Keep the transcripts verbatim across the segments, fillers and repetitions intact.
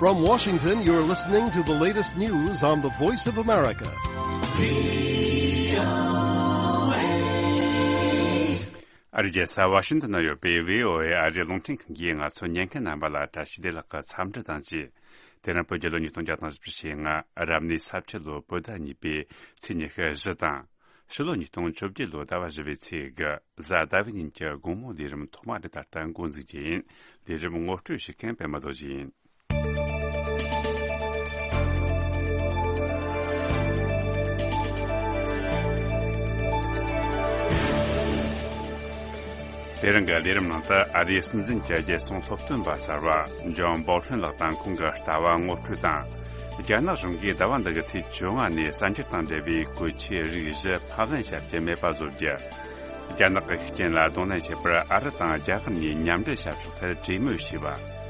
From Washington, you're listening to the latest news on the Voice of America. ཨ་རི་རྒྱལ་ས་ཝ་ཤིང་ཏོན་ན་ཡོད་པའི་བྷི་ཨོ་ཨེ་ཨ་རིའི་རླུང་འཕྲིན་ཁང་གིས་ང་ཚོ་ཉན་མཁན་རྣམ་པ་ལ་བཀྲ་ཤིས་བདེ་ལེགས་ཀྱི་འཚམས་འདྲི་དང་བཅས། དེ་རིང་བོད་རྒྱལ་ལོ་ཉིས་སྟོང་བརྒྱ་དང་བཞི་བཅུ་ཞེ་ལྔ་རབ་གནས་ས་ཁྲི་ལོ་བོད་ཟླ་གཉིས་པའི་ཚེས་ཉི་ཤུ་བཞི་དང་། ཕྱི་ལོ་ཉིས་སྟོང་བཅོ་བརྒྱད་ལོ་ཟླ་བ་བཞི་པའི་ཚེས་དགུ་གཟའ་ཟླ་བའི་ཉིན་གྱི་དགོང་མོ་ལས་རིམ་ཐོག་མ་དེ་ད་ལྟ་འགོ་འཛུགས་རྒྱུ་ཡིན། ལས་རིམ་ངོ་སྤྲོད་བྱེད་མཁན་པད་མ་རྡོ་རྗེ་ཡིན། དེ་རིང་གི་ལས་རིམ་ནང་དུ་ཨ་རིའི་སྲིད་འཛིན་གྱི་རྒྱལ་སྲུང་སློབ་སྟོན་པ་གསར་པ་ཇོན་སྦོལ་ཧྲིན་ལགས་དང་ཁོང་གི་ལྟ་བ་ངོ་སྤྲོད་དང་། རྒྱ་ནག་གཞུང་གིས་ཟླ་བ་འདི་གི་ཚེས་བཅོ་ལྔ་ནས་གསར་འགྱུར་དང་འབྲེལ་བའི་གོས་ཆེན་རིགས་བཞི་ཕབ་ལེན་བྱ་རྒྱུ་མེད་པ་བཟོ་རྒྱུ། རྒྱ་ནག་གི་ཤུགས་རྐྱེན་ལ་གདོང་ལེན་བྱེད་པར་ཨ་རི་དང་རྒྱ་གར་གཉིས་མཉམ་འབྲེལ་བྱ་ཕྱོགས་ཐད་གྲོས་མོལ་བྱས་པ།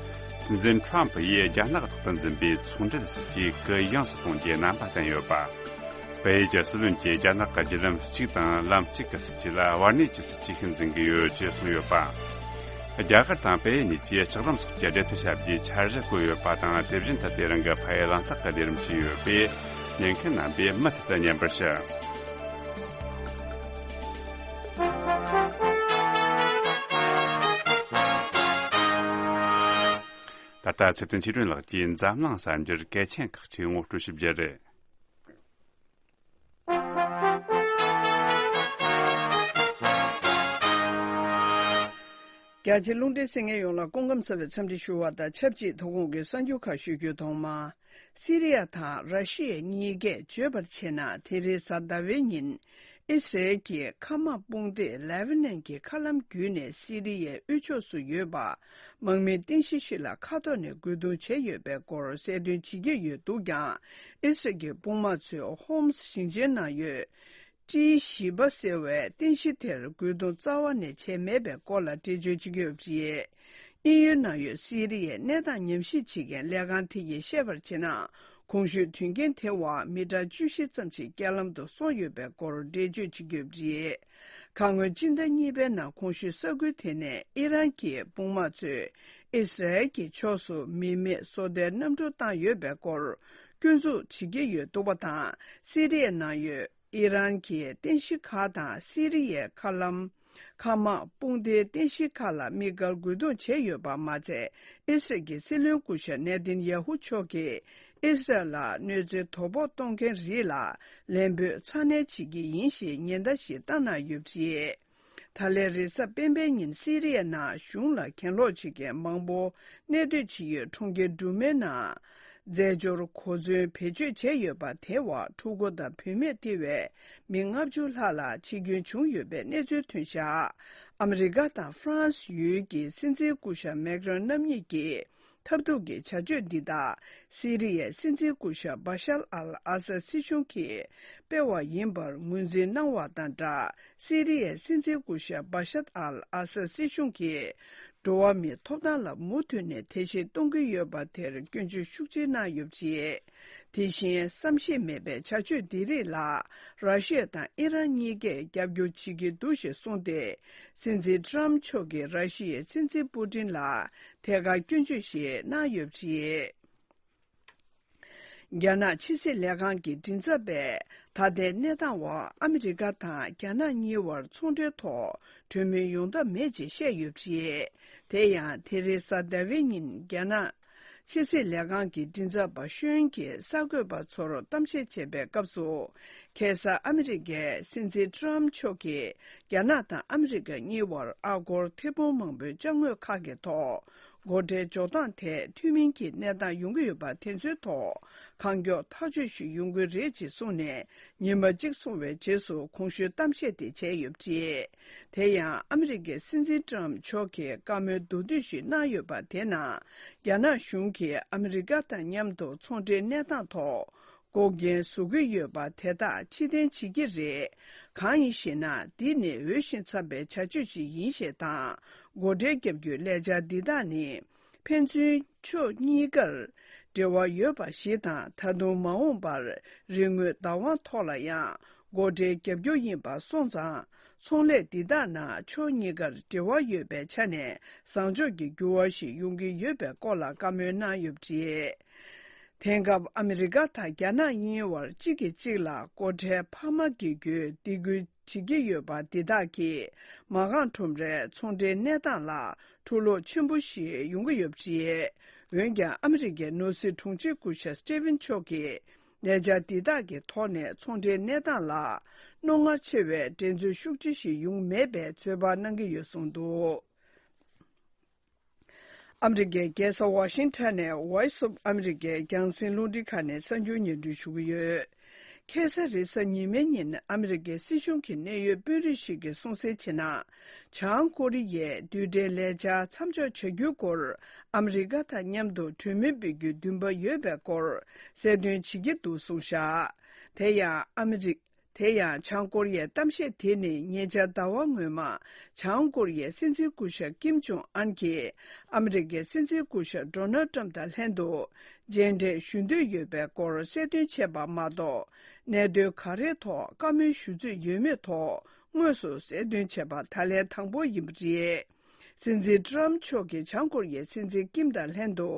སྲིད་འཛིན་ཁྲོམ་ཕུ་ཡིས་རྒྱ་ནག་དང་འཛིན་པའི་ཚོང་འབྲེལ་སྲིད་ཇུས་གུ་ཡངས་སུ་གཏོང་རྒྱུའི་རྣམ་པ་བསྟན་ཡོད་པ། བལ་ཡུལ་གྱི་སྲིད་བློན་གྱིས་རྒྱ་ནག་གི་བརྒྱུད་ལམ་གཅིག་དང་ལམ་གཅིག་གི་སྲིད་ཇུས་ལ་བར་གནས་ཀྱི་སྲིད་ཇུས་ཤིག་འཛིན་གྱི་ཡོད་ཅེས་གསུངས་ཡོད་པ། རྒྱ་གར་དང་བལ་ཡུལ་གཉིས་ཀྱིས་ལྕགས་ལམ་སོགས་ཀྱི་འབྲེལ་མཐུད་བྱ་རྒྱུའི་འཆར་གཞི་བཀོད་ཡོད་པ་དང་། དེ་བཞིན་དུ་དེ་རིང་གི་ཕ་ཡུལ་གླེང་སྟེགས་ཀྱི་ལས་རིམ་ཞིག་ཡོད་པས། ཉན་མཁན་རྣམ་པས་མུ་མཐུད་དུ་ཉན་པར་ཞུ། ད་ལྟ་ཚེ་བརྟན་ཆོས་སྒྲོན་ལགས་ཀྱིས་འཛམ་གླིང་གསར་འགྱུར་གལ་ཆེན་ཁག་ཅིག་ངོ་སྤྲོད་ཞུ་རྒྱུ་རེད། རྒྱ་ཆེ་རླུང་འཕྲིན་གསན་མཁན་ཡོངས་ལ་སྐུ་ཁམས་བཟང་བའི་འཚམས་འདྲི་ཞུ་བ་དང་ཆབས་ཅིག་ཐོག་ཁོངས་ཀྱི་གསར་འགྱུར་ཁག་ཞུ་རྒྱུ། ཐོག་མར། སི་རི་ཡ་དང་ར་ཤི་ཡ་གཉིས་ཀས་བརྗོད་པར་བྱས་ན། དེ་རིང་གཟའ་ཟླ་བའི་ཉིན། ཨི་སི་རལ་གྱི་མཁའ་དམག་དཔུང་སྡེས་ལེ་བྷ་ནན་གྱི་མཁའ་ལམ་བརྒྱུད་ནས་སི་རི་ཡའི་དབུས་ཕྱོགས་སུ་ཡོད་པ། དམག་མི་རྟེན་གཞི་ཞིག་ལ་མཁའ་ཐོག་ནས་རྒོལ་རྡུང་བྱས་ཡོད་པའི་སྐོར་གསལ་སྟོན་བྱེད་ཀྱི་ཡོད་འདུག་ཀྱང་། ཨི་སི་རལ་གྱི་དཔུང་དམག་ཚོས་ཧོམ་སི་ཞིང་ཆེན་ནང་ཡོད། ཏི་བཞི་པ་ཟེར་བའི་རྟེན་གཞི་དེར་རྒོལ་རྡུང་རྩ་བ་ནས་བྱས་མེད་པའི་སྐོར་ལ་འགྲེལ་བརྗོད་བྱེད་ཀྱི་ཡོད་པ་རེད། དབྱིན་ཡུལ་ནང་ཡོད་སི་རི་ཡའི་གནས་སྟངས་ཉམས་ཞིབ་བྱེད་མཁན་ལས་ཁང་དེ་ཡིས་བཤད་པར་བྱས་ན། གོང་ཞུས་དོན་རྐྱེན་དེ་བར་མི་གྲངས་བཅུ་བཞི་ཙམ་ཞིག་རྐྱེན་ལམ་དུ་སོང་ཡོད་པའི་སྐོར་འགྲེལ་བརྗོད་བྱེད་ཀྱི་ཡོད་པ་རེད། ཁ་སྔོན་སྤྱི་ཟླ་གཉིས་པའི་ནང་གོང་ཞུས་ས་ཁུལ་དེ་ནས་ཨི་རན་གྱི་དཔུང་དམག་ཚོས་ཨི་སི་རལ་གྱི་ཕྱོགས་སུ་མི་མེད་སོ་ལྟའི་གནམ་གྲུ་བཏང་ཡོད་པའི་སྐོར་སྐྱོན་འཛུགས་བྱེད་ཀྱི་ཡོད་འདུག་པ་དང་། སི་རི་ཡའི་ནང་ཡོད། ཨི་རན་གྱི་རྟེན་གཞི་ཁག་དང་སི་རི་ཡའི་མཁའ་ལམ། མཁའ་དམག་དཔུང་སྡེའི་རྟེན་གཞི་ཁག་ལ་དམིགས་བཀར་རྒོལ་རྡུང་བྱས་ཡོད་པ་མ་ཚད། ཨི་སི་རལ་གྱི་སྲིད་བློན་སྐུ་ཞབས་ནེ་ཐན་ཡ་ཧུ་མཆོག་གིས་ཨི་སི་རལ་ལ་གནོད་འཚེ་དོ་ཕོག་གཏོང་མཁན་རིགས་ལ་ལན་འབོད་ཚ་ནན་བྱེད་ཀྱི་ཡིན་ཞེས་ཉེན་བརྡ་ཞིག་བཏང་གནང་ཡོད་པ་རེད། ད་ལན་རེས་གཟའ་སྤེན་པའི་ཉིན་སི་རི་ཡའི་ནང་གཞུང་ལ་གྱེན་ལོག་བྱེད་མཁན་མང་པོ་གནས་སྡོད་བྱེད་ཡུལ་གྲོང་ཁྱེར་འབྲུག་མའི་ནང་རྫས་སྦྱོར་གོ་མཚོན་བེད་སྤྱོད་བྱས་ཡོད་པ་དེ་བར་ཕྲུ་གུ་དང་བུད་མེད་ཐེ་བའི་མི་ལྔ་བཅུ་ལྷག་ལ་འཆི་སྐྱོན་བྱུང་ཡོད་པའི་གནས་ཚུལ་ཐོན་བཞག་ཨ་མི་རི་ཀ་དང་ཧྥ་རན་སི་ཡུལ་གྱི་སྲིད་འཛིན་སྐུ་ཞབས་མེག་རོན་རྣམ་གཉིས་ཀྱིས། ཐབས་སྡུག་གི་བྱ་སྤྱོད་འདི་དག་སི་རི་ཡའི་སྲིད་འཛིན་སྐུ་ཞབས་བྷ་ཤར་ཨལ་ཨ་སད་སྲིད་གཞུང་གིས་སྤེལ་བ་ཡིན་པར་ངོས་འཛིན་གནང་བ་དང་སྦྲགས། སི་རི་ཡའི་སྲིད་འཛིན་སྐུ་ཞབས་བྷ་ཤར་ཨལ་ཨ་སད་སྲིད་གཞུང་གིས་འགྲོ་བ་མིའི་ཐོབ་ཐང་ལ་མུ་མཐུད་ནས་ཐེ་བྱེད་གཏོང་གི་ཡོད་པ་དེར་སྐྱོན་བརྗོད་ཤུགས་ཆེ་གནང་ཡོད་པ་རེད། དེ་བཞིན་བསམ་ཤེས་མེད་པའི་བྱ་སྤྱོད་འདི་རིགས་ལ་ར་ཤི་ཡ་དང་ཨི་རན་གཉིས་ཀས་རྒྱབ་སྐྱོར་བྱེད་ཀྱི་འདུག་ཞེས་གསུངས་ཏེ། སྲིད་འཛིན་ཊྲམ་མཆོག་གིས་ར་ཤི་ཡའི་སྲིད་འཛིན་པུ་ཏིན་ལ་ཐད་ཀར་སྐྱོན་བརྗོད་ཞིག་གནང་ཡོད་པ་རེད། རྒྱ་ནག་ཕྱི་སྲིད་ལས་ཁང་གི་མགྲིན་ཚབ་པས་ད་ལྟའི་གནས་སྟངས་འོག་ཨ་མི་རི་ཀ་དང་རྒྱ་ནག་གཉིས་བར་ཚོང་འབྲེལ་ཐོག་གྲོས་མོལ་ཡོང་ཐབས་མེད་ཅེས་བཤད་ཡོད་པ་རེད། དེ་ཡང་དེ་རིང་གཟའ་ཟླ་བའི་ཉིན་རྒྱ་ནག་ཕྱི་སྲིད་ལས་ཁང་གི་མགྲིན་ཚབ་པ་ཤོན་གྱིས་གསར་འགོད་པ་ཚོར་གཏམ་བཤད་བྱེད་པའི་སྐབས་སུ། ཁ་སང་ཨ་མི་རི་ཀའི་སྲིད་འཛིན་ཊྲམ་མཆོག་གིས་རྒྱ་ནག་དང་ཨ་མི་རི་ཀ་གཉིས་བར་ཨ་སྒོར་ཐེར་འབུམ་མང་པོའི་ཅ་དངོས་ཁག་གི་ཐོག་སྒོ་ཁྲལ་འཇོག་སྟངས་ཐད་མཐུན་མིན་གྱི་གནས་སྟངས་ཡོང་གི་ཡོད་པ་དེ་ཚོའི་ཐོག་གང་མགྱོགས་ཐག་གཅོད་ཞིག་ཡོང་གི་རེད་ཅེས་གསུངས་ནས། ཉི་མ་གཅིག་སོང་བའི་རྗེས་སུ་གོང་ཞུས་གཏམ་བཤད་དེ་བྱས་ཡོད་པ་རེད། དེ་ཡང་ཨ་མི་རི་ཀའི་སྲིད་འཛིན་ཊྲམ་མཆོག་གིས་བཀའ་མོལ་མདོར་བསྡུས་ཤིག་གནང་ཡོད་པ་དེ་ནང་། རྒྱ་ནག་གཞུང་གིས་ཨ་མི་རི་ཀ་དང་མཉམ་དུ་ཚོང་འབྲེལ་གནས་སྟངས་ཐོག་འགོག་རྐྱེན་བཟོ་གི་ཡོད་པ་དེ་དག་ཕྱིར་འཐེན་བྱེད་ཀྱི་རེད། གང་ཡིན་ཞེ་ན། འདི་ནི་འོས་ཤིང་འཚམ་པའི་བྱ་སྤྱོད་ཅིག་ཡིན་ཞེས་དང་། སྒོ་ཁྲལ་བརྒྱབ་རྒྱུའི་ལས་འཆར་འདི་དག་ནི། ཕན་ཚུན་ཕྱོགས་གཉིས་ཀར་འབྲེལ་བ་ཡོད་པ་ཞིག་དང་། ད་དུང་མ་འོངས་པར་རིག་དངོས་བདག་དབང་ཐོག་ལ་ཡང་སྒོ་ཁྲལ་བརྒྱབ་རྒྱུ་ཡིན་པ་སོང་ཙང་། ཚོང་ལས་འདི་དག་ནང་ཕྱོགས་གཉིས་ཀར་འབྲེལ་བ་ཡོད་པའི་ཆ་ནས་བཟང་ཕྱོགས་ཀྱི་འགྱུར་བ་ཞིག་ཡོང་གི་ཡོད་པའི་སྐོར་ལ་བཀའ་མོལ་གནང་ཡོད་པ་རེད། དེང་སྐབས་ཨ་མི་རི་ཀ་དང་རྒྱ་ནག་གཉིས་བར་གཅིག་གིས་གཅིག་ལ་སྒོ་ཁྲལ་འཕར་མ་འགེལ་རྒྱུའི་སྡིགས་སྐུལ་བྱེད་ཀྱི་ཡོད་པ་འདི་དག་གིས་མ་རྐང་ཁྲོམ་རའི་ཚོང་འབྲེལ་གནས་སྟངས་ལ་འཁྲུག་ལོག་ཆེན་པོ་ཞིག་ཡོང་གི་ཡོད་པ་རེད། འོན་ཀྱང་ཨ་མི་རི་ཀའི་ནོར་སྲིད་དྲུང་ཆེ་སྐུ་ཞབས་སི་ཏི་ཝན་མཆོག་གིས་ལས་འཆར་འདི་དག་གི་ཐོག་ནས་ཚོང་འབྲེལ་གནས་སྟངས་ལ་རྣོ་ངར་ཆེ་བའི་འགྲན་རྩོད་ཤུགས་ཆེ་ཞིག་ཡོང་མེད་པའི་ཚོད་དཔག་གནང་གི་ཡོད་གསུངས་འདུག་ཨ་མི་རི་ཀའི་རྒྱལ་ས་ཝ་ཤིང་ཊོན་ནས་Voice of America རྒྱང་སྲིང་རླུང་འཕྲིན་ཁང་ནས་གསར་འགྱུར་སྙན་སྒྲོན་ཞུ་གི་ཡོད། ཁ་སང་རེས་གཟའ་ཉི་མའི་ཉིན་ཨ་མི་རི་ཀའི་སྲིད་གཞུང་གི་གནད་ཡོད་དཔོན་རིགས་ཤིག་གིས་གསུངས་གསལ་བྱས་ན། བྱང་ཀོ་རི་ཡས་རྡུལ་ཕྲན་ལས་འཆར་མཚམས་འཇོག་བྱ་རྒྱུའི་སྐོར་ཨ་མི་རི་ཀ་དང་མཉམ་དུ་གྲོས་མོལ་སྤེལ་རྒྱུའི་འདུན་པ་ཡོད་པའི་སྐོར་གསལ་སྟོན་བྱེད་ཀྱི་འདུག་གསུངས་བཞག་དེ་ཡང་ཨ་མི་རི། དེ་ཡང་བྱང་ཀོ་རི་ཡའི་གཏམ་བཤད་དེ་ནི་ཉེ་ཆར་ཟླ་བ་སྔོན་མ་བྱང་ཀོ་རི་ཡའི་སྲིད་འཛིན་སྐུ་ཞབས་ཀིམ་ཇོང་ཨན་གྱིས་ཨ་མི་རི་ཀའི་སྲིད་འཛིན་སྐུ་ཞབས་ཌོ་ནལ་ཏྲམ་དང་ལྷན་དུ་མཇལ་འཕྲད་ཞུ་འདོད་ཡོད་པའི་སྐོར་གསལ་སྟོན་བྱས་པ་མ་གཏོགས། གནད་དོན་ག་རེའི་ཐོག་བཀའ་མོལ་ཞུ་རྩིས་ཡོད་མེད་ཐོག་དངོས་སུ་གསལ་སྟོན་བྱས་པ་ད་ལན་དང་པོ་ཡིན་པ་རེད། སྲིད་འཛིན་ཏྲམ་མཆོག་གིས་བྱང་ཀོ་རི་ཡའི་སྲིད་འཛིན་ཀིམ་དང་ལྷན་དུ་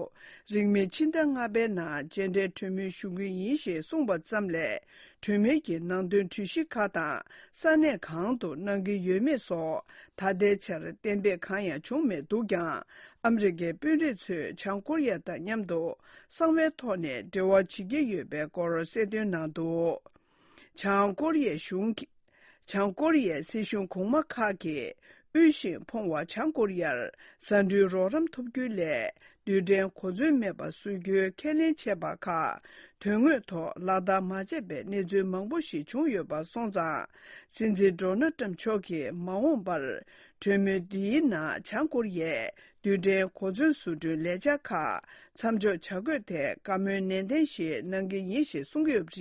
རིང་མིན་ཕྱི་ཟླ་ལྔ་པའི་ནང་མཇལ་འཕྲད་གྲོས་མོལ་ཞུ་གི་ཡིན་ཞེས་གསུངས་པ་ཙམ་ལས། གྲོས་མོལ་གྱི་ནང་དོན་གྲོས་གཞི་ཁག་དང་ས་གནས་གང་དུ་གནང་གི་ཡོད་མེད་སོགས་ད་ལྟའི་ཆར་གཏན་འབེབས་གང་ཡང་བྱུང་མེད་འདུག་ཀྱང་། ཨ་མི་རི་ཀའི་དཔོན་རིགས་ཚོས་བྱང་ཀོ་རི་ཡ་དང་མཉམ་དུ་གསང་བའི་ཐོག་ནས་འབྲེལ་བ་བྱེད་ཀྱི་ཡོད་པའི་སྐོར་གསལ་སྟོན་གནང་འདུག་བྱང་ཀོ་རི་ཡའི་གཞུང་གི། བྱང་ཀོ་རི་ཡའི་སྲིད་གཞུང་གོང་མ་ཁག་གིས་དབུལ་ཞིང་ཕོངས་པ་བྱང་ཀོ་རི་ཡར་ཟ་འབྲུའི་རོགས་རམ་ཐོབ་རྒྱུའི་སླད་རྡུལ་ཕྲན་གོ་མཚོན་མེད་པ་བཟོ་རྒྱུའི་ཁས་ལེན་བྱས་པ་ཁག་དོན་དངོས་ཐོག་ལག་བསྟར་མ་བྱས་པའི་གནས་ཚུལ་མང་པོ་ཞིག་བྱུང་ཡོད་པ་སོང་ཙང་། སྲིད་འཛིན་ཌོ་ནལ་ཏྲམ་མཆོག་གིས་མ་འོངས་པར་གྲོས་མོལ་འདིའི་ནང་བྱང་ཀོ་རི་ཡས་རྡུལ་ཕྲན་གོ་མཚོན་བཟོ་སྐྲུན་ལས་འཆར་ཁག་མཚམས་འཇོག་བྱ་དགོས་ཐད་བཀའ་མོལ་ནན་ཏན་ཞིག་གནང་གི་ཡིན་ཞེས་གསུང་གི་ཡོད་པ་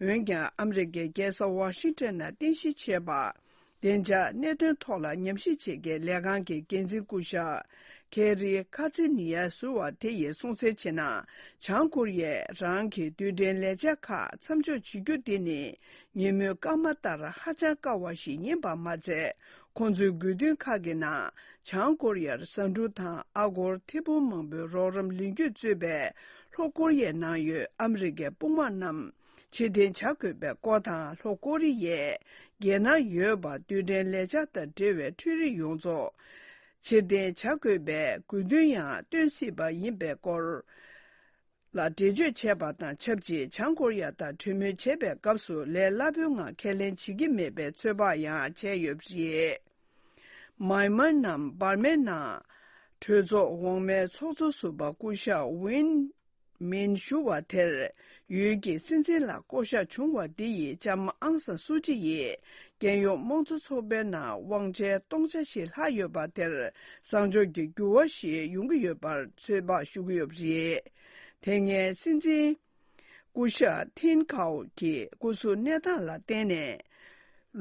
རེད། འོན་ཀྱང་ཨ་མི་རི་ཀའི་རྒྱལ་ས་ཝ་ཤིང་ཊོན་ནང་རྟེན་གཞི་བྱས་པ། བདེ་འཇགས་གནད་དོན་ཐོག་ལ་ཉམས་ཞིབ་བྱེད་མཁན་ལས་ཁང་གི་འགན་འཛིན་སྐུ་ཞབས་ཁེ་རི་ཁ་ཙི་ནི་ཡ་ཟུར་བ་དེ་ཡིས་གསུངས་གསལ་བྱས་ན། བྱང་ཀོ་རི་ཡས་རང་གི་རྡུལ་ཕྲན་ལས་འཆར་ཁག་མཚམས་འཇོག་བྱེད་རྒྱུ་དེ་ནི་ཉིན་མོའི་སྐར་མ་ལྟར་ཧ་ཅང་དཀའ་བ་ཞིག་ཡིན་པ་མ་ཚད། ཁོང་ཚོའི་དགོས་འདུན་ཁག་གི་ནང་བྱང་ཀོ་རི་ཡར་ཟ་འབྲུ་དང་ཨ་སྒོར་ཐེར་འབུམ་མང་པོའི་རོགས་རམ་ལེན་རྒྱུ་གཙོས་པའི་ལྷོ་ཀོ་རི་ཡའི་ནང་ཡོད་ཨ་མི་རི་ཀའི་དཔུང་དམག་རྣམས། ཕྱིར་འཐེན་བྱ་དགོས་པའི་སྐོར་དང་། ལྷོ་ཀོ་རི་ཡས་རྒྱལ་ནང་ཡོད་པ་རྡུལ་ཕྲན་ལས་འཆར་དང་འབྲེལ་བའི་འཕྲུལ་རིག་ཡོངས་རྫོགས་ཕྱིར་འཐེན་བྱ་དགོས་པའི་དགོས་འདུན་ཡང་བཏོན་སྲིད་པ་ཡིན་པའི་སྐོར་ལ་འགྲེལ་བརྗོད་བྱས་པ་དང་ཆབས་ཅིག་བྱང་ཀོ་རི་ཡ་དང་གྲོས་མོལ་བྱེད་པའི་སྐབས་སུ་ལས་སླ་པོའི་ངང་ཁས་ལེན་བྱེད་ཀྱི་མེད་པའི་ཚོད་དཔག་ཡང་བྱས་ཡོད་པ་རེད། མཱན་མཱར་ནམ་འབར་མའི་ནང་གྲོས་ཚོགས་འོག་མའི་ཚོགས་གཙོ་ཟུར་པ་སྐུ་ཞབས་ཝིན། མིན་ཞུ་བ་དེར་ཡུལ་གྱི་སྲིད་འཛིན་ལ་བསྐོ་གཞག་བྱུང་བ་འདི་ཡིས་ལྕམ་ཨང་སན་སུ་ཅི་ཡིས་རྒྱལ་ཡོངས་དམངས་གཙོ་ཚོགས་པའི་ནང་དབང་ཆའི་སྟོང་ཆ་ཞིག་ལྷག་ཡོད་པ་དེར་བཟང་ཕྱོགས་ཀྱི་འགྱུར་བ་ཞིག་ཡོང་གི་ཡོད་པར་ཚོད་དཔག་ཞུ་གི་ཡོད་པ་རེད། དེ་སྔའི་སྲིད་འཛིན་སྐུ་ཞབས་ཐིན་ཁའོ་གི་སྐུ་གཟུགས་གནས་སྟངས་ལ་བརྟེན་ནས།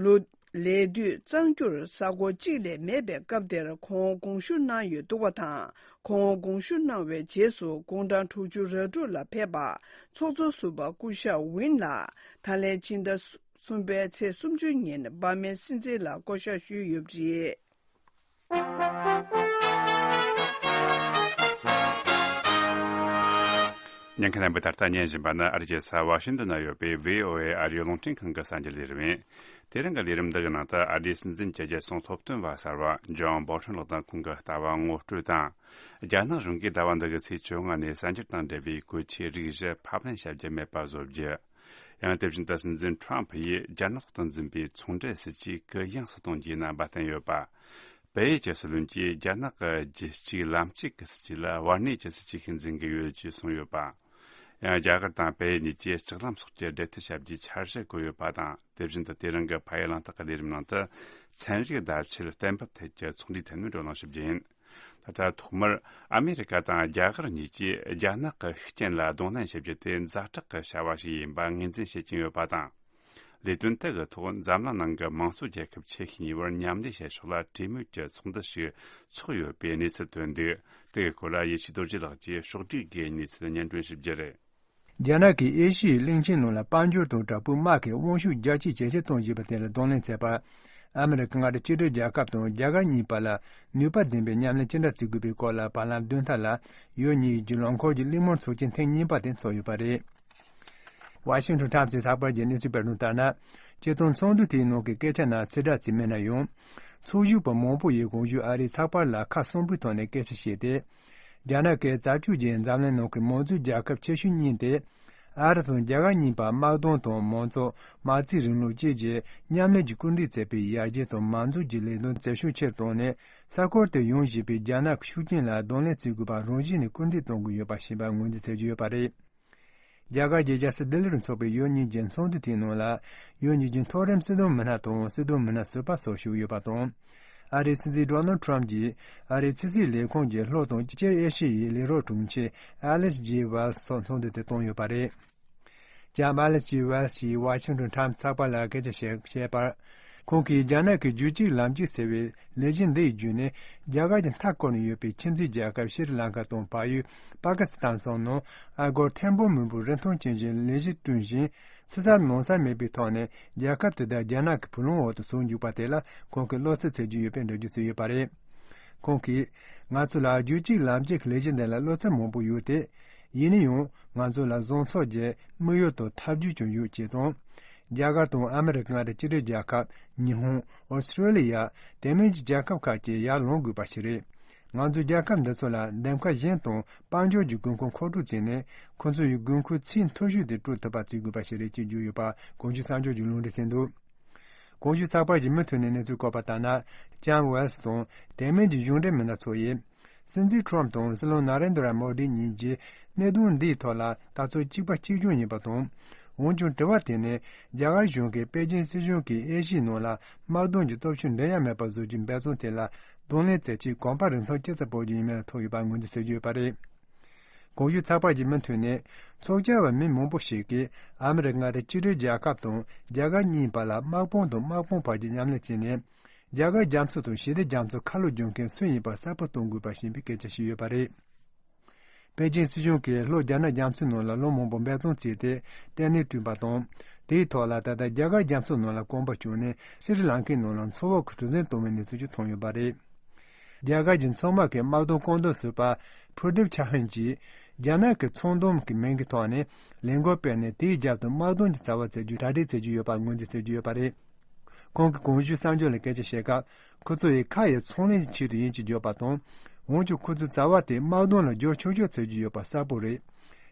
ལོ། ལས་དུས་གཙང་རྒྱུར་ས་གོ་གཅིག་ལས་མེད་པའི་སྐབས་དེར་ཁོང་དགོངས་ཞུ་གནང་ཡོད་འདུག་པ་དང་། ཁོང་དགོངས་ཞུ་གནང་བའི་རྗེས་སུ་དགུང་གྲངས་དྲུག་ཅུ་རེ་དྲུག་ལ་ཕེབས་པ་ཚོགས་གཙོ་ཟུར་པ་སྐུ་ཞབས་ཝིན་ལ་ད་ལན་ཕྱི་ཟླ་གསུམ་པའི་ཚེས་སུམ་ཅུ་ཉིན་འབར་མའི་སྲིད་འཛིན་ལ་བསྐོ་གཞག་ཞུས་ཡོད་པ་རེད། ཉན་མཁན་རྣམ་པས་ད་ལྟ་ཉན་བཞིན་པ་ནི་ཨ་རིའི་རྒྱལ་ས་ཝ་ཤིང་ཏོན་ན་ཡོད་པའི་བྷི་ཨོ་ཨེ་ཨ་རིའི་རླུང་འཕྲིན་ཁང་གི་གསར་འགྱུར་ལས་རིམ་ཡིན། དེ་རིང་གི་ལས་རིམ་འདི་གི་ནང་དུ་ཨ་རིའི་སྲིད་འཛིན་གྱི་རྒྱལ་སྲུང་སློབ་སྟོན་པ་གསར་པ་ཇོན་སྦོལ་ཊོན་ལགས་དང་ཁོང་གི་ལྟ་བ་ངོ་སྤྲོད་དང་། རྒྱ་ནག་གཞུང་གིས་ཟླ་བ་འདི་གི་ཚེས་བཅོ་ལྔ་ནས་གསར་འགྱུར་དང་འབྲེལ་བའི་གོ་ཆའི་རིགས་བཞི་ཕབ་ལེན་བྱ་རྒྱུ་མེད་པ་བཟོ་རྒྱུ། ཡང་དེ་བཞིན་དུ་སྲིད་འཛིན་ཁྲོམ་ཕུ་ཡིས་རྒྱ་ནག་ཏུ་འཛིན་པའི་ཚོང་འབྲེལ་སྲིད་ཇུས་གུ་ཡངས་སུ་གཏོང་རྒྱུའི་རྣམ་པ་བསྟན་ཡོད་པ། པེ་ཡེ་ཅི་སྲིད་བློན་གྱིས་རྒྱ་ནག་གི་རྒྱུད་གཅིག་ལམ་གཅིག་གི་སྲིད་ཇུས་ལ་བར་གནས་ཀྱི་སྲིད་ཇུས་ཤིག་འཛིན་གྱི་ཡོད་ཅེས་གསུངས་ཡོད་པ། ཡང་རྒྱ་གར་དང་པེ་ཡེ་གཉིས་ཀྱིས་ལྕགས་ལམ་སོགས་ཀྱི་འབྲེལ་མཐུད་བྱ་རྒྱུའི་འཆར་གཞི་བཀོད་ཡོད་པ་དང་། དེ་བཞིན་དུ་དེ་རིང་གི་ཕ་ཡུལ་གླེང་སྟེགས་ཀྱི་ལས་རིམ་ནང་དུ་ཚན་རིག་བརྡ་ཆད་གཏན་ཕབ་ཐད་ཀྱི་ཚོགས་འདུའི་ཐད་ནས་བགྲོ་གླེང་ཞུ་རྒྱུ་ཡིན། ད་ལྟ་ཐོག་མར་ཨ་མེ་རི་ཀ་དང་རྒྱ་གར་གཉིས་ཀྱིས་རྒྱ་ནག་གི་ཤུགས་རྐྱེན་ལ་གདོང་ལེན་བྱེད་རྒྱུ་དེ་ཛ་དྲག་གི་བྱ་བ་ཞིག་ཡིན་པ་ངོས་འཛིན་བྱེད་ཀྱིན་ཡོད་པ་དང་། ལས་དོན་དེ་གི་ཐོག་འཛམ་གླིང་ནང་གི་དམངས་གཙོ་རྒྱལ་ཁབ་ཆེ་ཤོས་གཉིས་བར་མཉམ་ལས་བྱེད་ཕྱོགས་ལ་གྲོས་མོལ་གྱི་ཚོགས་འདུ་ཞིག་འཚོགས་ཡོད་པའི་གནས་ཚུལ་ཐོན་འདུག་དེ་གི་སྐོར་ལ་ཡེ་ཤེས་རྡོ་རྗེ་ལགས་ཀྱིས་ཕྱོགས་སྒྲིག་གི་གནས་ཚུལ་སྙན་སྒྲོན་ཞུ་རྒྱུ་རེད། རྒྱ་ནག་གིས་ཨེ་ཤི་ཡའི་གླིང་ཆེན་ནང་ལ་དཔལ་འབྱོར་དང་དྲག་པོའི་དམག་གི་དབང་ཤུགས་རྒྱ་སྐྱེད་ཇེ་ཆེར་གཏོང་བཞིན་པ་དེ་ལ་གདོང་ལེན་མཛད་པ། ཨ་མི་རི་ཀ་མངའ་སྡེ་གཅིག་སྒྲིལ་རྒྱལ་ཁབ་དང་རྒྱ་གར་གཉིས་བར་ལ་ནུས་པ་ལྡན་པའི་མཉམ་ལས་ཅི་འདྲ་བྱེད་དགོས་པའི་སྐོར་ལ་བར་ལམ་བདུན་ཐད་ལ་ཡུལ་གཉིས་ཀྱི་ལམ་ཁོག་གི་གླེང་མོལ་ཚོགས་ཆེན་ཐེངས་གཉིས་པ་དེ་ཚོགས་ཡོད་པ་རེད། ཝ་ཤིང་ཊོན་ཊའིམ་སི་ཡི་ཚགས་པར་གྱི་གནས་ཚུལ་སྤེལ་དོན་ལྟར་ན། སྤྱིར་བཏང་ཚོགས་འདུ་དེའི་ནང་གི་སྐད་ཆ་ནང་ཚིག་གྲགས་ཅིག་མེད་ན་ཡང་། ཚོགས་ཞུགས་པ་མང་པོ་ཡིས་གོང་ཞུས་ཨ་རིའི་ཚགས་པར་ལ་ཁ་གསུམ་པོའི་ཐོག་ནས་སྐད་ཆ་བཤད་དེ། རྒྱ་ནག་གིས་རྩ་བཅོས་ཀྱིས་འཛམ་གླིང་ནང་གི་མང་གཙོའི་རྒྱལ་ཁབ་ཆེ་ཤོས་གཉིས་ཏེ། ཨ་རི་དང་རྒྱ་གར་གཉིས་བར་དམག་དོན་དང་མང་གཙོ། དམག་རྩིས་རིང་ལུགས་བཅས་ཀྱི་མཉམ་ལས་ཀྱི་སྐུལ་འདེད་མཛད་པའི་ཡར་རྒྱས་དང་མ་འཛུགས་ཀྱི་ལས་དོན་མཛེས་ཤོས་ཆེར་བཏང་ནས། ས་ཁུལ་དུ་ཡོང་བཞིན་པའི་རྒྱ་ནག་གི་ཤུགས་རྐྱེན་ལ་གདོང་ལེན་བྱེད་དགོས་པ་རང་བཞིན་ནས་སྐུལ་འདེད་གཏོང་དགོས་ཡོད་པ་ཞིག་པ་ངོས་འཛིན་བྱེད་ཀྱི་ཡོད་པ་རེད། རྒྱ་གར་གྱི་རྒྱལ་ས་ལྡི་ལིར་འཚོགས་པའི་ཡུལ་གཉིས་ཀྱི་ཚོགས་འདུ་དེའི་ནང་ལ། ཡུལ་གཉིས་ཀྱི་མཐོ་རིམ་སྲིད་དོན་མི་སྣ་དང་སྲིད་དོན་མི་སྣ་ཟུར་པ་སོགས་ཞུགས་ཡོད་པ་དང་། ཨ་རིའི་སྲིད་འཛིན་ཌོ་ནལ་ཊམ་གྱིས་ཨ་རིའི་ཕྱི་སྲིད་ལས་ཁུངས་ཀྱི་ལྷོ་དང་སྤྱིར་ཨེ་ཤི་ཡའི་ལས་རོགས་དྲུང་ཆེ་ཨ་ལིས་ཇེ་ཝེལ་སོགས་ཚོགས་འདུ་དེ་བཏོན་ཡོད་པ་རེད། ལྕམ་ཨ་ལིས་ཇེ་ཝེལ་ཡིས་ཝ་ཤིང་ཊོན་ཊའིམ་སི་ཚགས་པར་ལ་སྐད་ཆ་བཤད་བཤད་པར། ཁོང་གིས་རྒྱ་ནག་གི་རྒྱུད་གཅིག་ལམ་གཅིག་ཟེར་བའི་ལས་གཞི་འདི་ཡི་བརྒྱུད་ནས་རྒྱ་གར་གྱི་མཐའ་བསྐོར་ནས་ཡོད་པའི་ཁྱིམ་མཚེས་རྒྱལ་ཁབ་ཤྲི་ལང་ཀ་དང་བལ་ཡུལ་པ་ཀི་སི་ཐན་སོགས་ནང་ཨ་སྒོར་ཐེར་འབུམ་མང་པོའི་རིན་ཐང་ཅན་གྱི་ལས་གཞི་བསྐྲུན་ཞིང་། ཕྱི་གསལ་ནང་གསལ་མེད་པའི་ཐོག་ནས་རྒྱལ་ཁབ་དེ་དག་རྒྱ་ནག་གི་བུ་ལོན་འོག་ཏུ་ཟུར་འཇུག་པ་དེ་ལ་ཁོང་གིས་བློ་འཚབ་བྱེད་ཀྱི་ཡོད་པའི་འགྲེལ་བརྗོད་བྱས་ཡོད་པ་རེད། ཁོང་གིས། ང་ཚོ་ལ་རྒྱུད་གཅིག་ལམ་གཅིག་གི་ལས་གཞི་འདི་ལ་བློ་འཚབ་མང་པོ་ཡོད་དེ། ཡིན་ན་ཡང་ང་ཚོ་ལ་བཟང་ཕྱོགས་ཀྱི་དམིགས་ཡུལ་དང་ཐབས་ཇུས་ཀྱང་ཡོད་ཅེས་དང་། རྒྱ་གར་དང་ཨ་མི་རི་ཀ་མངའ་སྡེ་གཅིག་སྒྲིལ་རྒྱལ་ཁབ། ཉི་ཧོང་། ཨོ་སི་ཀྲོ་ལི་ཡ། དེ་མིན་གྱི་རྒྱལ་ཁབ་ཁག་ཅིག་ཡར་ལངས་དགོས་པ་ཞིག་རེད། ང་ཚོའི་རྒྱལ་ཁབ་འདི་ཚོ་ལ་འདེམས་ཁ་གཞན་དང་དཔལ་འབྱོར་གྱི་དགོས་མཁོ་མཁོ་སྤྲོད་བྱས་ནས་ཁོ་ཚོ་ཡི་དགོས་མཁོའི་ཚད་མཐོ་ཤོས་དེ་སྤྲོད་ཐུབ་པ་བྱེད་དགོས་པ་ཞིག་རེད་ཅེས་བརྗོད་ཡོད་པ་གོང་ཞུས་གསར་འགྱུར་གྱིས་ལུང་འདྲེན་བྱས་འདུག་གོང་ཞུས་ཚགས་པར་གྱི་མུ་མཐུད་ནས་གནས་ཚུལ་བཀོད་པ་ལྟར་ན། ལྕམ་ཝེལ་དང་དེ་མིན་གྱི་གཞུང་འབྲེལ་མི་སྣ་ཚོ་ཡིས། སྲིད་འཛིན་ཁྲོམ་དང་སྲིད་བློན་ན་རེན་དྲ་མོ་དི་གཉིས་ཀྱིས་གནད་དོན་འདིའི་ཐོག་ལ་ལྟ་ཚུལ་གཅིག་པ་གཅིག་རྐྱང་ཡིན་པ་དང་། འོན་ཀྱང་དྲི་བ་དེ་ནི་རྒྱ་གར་གཞུང་གིས་པེ་ཅིན་སྲིད་གཞུང་གིས་ཨེ་ཤི་ཡའི་ནང་ལ་དམག་དོན་གྱི་སྟོབས་ཤུགས་འགྲན་ཡ་མེད་པ་བཟོ་རྒྱུའི་འབད་བརྩོན་དེ་ལ་གདོང་ལེན་མཛད་ཆེད་གོམ་པ་རིམ་ཐོག་ཅི་ཙམ་སྤོ་རྒྱུ་ཡིན་མིན་ལ་ཐུག་ཡོད་པ་ངོས་འཛིན་བྱེད་ཀྱི་ཡོད་པ་རེད། གོང་ཞུས་ཚགས་པར་གྱི་མུ་མཐུད་ནས་ཚོགས་བཅར་བ་མི་མང་པོ་ཞིག་གིས་ཨ་མི་རི་ཀ་མངའ་སྡེ་གཅིག་སྒྲིལ་རྒྱལ་ཁབ་དང་རྒྱ་གར་གཉིས་བར་ལ་དམག་དཔུང་དང་དམག་དཔུང་བར་གྱི་མཉམ་ལས་བྱས་ནས། རྒྱ་གར་རྒྱ་མཚོ་དང་ཞི་བདེ་རྒྱ་མཚོ་ཁ་ལོ་སྒྱུར་མཁན་སུ་ཡིན་པ་གསལ་པོ་གཏོང་དགོས་པ་ཞིག་ཡིན་པའི་སྐད་ཆ་ཞིག་ཡོད་པ་རེད། པེ་ཅིན་སྲིད་གཞུང་གིས་ལྷོ་རྒྱ་ནག་རྒྱ་མཚོའི་ནང་ལ་ལོ་མང་པོ་འབད་བརྩོན་བྱས་ཏེ་ལྟེ་གནས་བསྐྲུན་པ་དང་། དེའི་ཐོག་ལ་ད་ལྟ་རྒྱ་གར་རྒྱ་མཚོའི་ནང་ལ་རྐང་པ་བཅུག་ནས་སི་རི་ལང་ཀའི་ནང་ལ་མཚོ་འོག་གི་གྲུ་གཟིངས་གཏོང་བའི་གནས་ཚུལ་ཞིག་ཐོན་ཡོད་པ་རེད། རྒྱ་གར་གྱི་མཚོ་དམག་གི་དམག་དོན་བཀོད་འདོམས་ཟུར་པ་ཕུར་དིབ་ཆ་ཧན་གྱིས་རྒྱ་ནག་གི་ཚོང་དོན་གྱི་མིང་གི་ཐོག་ནས་ལས་འགུལ་སྤེལ་ནས་དེའི་རྒྱབ་ཏུ་དམག་དོན་གྱི་རྩ་བ་བཙལ་རྒྱུའི་གྲ་སྒྲིག་བྱེད་ཀྱི་ཡོད་པ་ངོས་འཛིན་བྱེད་ཀྱི་ཡོད་པ་རེད། ཁོང་གིས་གོང་ཞུས་གསར་འགྱུར་ལ་སྐད་ཆ་བཤད་སྐབས། ཁོ་ཚོ་ཡིས་ཁ་ཡི་ཚོང་ལས་ཀྱི་ཆེད་དུ་ཡིན་ཅེས་བརྗོད་པ་དང་། འོན་ཀྱང་ཁོ་ཚོའི་རྩ་བ་དེ་དམག་དོན་ལ་སྦྱོར་ཆོག་ཆོག་བྱེད་ཀྱི་ཡོད་པ་གསལ་པོ་རེད།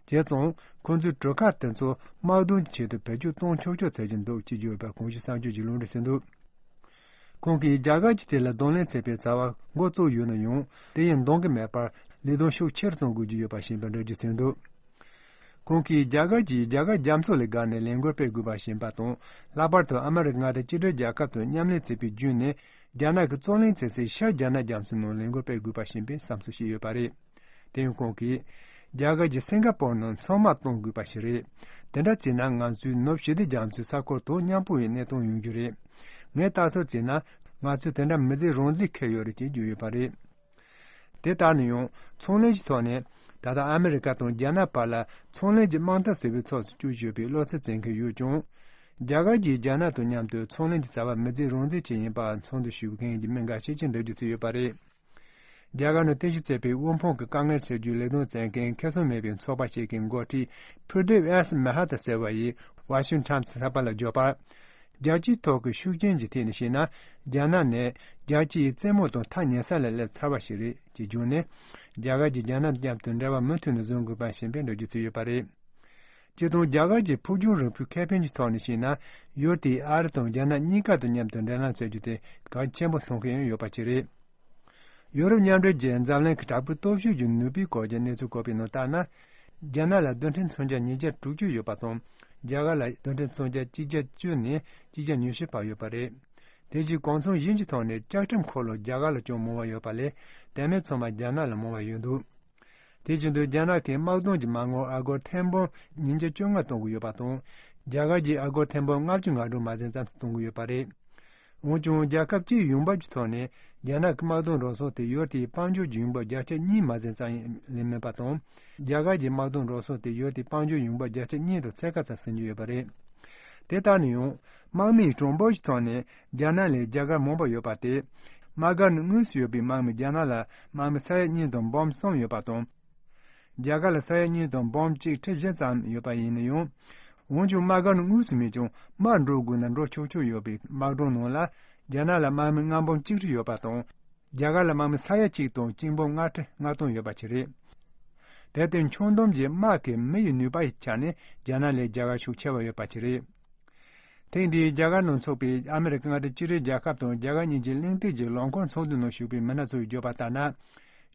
བྱས་ཙང་ཁོ་ཚོའི་གྲུ་ཁ་དེ་ཚོ་དམག་དོན་གྱི་ཆེད་དུ་བེད་སྤྱོད་གཏོང་ཆོག་ཆོག་བྱེད་ཀྱི་འདུག་ཅེས་བརྗོད་པ་གོང་ཞུས་གསར་འགྱུར་གྱིས་ལུང་འདྲེན་བྱས་འདུག་ཁོང་གིས་རྒྱ་གར་གྱིས་དེ་ལ་གདོང་ལེན་བྱེད་པའི་བྱ་བ་འགོ་བཙུགས་ཡོད་ན་ཡང་དེ་ཡང་འདང་གི་མེད་པར་ལས་དོན་ཤུགས་ཆེར་གཏོང་དགོས་ཀྱི་ཡོད་པ་ཞིག་ཡིན་པའི་འགྲེལ་བརྗོད་བྱས་འདུག་ཁོང་གིས་རྒྱ་གར་གྱིས་རྒྱ་གར་རྒྱ་མཚོ་ལས་བརྒལ་ནས་ལས་འགུལ་སྤེལ་དགོས་པ་ཞིག་ཡིན་པ་དང་། ལྷག་པར་དུ་ཨ་མི་རི་ཀ་མངའ་སྡེ་གཅིག་སྒྲིལ་རྒྱལ་ཁབ་དང་མཉམ་ལས་བྱེད་པའི་བརྒྱུད་ནས་རྒྱ་ནག་གི་རྩོད་གླེང་བྱེད་སའི་ཤར་རྒྱ་ནག་རྒྱ་མཚོའི་ནང་ལས་འགུལ་སྤེལ་དགོས་པ་ཞིག་ཡིན་པའི་བསམ་ཚུལ་ཞིག་ཡོད་པ་རེད། དེ་ཡང་ཁོང་གིས། རྒྱ་གར་གྱིས་སིང་ག་པོར་ནང་མཚོ་དམག་གཏོང་དགོས་པ་ཞིག་རེད། དེ་འདྲ་བྱས་ན་ང་ཚོའི་ནུབ་ཞི་བདེ་རྒྱ་མཚོའི་ས་ཁུལ་དུ་མཉམ་པོ་ཡི་གནས་སྟངས་ཡོང་རྒྱུ་རེད། ངས་ལྟ་ཚུལ་བྱས་ན་ང་ཚོས་དེ་འདྲ་མི་བྱེད་རང་བྱེད་ཁེལ་ཡོད་རེད་ཅེས་བརྗོད་ཡོད་པ་རེད། དེ་ལྟར་ན་ཡང་ཚོང་ལས་ཀྱི་ཐོག་ནས་ད་ལྟ་ཨ་མི་རི་ཀ་དང་རྒྱ་ནག་བར་ལ་ཚོང་ལས་ཀྱི་དམག་འཐབ་ཟེར་བའི་ཚོགས་སུ་བཅུག་ཡོད་པའི་བློ་འཚབ་བྱེད་མཁན་ཡོད་ཀྱང་། རྒྱ་གར་གྱིས་རྒྱ་ནག་དང་མཉམ་དུ་ཚོང་ལས་ཀྱི་བྱ་བ་མི་བྱེད་རང་བྱེད་བྱས་ཡིན་པ་ཚོགས་འདུ་ཞུགས་མཁན་གྱི་མི་འགའ་ཤས་ཀྱིས་འགྲེལ་བརྗོད་བྱས་ཡོད་པ་རེད། རྒྱ་གར་ནང་རྟེན་གཞི་བྱས་པའི་དབུལ་ཕོངས་ཀྱི་དཀའ་ངལ་སེལ་རྒྱུའི་ལས་དོན་བྱེད་མཁན་ཁེ་བཟང་མེད་པའི་ཚོགས་པ་ཞིག་གི་འགོ་ཁྲིད་ཕུར་དེབ་ཨེས་མ་ཧ་ཏ་ཟེར་བ་ཡིས་ཝ་ཤིང་ཊོན་ཊའིམ་སི་ཚགས་པར་ལ་བརྗོད་པར། རྒྱལ་སྤྱིའི་ཐོག་གི་ཤུགས་རྐྱེན་གྱི་ཐད་ནས་བཤད་ན། རྒྱ་ནག་ནི་རྒྱལ་སྤྱིའི་རྩེད་མོ་དང་ཐག་ཉེ་ས་ལ་སླེབས་ཚར་བ་ཞིག་རེད་ཅེས་བརྗོད་ནས། རྒྱ་གར་གྱིས་རྒྱ་ནག་མཉམ་དུ་འབྲེལ་བ་མུ་མཐུད་ནས་བཟོ་དགོས་པ་ཞིག་ཡིན་པའི་འགྲེལ་བརྗོད་བྱས་ཡོད་པ་རེད། སྤྱིར་བཏང་རྒྱ་གར་གྱི་ཕུགས་རྒྱང་རིང་པོའི་ཁེ་ཕན་གྱི་ཐོག་ནས་བཤད་ན། ཡུལ་དེས་ཨ་རི་དང་རྒྱ་ནག་གཉིས་ཀ་དང་མཉམ་དུ་འབྲེལ་ལམ་བྱེད་རྒྱུ་དེ་གལ་ཆེན་པོ་མཐོང་མཁན་ཡང་ཡོད་པ་ཞིག་རེད། ཡོ་རོབ་མཉམ་འབྲེལ་གྱིས་འཛམ་གླིང་གི་དྲག་པོའི་སྟོབས་ཤུགས་ཀྱི་ནུས་པའི་སྐོར་གྱི་གནས་ཚུལ་བཀོད་པའི་ནང་ལྟར་ན། རྒྱ་ནག་ལ་རྡུལ་ཕྲན་མཚོན་ཆ་ཉིས་བརྒྱ་དྲུག་ཅུ་ཡོད་པ་དང་། རྒྱ་གར་ལ་རྡུལ་ཕྲན་མཚོན་ཆ་གཅིག་བརྒྱ་བཅུ་ནས་གཅིག་བརྒྱ་ཉི་ཤུ་བར་ཡོད་པ་རེད། དེ་བཞིན་གོ་མཚོན་གཞན་གྱི་ཐོག་ནས་ལྕགས་ཁྲིམས་འཁོར་ལོ་རྒྱ་གར་ལ་ཅུང་མང་བ་ཡོད་པ་ལས། དེ་མིན་ཚང་མ་རྒྱ་ནག་ལ་མང་བ་ཡོད་འདུག་དེ་བཞིན་དུ་རྒྱ་ནག་གིས་དམག་དོན་གྱི་མ་དངུལ་ཨ་སྒོར་ཐེར་འབུམ་ཉིས་བརྒྱ་བཅོ་ལྔ་གཏོང་གི་ཡོད་པ་དང་། རྒྱ་གར་གྱིས་ཨ་སྒོར་ཐེར་འབུམ་ལྔ་བཅུ་ང་དྲུག་མ་ཟིན་ཙམ་ཞིག་གཏོང་གི་ཡོད་པ་རེད། འོན་ཀྱང་རྒྱལ་ཁབ་སྤྱིའི་ཡོང་འབབ་ཀྱི་ཐོག་ནས་རྒྱ་ནག་གི་དམག་དོན་རང་སོར་དེ་ཡུལ་དེའི་དཔལ་འབྱོར་གྱི་ཡོང་འབབ་བརྒྱ་ཆ་གཉིས་མ་ཟིན་ཙམ་ལས་མེད་པ་དང་། རྒྱ་གར་གྱི་དམག་དོན་རང་སོར་དེ་ཡུལ་དེའི་དཔལ་འབྱོར་ཡོང་འབབ་བརྒྱ་ཆ་གཉིས་དང་ཕྱེད་ཀ་ཙམ་ཟིན་གྱི་ཡོད་པ་རེད། དེ་ལྟར་ན་ཡང་དམག་མིའི་གྲངས་འབོར་གྱི་ཐོག་ནས་རྒྱ་ནག་ལས་རྒྱ་གར་མང་བ་ཡོད་པ་སྟེ། དམག་སྒར་ནང་དངོས་སུ་ཡོད་པའི་དམག་མི་རྒྱ་ནག་ལ་དམག་མི་ས་ཡ་གཉིས་དང་འབུམ་གསུམ་ཡོད་པ་དང་། རྒྱ་གར་ལ་ས་ཡ་གཉིས་དང་འབུམ་གཅིག་ཁྲི་བཞི་ཙམ་ཡོད་པ་ཡིན་ན་ཡང་། འོན་ཀྱང་དམག་སྒར་ནང་དངོས་སུ་མེད་ཀྱང་དམག་འགྲོ་དགོས་ན་འགྲོ་ཆོག་ཆོག་ཡོད་པའི་དམག་གྲོང་ནང་ལ་རྒྱ་ནག་ལ་དམག་མི་ལྔ་འབུམ་གཅིག་ཁྲི་ཡོད་པ་དང་། རྒྱ་གར་ལ་དམག་མི་ས་ཡ་གཅིག་དང་གཅིག་འབུམ་ལྔ་ཁྲི་ལྔ་སྟོང་ཡོད་པ་ཅིག་རེད། དེར་བརྟེན་ཁྱོན་བསྡོམས་ཀྱི་དམག་གི་མི་ཡི་ནུས་པ་ཡི་ཆ་ནས་རྒྱ་ནག་ལས་རྒྱ་གར་ཤུགས་ཆེ་བ་ཡོད་པ་ཅིག་རེད། ཐེངས་འདིའི་རྒྱ་གར་ནང་འཚོགས་པའི་ཨ་མི་རི་ཀ་མངའ་སྡེ་སྤྱི་མཐུན་རྒྱལ་ཁབ་དང་རྒྱ་གར་གཉིས་ཀྱི་གླེང་སྟེགས་ཀྱི་ལམ་ཁོག་ཚོགས་འདུ་ནང་ཞུགས་པའི་མི་སྣ་ཚོས་བརྗོད་པ་ལྟར་ན།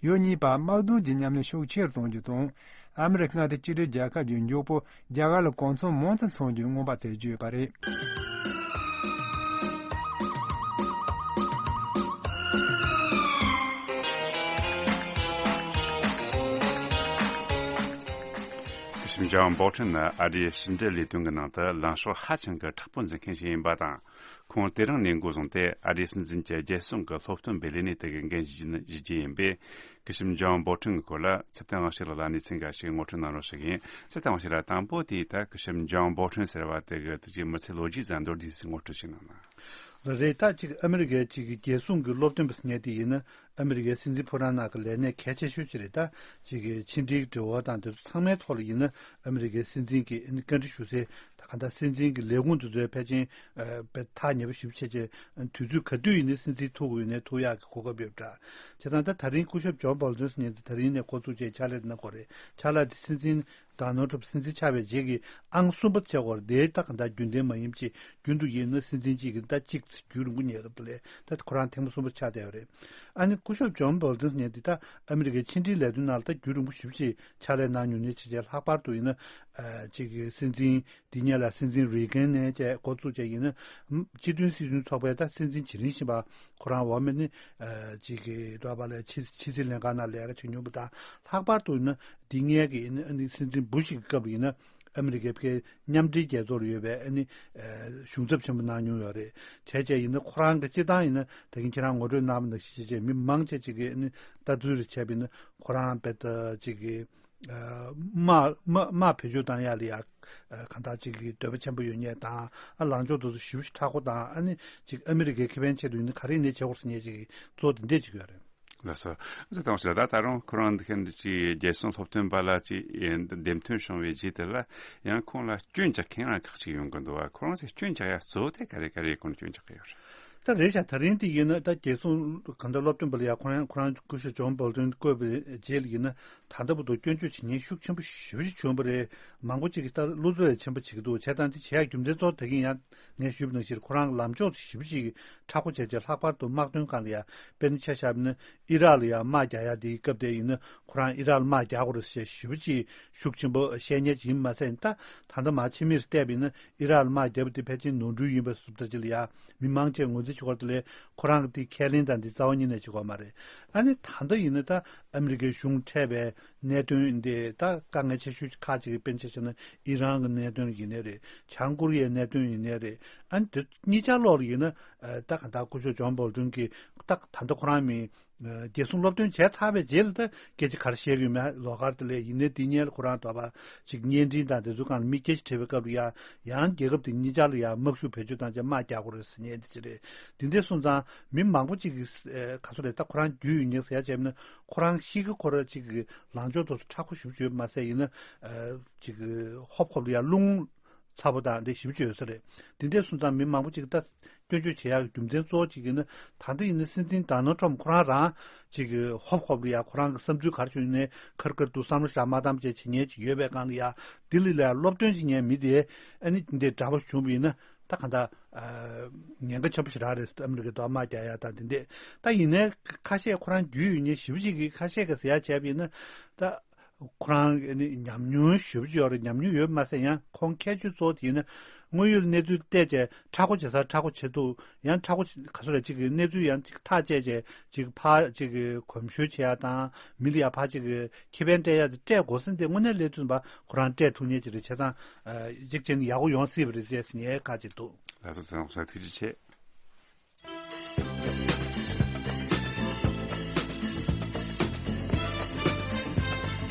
ཡུལ་གཉིས་བར་དམག་དོན་གྱི་མཉམ་ལས་ཤུགས་ཆེ་རུ་གཏོང་རྒྱུ་དང་། ཨ་མི་རི་ཀ་མངའ་སྡེ་སྤྱི་མཐུན་རྒྱལ་ཁབ་ཀྱི་མགྱོགས་པོ་རྒྱ་གར་ལ་གོ་མཚོན་མང་ཙམ་འཚོང་རྒྱུའི་སྔོན་དཔག་མཛད་ཀྱི་ཡོད་པ་རེད། སྐུ་ཞབས་ཇོན་བོལ་ཊོན་ནི་ཨ་རིའི་ཕྱི་འབྲེལ་ལས་དོན་གྱི་ནང་དུ་ལངས་ཕྱོགས་ཧ་ཅང་གི་མཁྲེགས་པོ་འཛིན་མཁན་ཞིག་ཡིན་པ་དང་། ཁོང་དེ་རིང་ནས་འགོ་བཟུང་སྟེ་ཨ་རིའི་སྲིད་འཛིན་གྱི་རྒྱལ་སྲུང་གི་སློབ་སྟོན་པའི་ལས་གནས་དེ་གའི་འགན་བཞེས་རྒྱུ་ཡིན་པས། སྐུ་ཞབས་ཇོན་བོལ་ཊོན་གྱི་སྐོར་ལ་ཚེ་བརྟན་དབང་ཕྱུག་ལགས་ལ་གནས་ཚུལ་འགའ་ཞིག་ངོ་སྤྲོད་གནང་རོགས་ཞུ་གི་ཡིན། ཚེ་བརྟན་དབང་ཕྱུག་ལགས། དང་པོ་དེ་ད་སྐུ་ཞབས་ཇོན་བོལ་ཊོན་ཟེར་བ་དེ་གི་དེ་གའི་མི་ཚེ་ལོ་རྒྱུས་ཙམ་མདོར་བསྡུས་ཤིག་ངོ་སྤྲོད་ཞིག་གནང་ན། རེད། ད་ཅིག་ཨ་མི་རི་ཀའི་ཅིག་རྒྱལ་སྲུང་གི་སློབ་སྟོན་པ་ཟེར་མཁན་དེ་ཡིན་ན་ཨ་མི་རི་ཀའི་སྲིད་འཛིན་ཕོ་བྲང་ནང་གི་ལས་གནས་གལ་ཆེ་ཤོས་ཅིག་རེད། ད་ཅིག་གི་ཕྱི་འབྲེལ་གྱི་འབྲེལ་བ་དང་དེ་ཚོ་ཚང་མའི་ཐོག་ལ་ཡིན་ན་ཨ་མི་རི་ཀའི་སྲིད་འཛིན་གྱི་ཨ་ནི་བཀའ་འདྲི་ཞུ་སའི་ད་གང་ལྟར་སྲིད་འཛིན་གྱི་ལས་ཁུངས་དེ་ཚོའི་ཕལ་ཆེར་ཨ་དཔེ་ཐག་ཉེ་པོ་ཞེ་པོ་བྱས་བྱས་དུས་ཚོད་ག་དུས་ཡིན་ནའི་སྲིད་འཛིན་ཐུག་དགོས་ཡིན་ནའི་ཐུག་ཡག་གི་གོ་སྐབས་ཡོད་འདྲ། བྱས་ཙང་ད་ད་རིང་སྐུ་ཞབས་ཇོན་བོལ་ཊོན་ཟེར་མཁན་དེ་ད་རིང་ནས་འགོ་བཙུགས་བྱས་ཕྱག་ལས་གནང་གི་ཡོད་རེད། ཕྱག་ལས་དེ་སྲིད་འཛིན་ཌོ་ནལ་ཊམ་སྲིད་འཛིན་ཆགས་པའི་རྗེས་ཀྱི་ཨང་གསུམ་པ་ཆགས་ཀྱི་ཡོད་རེད། དེ་ད་གང་ལྟར་རྒྱུན་ལྡན་མ་ཡིན་པ་ཅིག་རྒྱུན་དུ་ཡིན་ན་སྲིད་འཛིན་གཅིག་གིས་ད་གཅིག་རྒྱུན་རིང་པོ་ཉལ་གི་འདུག་ལས། ད་ཁོ་རང་ཐེངས་མ་གསུམ་པ་ཆགས་བསྡད་ཡོད་རེད། ཨ་ནི་སྐུ་ཞབས་ཇོན་བོལ་ཊོན་ཟེར་མཁན་དེ་ད་ཨ་མི་རི་ཀའི་ཕྱི་འབྲེལ་ལས་དོན་ནང་ལ་ད་རྒྱུན་རིང་པོ་ཞེ་པོ་ཅིག་ཕྱག་ལས་གནང་མྱོང་མཁན་ཅིག་བྱས། ལྷག་པར་དུ་ཡིན་ན་ཨ་ཅིག་གི་སྲིད་འཛིན་འདི་སྔོན་ལ་སྲིད་འཛིན་རེ་གན་ནས་བྱས་འགོ་བཙུགས་བྱས་ཡིན་ན་སྤྱི་མཐུན་སྲིད་དོན་ཚོགས་པའི་ད་སྲིད་འཛིན་བྱེད་རིང་བཞིན་པ་ཁོ་རང་འོག་མ་ནི་ཨ་ཅིག་གི་རོ་པ་ལ་ཕྱི་ཕྱི་སྲིད་ལྷན་ཁང་ནང་ལས་ཀ་བྱེད་མྱོང་བ་དང་། ལྷག་པར་དུ་ཡིན་ན་འདི་སྔོན་གྱི་ཡིན་ན་ཨ་ནི་སྲིད་འཛིན་བུ་ཤི་གི་སྐབས་ལ་ཡིན་ན། ཨ་མི་རི་ཀའི་ཕ་གིའི་མཉམ་འབྲེལ་རྒྱལ་ཚོགས་ལ་ཡོད་པའི་ཨ་ནི་ཨ་གཞུང་ཚབ་ཆེན་པོ་གནང་མྱོང་ཡོད་རེད། བྱས་བྱས་ཡིན་ན་ཁོ་རང་གི་སྤྱིར་བཏང་ཡིན་ན་ད་གིན་ཁྱེད་རང་ངོ་སྤྲོད་གནང་བ་ནང་བཞིན་བྱས་བྱས་མི་མང་ཆེ་ཅིག་གིས་ཨ་ནི་ལྟ་ཚུལ་རེ་བྱས་པ་ཡིན་ན་ཁོ་རང་དཔེ་ད་ཅིག་གི་ཨ་དམག་དམག་དམག་བེད་སྤྱོད་བཏང་ཡག་ལ་ཡ་ཨ་གང་ལྟར་ཅིག་གི་འདོད་པ་ཆེན་པོ་ཡོད་མཁན་དང་། ཨ་ལངས་ཕྱོགས་དེ་ཚོ་ཞེ་པོ་ཅིག་མཁྲེགས་པོ་དང་། ཨ་ནི་ཅིག་ཨ་མི་རི་ཀའི་ཁེ་ཕན་ཆེད་དུ་ཡིན་ན་ག་རེ་ཡིན་ནའི་བྱེད་དགོས་ཟེར་མཁན་ཅིག་གཙོ་བོ་དེ་འདྲས་ཅིག་ཡོད་རེད། ལགས་སོ། ཟེར་དང་ཞེས་ད་ད་རུང་ཁོ་རང་འདི་ཁན་ཅིག་རྒྱལ་སྲུང་སློབ་སྟོན་པ་ལ་ཅིག་འདེམས་ཐོན་བྱུང་བའི་རྗེས་དེ་ལ་ཡང་ཁོང་ལ་སྐྱོན་རྒྱག་མཁན་རང་ཁག་ཅིག་ཡོང་གི་འདུག་བ། ཁོ་རང་ཚོས་སྐྱོན་རྒྱག་ཡ་གཙོ་བོ་དེ་ག་རེ་ག་རེ་ཡིན་ཁོང་སྐྱོན་རྒྱག་གི་ཡོད་རེད། ད་རེད་ཤག་ད་རིང་དེ་ཡིན་ན་ད་རྒྱལ་སྲུང་གང་ལྟར་སློབ་སྟོན་པ་ལ་ཡ་ཁོ་རང་ཁོ་རང་སྐུ་ཞབས་ཇོན་བོལ་ཊོན་བསྐོས་པའི་རྗེས་ལ་ཡིན་ན་ད་ལྟ་བར་དུ་སྐྱོན་བརྗོད་བྱེད་མཁན་ཤུགས་ཆེན་པོ་ཞེ་པོ་ཅིག་བྱུང་བ་རེད། མང་པོ་ཅིག་གིས་ད་བློ་འཚབ་ཡ་ཆེན་པོ་བྱེད་ཀྱི་འདུག་བྱས་ཙང་དེ་བྱེད་ཡ་རྒྱུ་མཚན་གཙོ་བོ་ད་གིན་ཡང་ངས་ཞུས་པ་ནང་བཞིན་ཁོ་རང་ལངས་ཕྱོགས་ཞེ་པོ་ཅིག་མཁྲེགས་པོ་བྱས་བྱས། ལྷག་པར་དུ་དམག་དོན་སྒང་ལ་ཡ་དཔེར་ན་ཆ་བཞག་པ་ཡིན་ན་ཨི་རག་ལ་ཡ་དམག་རྒྱག་ཡ་དེའི་སྐབས་དེ་ཡིན་ན་ཁོ་རང་ཨི་རག་ལ་དམག་རྒྱག་དགོས་རེད་ཟེར་ཞེ་པོ་ཅིག་ཤུགས་ཆེན་པོ་བཤད་མཁན་ཅིག་ཡིན་མ་ཟད། ད་ད་ལྟ་མར་ཕྱི་མིག་བལྟས་པ་ཡིན་ན་ཨི་རག་ལ་དམག་རྒྱབ་པ་དེ་ཕལ་ཆེར་ནོར་འཁྲུལ་ཡིན་པ་བཟོ་ལྟ་ཅིག་ལ་ཡ་མི་མང་ཆེ་ངོས་འཛིན་བྱེད་ཀྱི་ཡོད་རེད། དེ་ལས་ཁོ་རང་གི་དེ་ཁས་ལེན་དང་དེ་རྩ་བ་ཉིད་ནས་བྱེད་ཀྱི་ཡོད་མ་རེད། ཨ་ནི་ད་ལྟ་ཡིན་ན་ད་ཨ་མི་རི་ཀའི་གཞུང་འཕྲད་པའི་གནད་དོན་འདི་ད་དཀའ་ངལ་ཆེ་ཤོས་ཁག་ཅིག་གི་དཔེར་ན་ཆ་བཞག་ན་ཨི་རན་གྱི་གནད་དོན་ཡིན་ནའི་རེད། བྱང་ཀོ་རི་ཡའི་གནད་དོན་ཡིན་ནའི་རེད། ཨ་ནི་དེ་གཉིས་ཆར་ལོག་ལ་ཡིན་ན་ཨ་ད་ག་ད་སྐུ་ཞབས་ཇོན་བོལ་ཊོན་གྱིས་ད་ད་ལྟ་ཁོ་རང་མི་རྒྱལ་སྲུང་སློབ་སྟོན་བྱས་ཚར་བའི་རྗེས་ལ་ད་སྐད་ཆ་ག་རེ་བཤད་ཀྱི་ཡོད་མེད་ལོགས་ཀར་དེ་ལས་ཡིན་ནའི་དེ་སྔོན་ལ་ཁོ་རང་དོགས་པ་ཅིག་བརྙན་འཕྲིན་དང་དེ་ཚོའི་སྒང་ལ་མི་སྐད་ཆ་དྲིས་པའི་སྐབས་ལ་ཡ་ཡང་རྒྱལ་ཁབ་དེ་གཉིས་ཆར་ལ་ཡ་དམག་ཤུགས་བེད་སྤྱོད་བཏང་བྱས་དམག་རྒྱག་དགོས་རེད་ཟེར་མཁན་དེ་ཅིག་རེད། དེ་འདྲ་སོང་ཙང་མི་མང་པོ་ཅིག་གིས་ཨ་ག་ཚོད་རེད། ད་ཁོ་རང་རྒྱུས་ཡོད་མཁན་ཟེར་ཡ་བྱས་ན་ཁོ་རང་ཤི་གི་ཁོ་ར་ཅིག་གི་ལངས་ཕྱོགས་དེ་ཚོ་མཁྲེགས་པོ་ཞེ་པོ་ཅིག་ཡོད་མ་ཟད་ཡིན་ན་ཨ་ཅིག་གི་ཧོབ་ཁོབ་ལ་ཡ་རླུང་ཚ་པོ་དང་འདྲ་ཞེ་པོ་ཅིག་ཡོད་ས་རེད། དེ་འདྲ་སོང་ཙང་མི་མང་པོ་ཅིག་ད་སྐྱོན་བརྗོད་བྱེད་ཡག་གི་རྒྱུ་མཚན་གཙོ་བོ་ཅིག་ཡིན་ན་ད་ལྟ་ཡིན་ན་སྲིད་འཛིན་ཌོ་ནལ་ཊམ་ཁོ་རང་རང་ཅིག་གི་ཧོབ་ཁོབ་ལ་ཡ་ཁོ་རང་གི་བསམ་ཚུལ་ག་རེ་བྱུང་ཡིན་ནའི་ཁར་ཁར་དུ་བསམ་བློ་བཞག་མ་བཏང་བྱས་བྱེད་མཁན་ཅིག་ཡོད་པའི་སྒང་ལ་ཡ་ལྡི་ལི་ལ་ཡ་སློབ་སྟོན་བྱེད་མཁན་མི་དེ་ཨ་ནི་དེ་འདྲའི་འདྲ་པོ་བྱུང་བ་ཡིན་ན། ད་ག་འདྲ་ཉེན་ཁ་ཆེན་པོ་ཞིག་རང་རེད། ཨ་མི་རི་ཀའི་འོག་དམག་རྒྱག་ཡ་དང་དེ་འདྲས། ད་ཡིན་ནའི་ཁ་ཤས་ཁོ་རང་རྒྱུས་ཡོད་མཁན་ཞེ་པོ་ཅིག་གིས་ཁ་ཤས་ཀྱིས་ཟེར་ཡ་བྱས་པ་ཡིན་ན་ད་ཁོ་རང་ནི་ཉམས་མྱོང་ཞེ་པོ་ཅིག་ཡོད་རེད། ཉམས་མྱོང་ཡོད་མ་ཟད་ཡང་ཁོང་ཁྱད་ཆོས་གཙོ་བོ་དེ་ཡིན་ན་དངོས་ཡོད་གནས་ཚུལ་བལྟས་བྱས་མཁྲེགས་པོ་བྱེད་སར་མཁྲེགས་པོ་བྱེད་ཐུབ། ཡང་མཁྲེགས་པོ་ག་ཚོད་རེད་ཅིག་གི་གནས་ཚུལ་ཡང་ཅིག་ཐག་བཅད་བྱས་ཅིག་ཕར་ཅིག་གི་གོམས་ཞུ་བྱེད་ཡ་དང་མི་ལ་ཡ་ཕར་ཅིག་གི་ཁེ་ཕན་སྤྲད་ཡ་དེ་སྤྲད་དགོས་ཟིན་དེ་དངོས་གནས་ལས་དོན་པ་ཁོ་རང་སྤྲད་ཐུབ་མཁན་ཅིག་རེད། བྱས་ཙང་ཨ་གཅིག་ཅན་ཡག་པོ་ཡོང་སྲིད་པ་རེད་ཟེར་ཟིན་ཡས་ཁག་ཅིག་འདུག་ལགས་སོ། ཐུགས་རྗེ་ཆེ།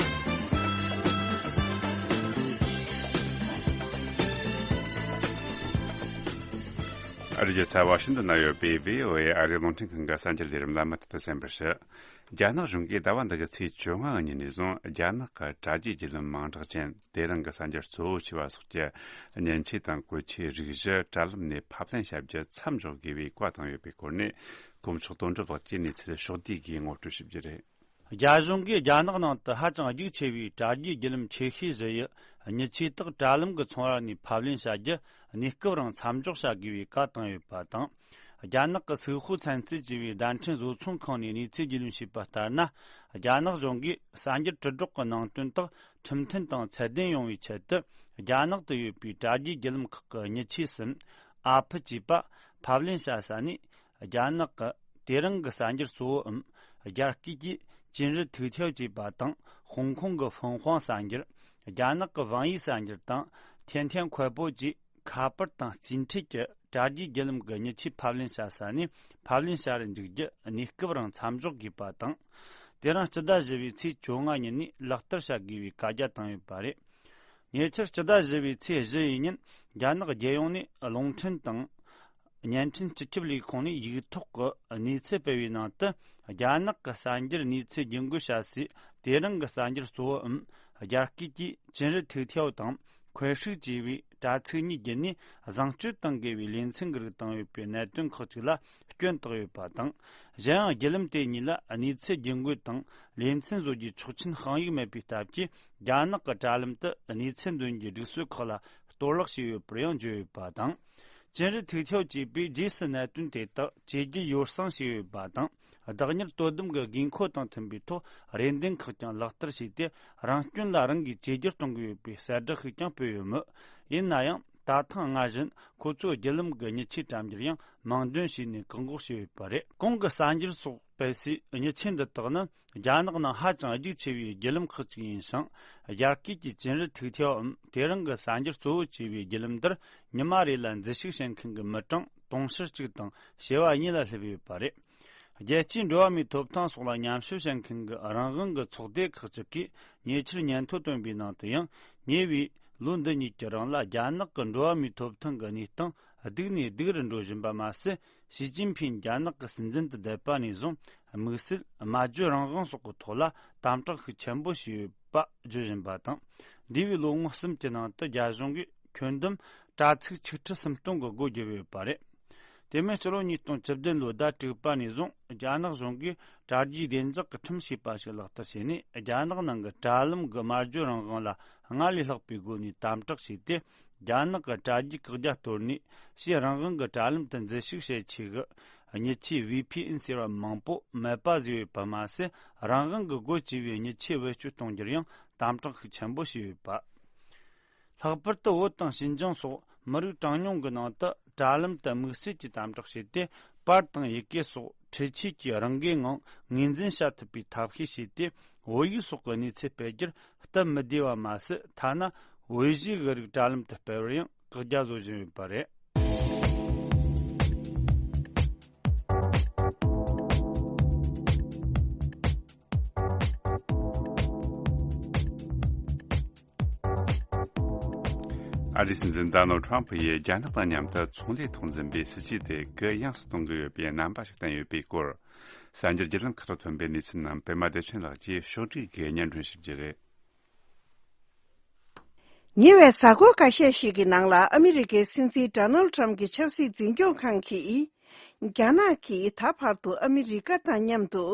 ཨ་རིའི་རྒྱལ་ས་ཝ་ཤིང་ཏོན་ན་ཡོད་པའི་བྷི་ཨོ་ཨེ་ཨ་རིའི་རླུང་འཕྲིན་ཁང་གི་གསར་འགྱུར་ལས་རིམ་ལ་མུ་མཐུད་དུ་གསན་པར་ཞུ། རྒྱ་ནག་གཞུང་གིས་ཟླ་བ་འདི་གི་ཚེས་བཅོ་ལྔ་ཉིན་ནས་བཟུང་རྒྱ་ནག་གི་དྲ་རྒྱའི་བརྒྱུད་ལམ་མིང་གྲགས་ཅན་དེ་རིང་གི་གསར་འགྱུར་གཙོ་བོ་ཆེ་བ་སོགས་ཀྱི་མཉེན་ཆས་དང་གོད་ཆས་རིགས་བཞི་དྲ་ལམ་ནས་ཕབ་ལེན་བྱ་རྒྱུ་མཚམས་འཇོག་དགོས་པའི་བཀའ་བཏང་ཡོད་པའི་སྐོར་ནས། གོ་མཆོག་དོན་གྲུབ་ལགས་ཀྱིས་གནས་ཚུལ་ཕྱོགས་བསྡུས་སྒོས་ངོ་སྤྲོད་ཞུ་རྒྱུ་རེད། རྒྱ་གཞུང་གིས་རྒྱ་ནག་ནང་དུ་ཧ་ཅང་རྒྱུག་ཆེ་བའི་དྲ་རྒྱའི་བརྒྱུད་ལམ་ཆེ་ཤོས་བཞི་ཡི་མྱི་ཆས་དག་དྲ་ལམ་གྱི་ཚོང་ར་ནས་ཕབ་ལེན་བྱ་རྒྱུ་གནས་སྐབས་རིང་མཚམས་འཇོག་བྱ་དགོས་པའི་བཀའ་བཏང་ཡོད་པ་དང་། རྒྱ་ནག་གི་སུའུ་ཧུའུ་ཚན་རྩལ་ཅེས་པའི་བརྡ་འཕྲིན་བཟོ་ཚོང་ཁང་ནས་གནས་ཚུལ་རྒྱུས་ལོན་བྱས་པ་ལྟར་ན། རྒྱ་ནག་གཞུང་གིས་གསར་འགྱུར་དྲིལ་སྒྲོག་གི་ནང་དོན་དག་ཁྲིམས་མཐུན་དང་ཚད་ལྡན་ཡོང་བའི་ཆེད་དུ། རྒྱ་ནག་ཏུ་ཡོད་པའི་དྲ་རྒྱའི་བརྒྱུད་ལམ་ཁག་གི་མྱི་ཆས་སམ། ཨ་ཕ་ཅེས་པ་ཕབ་ལེན་བྱ་ས་ནས། རྒྱ་ནག་གི་དེ་རིང་གི་གསར་འགྱུར་གཙོ་བོའམ། རྒྱ་སྐད་ཀྱི་ཅིན་རི་ཐིག་ཐེའོ་ཅེས་པ་དང་། ཧོང་ཀོང་གི་ཧྥུན་ཧུང་གསར་འགྱུར། རྒྱ་ནག་གི་ཝང་ཡི་གསར་འགྱུར་དང་། ཐེན་ཐེན་ཁོའེ་པོ་བཅས་ཁ་པར་དང་རྩིས་འཕྲུལ་གྱི་དྲ་རྒྱའི་བརྒྱུད་ལམ་གྱི་མྱི་ཆས་ཕབ་ལེན་བྱ་ས་ནས་ཕབ་ལེན་བྱ་རུ་འཇུག་རྒྱུ་གནས་སྐབས་རིང་མཚམས་འཇོག་དགོས་པ་དང་། དེ་རིང་སྤྱི་ཟླ་བཞི་པའི་ཚེས་བཅོ་ལྔ་ཉིན་ནས་ལག་བསྟར་བྱ་དགོས་པའི་བཀའ་རྒྱ་བཏང་ཡོད་པ་རེད། ཉེ་ཆར་སྤྱི་ཟླ་བཞི་པའི་ཚེས་བཞི་ཡི་ཉིན། རྒྱ་ནག་རྒྱལ་ཡོངས་ནས་རླུང་འཕྲིན་དང་། བརྙན་འཕྲིན་སྤྱི་ཁྱབ་ལས་ཁུངས་ནས་ཡིག་ཐོག་གི་གནས་ཚུལ་སྤེལ་བའི་ནང་དུ། རྒྱ་ནག་གི་གསར་འགྱུར་གནས་ཚུལ་རྒྱུན་འགོད་བྱ་སའི་དེ་རིང་གི་གསར་འགྱུར་གཙོ་བོའམ། རྒྱ་སྐད་ཀྱི་ཅིན་རི་ཐིག་ཐེའོ་དང་ཁོའེ་ཧྲིག་ཅེས་པའི་དྲ་ཚིགས་གཉིས་བརྒྱུད་ནས་བཟང་སྤྱོད་གཏང་དགོས་པའི་ལེ་ཚན་འགའ་རིགས་བཏང་ཡོད་པའི་གནད་དོན་ཁག་ཅིག་ལ་སྐྱོན་བཏགས་ཡོད་པ་དང་། གཞན་ཡང་བརྒྱུད་ལམ་དེ་གཉིས་ལ་གནས་ཚུལ་རྒྱུན་འགོད་དང་ལེ་ཚན་བཟོ་རྒྱུའི་ཆོག་མཆན་དཔང་ཡིག་མེད་པའི་སྟབས་ཀྱིས། རྒྱ་ནག་གི་དྲ་ལམ་དུ་གནས་ཚུལ་འདོན་རྒྱུའི་སྒྲིག་སྲོལ་ཁག་ལ་གཏོར་བརླག་བྱས་ཡོད་པར་ཡང་བརྗོད་ཡོད་པ་དང་། ཅིན་རི་ཐིག་ཐེའོ་ཅེས་པས་རྗེས་སུ་གནད་དོན་དེ་དག་བཅོས་བསྒྱུར་ཡོ་བསྲང་བྱས་ཡོད་པ་དང་། བདག་གཉེར་དོ་དམ་གྱི་དགོས་མཁོ་དང་མཐུན་པའི་ཐོག་རེ་འདུན་ཁག་ཀྱང་ལག་བསྟར་བྱས་ཏེ། རང་སྐྱོན་ལ་རང་གིས་བཅོས་བསྒྱུར་གཏོང་གི་ཡོད་པའི་གསལ་བསྒྲགས་ཤིག་ཀྱང་སྤེལ་ཡོད་མོད། ཡིན་ན་ཡང་ད་ཐེངས་སྔར་བཞིན་ཁོ་ཚོའི་བརྒྱུད་ལམ་གྱི་མྱི་ཆས་དྲ་འགྱུར་ཡང་མིང་འདོན་བྱས་ནས་བཀག་འགོག་བྱས་ཡོད་པ་རེད། གོང་གི་གསར་འགྱུར་སོགས་སྤེལ་སའི་མྱི་ཆས་འདི་དག་ནི། རྒྱ་ནག་ནང་ཧ་ཅང་རྒྱུག་ཆེ་བའི་བརྒྱུད་ལམ་ཁག་ཅིག་ཡིན་ཞིང་། རྒྱ་སྐད་ཀྱི་ཅིན་རི་ཐིག་ཐེའོའམ། དེ་རིང་གི་གསར་འགྱུར་གཙོ་བོ་ཅེས་པའི་བརྒྱུད་ལམ་འདིར་ཉི་མ་རེ་ལ་འཛུལ་ཞུགས་བྱེད་མཁན་གྱི་མི་གྲངས་དུང་ཕྱུར་གཅིག་དང་བྱེ་བ་གཉིས་ལ་སླེབས་ཡོད་པ་རེད། རྒྱལ་སྤྱིའི་འགྲོ་བ་མིའི་ཐོབ་ཐང་སོགས་ལ་ཉམས་ཞིབ་བྱེད་མཁན་གྱི་རང་དབང་གི་ཚོགས་སྡེ་ཁག་ཅིག་གིས་ཉེ་ཆར་སྙན་ཐོ་བཏོན་པའི་ནང་དུ་ཡང་། ཉེ་བའི་ལོ་འདི་གཉིས་ཀྱི་རིང་ལ་རྒྱ་ནག་གི་འགྲོ་བ་མིའི་ཐོབ་ཐང་གི་གནས་སྟངས་སྡུག་ནས་སྡུག་རུ་འགྲོ་བཞིན་པ་མ་ཟད། ཞི་ཅིན་ཕིང་རྒྱ་ནག་གི་སྲིད་འཛིན་དུ་བསྡད་པ་ནས་བཟུང་། དམིགས་བསལ་སྨྲ་བརྗོད་རང་དབང་སོགས་ཀྱི་ཐོག་ལ་དམ་དྲག་ཤུགས་ཆེན་པོ་བྱས་ཡོད་པ་བརྗོད་བཞིན་པ་དང་། འདས་པའི་ལོ་ངོ་གསུམ་གྱི་ནང་དུ་རྒྱ་གཞུང་གིས་ཁྱོན་བསྡོམས་དྲ་ཚིགས་ཆིག་ཁྲི་སུམ་སྟོང་གི་སྒོ་བརྒྱབ་ཡོད་པ་རེད། དེ་མིན་སྤྱི་ལོ་ཉིས་སྟོང་བཅུ་བདུན་ལོའི་ཟླ་དྲུག་པ་ནས་བཟུང་རྒྱ་ནག་གཞུང་གིས་དྲ་རྒྱའི་བདེ་འཇགས་ཀྱི་ཁྲིམས་ཞེས་པ་ཞིག་ལག་བསྟར་བྱས་ནས། རྒྱ་ནག་ནང་གི་དྲ་ལམ་གྱི་སྨྲ་བརྗོད་རང་དབང་ལ་སྔར་ལས་ལྷག་པའི་སྒོ་ནས་དམ་དྲག་བྱས་ཏེ། རྒྱ་ནག་གི་དྲ་རྒྱའི་བཀག་རྒྱ་གཏོར་ནས། ཕྱིའི་རང་དབང་གི་དྲ་ལམ་དུ་འཛུལ་ཞུགས་བྱེད་ཆེད་ཀྱི་མྱི་ཆས་བྷི་ཕི་ཨེན་ཟེར་བ་མང་པོ་མེད་པ་བཟོས་ཡོད་པ་མ་ཟད། རང་དབང་གི་སྒོ་བཅས་པའི་མྱི་ཆས་བེད་སྤྱོད་གཏོང་རྒྱུར་ཡང་དམ་དྲག་ཤུགས་ཆེན་པོ་བྱས་ཡོད་པ། ལྷག་པར་དུ་བོད་དང་ཞིན་ཅང་སོགས་མི་རིགས་གྲངས་ཉུང་གི་ནང་དུ་དྲ་ལམ་དུ་དམིགས་བསལ་གྱིས་དམ་དྲག་བྱས་ཏེ། པར་དང་ཡི་གེ་སོགས་འཕྲུལ་ཆས་ཀྱིས་རང་འགུལ་ངང་ངོས་འཛིན་བྱ་ཐུབ་པའི་ཐབས་ཤེས་བྱས་ཏེ། བོད་ཡིག་སོགས་ཀྱི་གནས་ཚུལ་སྤེལ་རྒྱུར་སྟབས་མི་བདེ་བ་མ་ཟད། ཐ་ན་བོད་གཞས་གི་རིགས་དྲ་ལམ་དུ་སྤེལ་བར་ཡང་བཀག་རྒྱ་བཟོ་བཞིན་ཡོད་པ་རེད། ཨ་རིའི་སྲིད་འཛིན་ཌོ་ནལ་ཌི་ཊརམ་ཕི་ཡིས་རྒྱ་ནག་དང་མཉམ་དུ་ཚོང་ལས་ཐོག་འཛིན་པའི་སྲིད་ཇུས་དེ་གུ་ཡངས་སུ་གཏོང་གི་ཡོད་པའི་རྣམ་པ་ཞིག་བསྟན་ཡོད་པའི་སྐོར། གསར་འགྱུར་བརྒྱུད་ལམ་ཁག་ཏུ་ཐོན་པའི་གནས་ཚུལ་རྣམས་པད་མ་བདེ་ཆེན་ལགས་ཀྱིས་ཕྱོགས་སྒྲིག་གིས་སྙན་སྒྲོན་ཞུ་རྒྱུ་རེད། ཉེ་བའི་གཟའ་འཁོར་ཁ་ཤས་ཤིག་གི་ནང་ལ་ཨ་མི་རི་ཀའི་སྲིད་འཛིན་ཌོ་ནལ་ཌི་ཊརམ་གྱི་ཆབ་སྲིད་འཛིན་སྐྱོང་ཁང་གིས། རྒྱ་ནག་གིས་ད་བར་དུ་ཨ་མི་རི་ཀ་དང་མཉམ་དུ་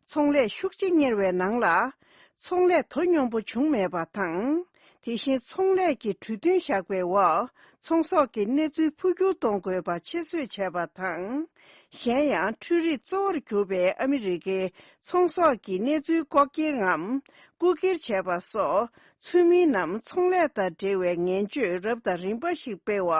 ཚོང་ལས་ཤུགས་ཆེ་གཉེར་བའི་ནང་ལ། ཚོང་ལས་དོ་སྙོམས་པོ་བྱུང་མེད་པ་དང་། དེ་བཞིན་ཚོང་ལས་ཀྱི་གྲོས་མཐུན་བཞག་པའི་འོག་ཚོང་ཟོག་གི་གནས་ཚུལ་འཕོ་འགྱུར་གཏོང་དགོས་པ་ཆེད་བཟོས་བྱས་པ་དང་། གཞན་ཡང་འཕྲུལ་རིག་གཙོ་བོར་གྱུར་པའི་ཨ་མི་རི་ཀའི་ཚོང་ཟོག་གི་གནས་ཚུལ་ལྐོག་གྱེར་ངམ་རྐུ་འཁྱེར་བྱས་པ་སོགས། ཚུལ་མིན་ནམ་ཚོང་ལས་དང་འབྲེལ་བའི་ངན་སྤྱོད་རབ་དང་རིམ་པ་ཞིག་སྤེལ་བ་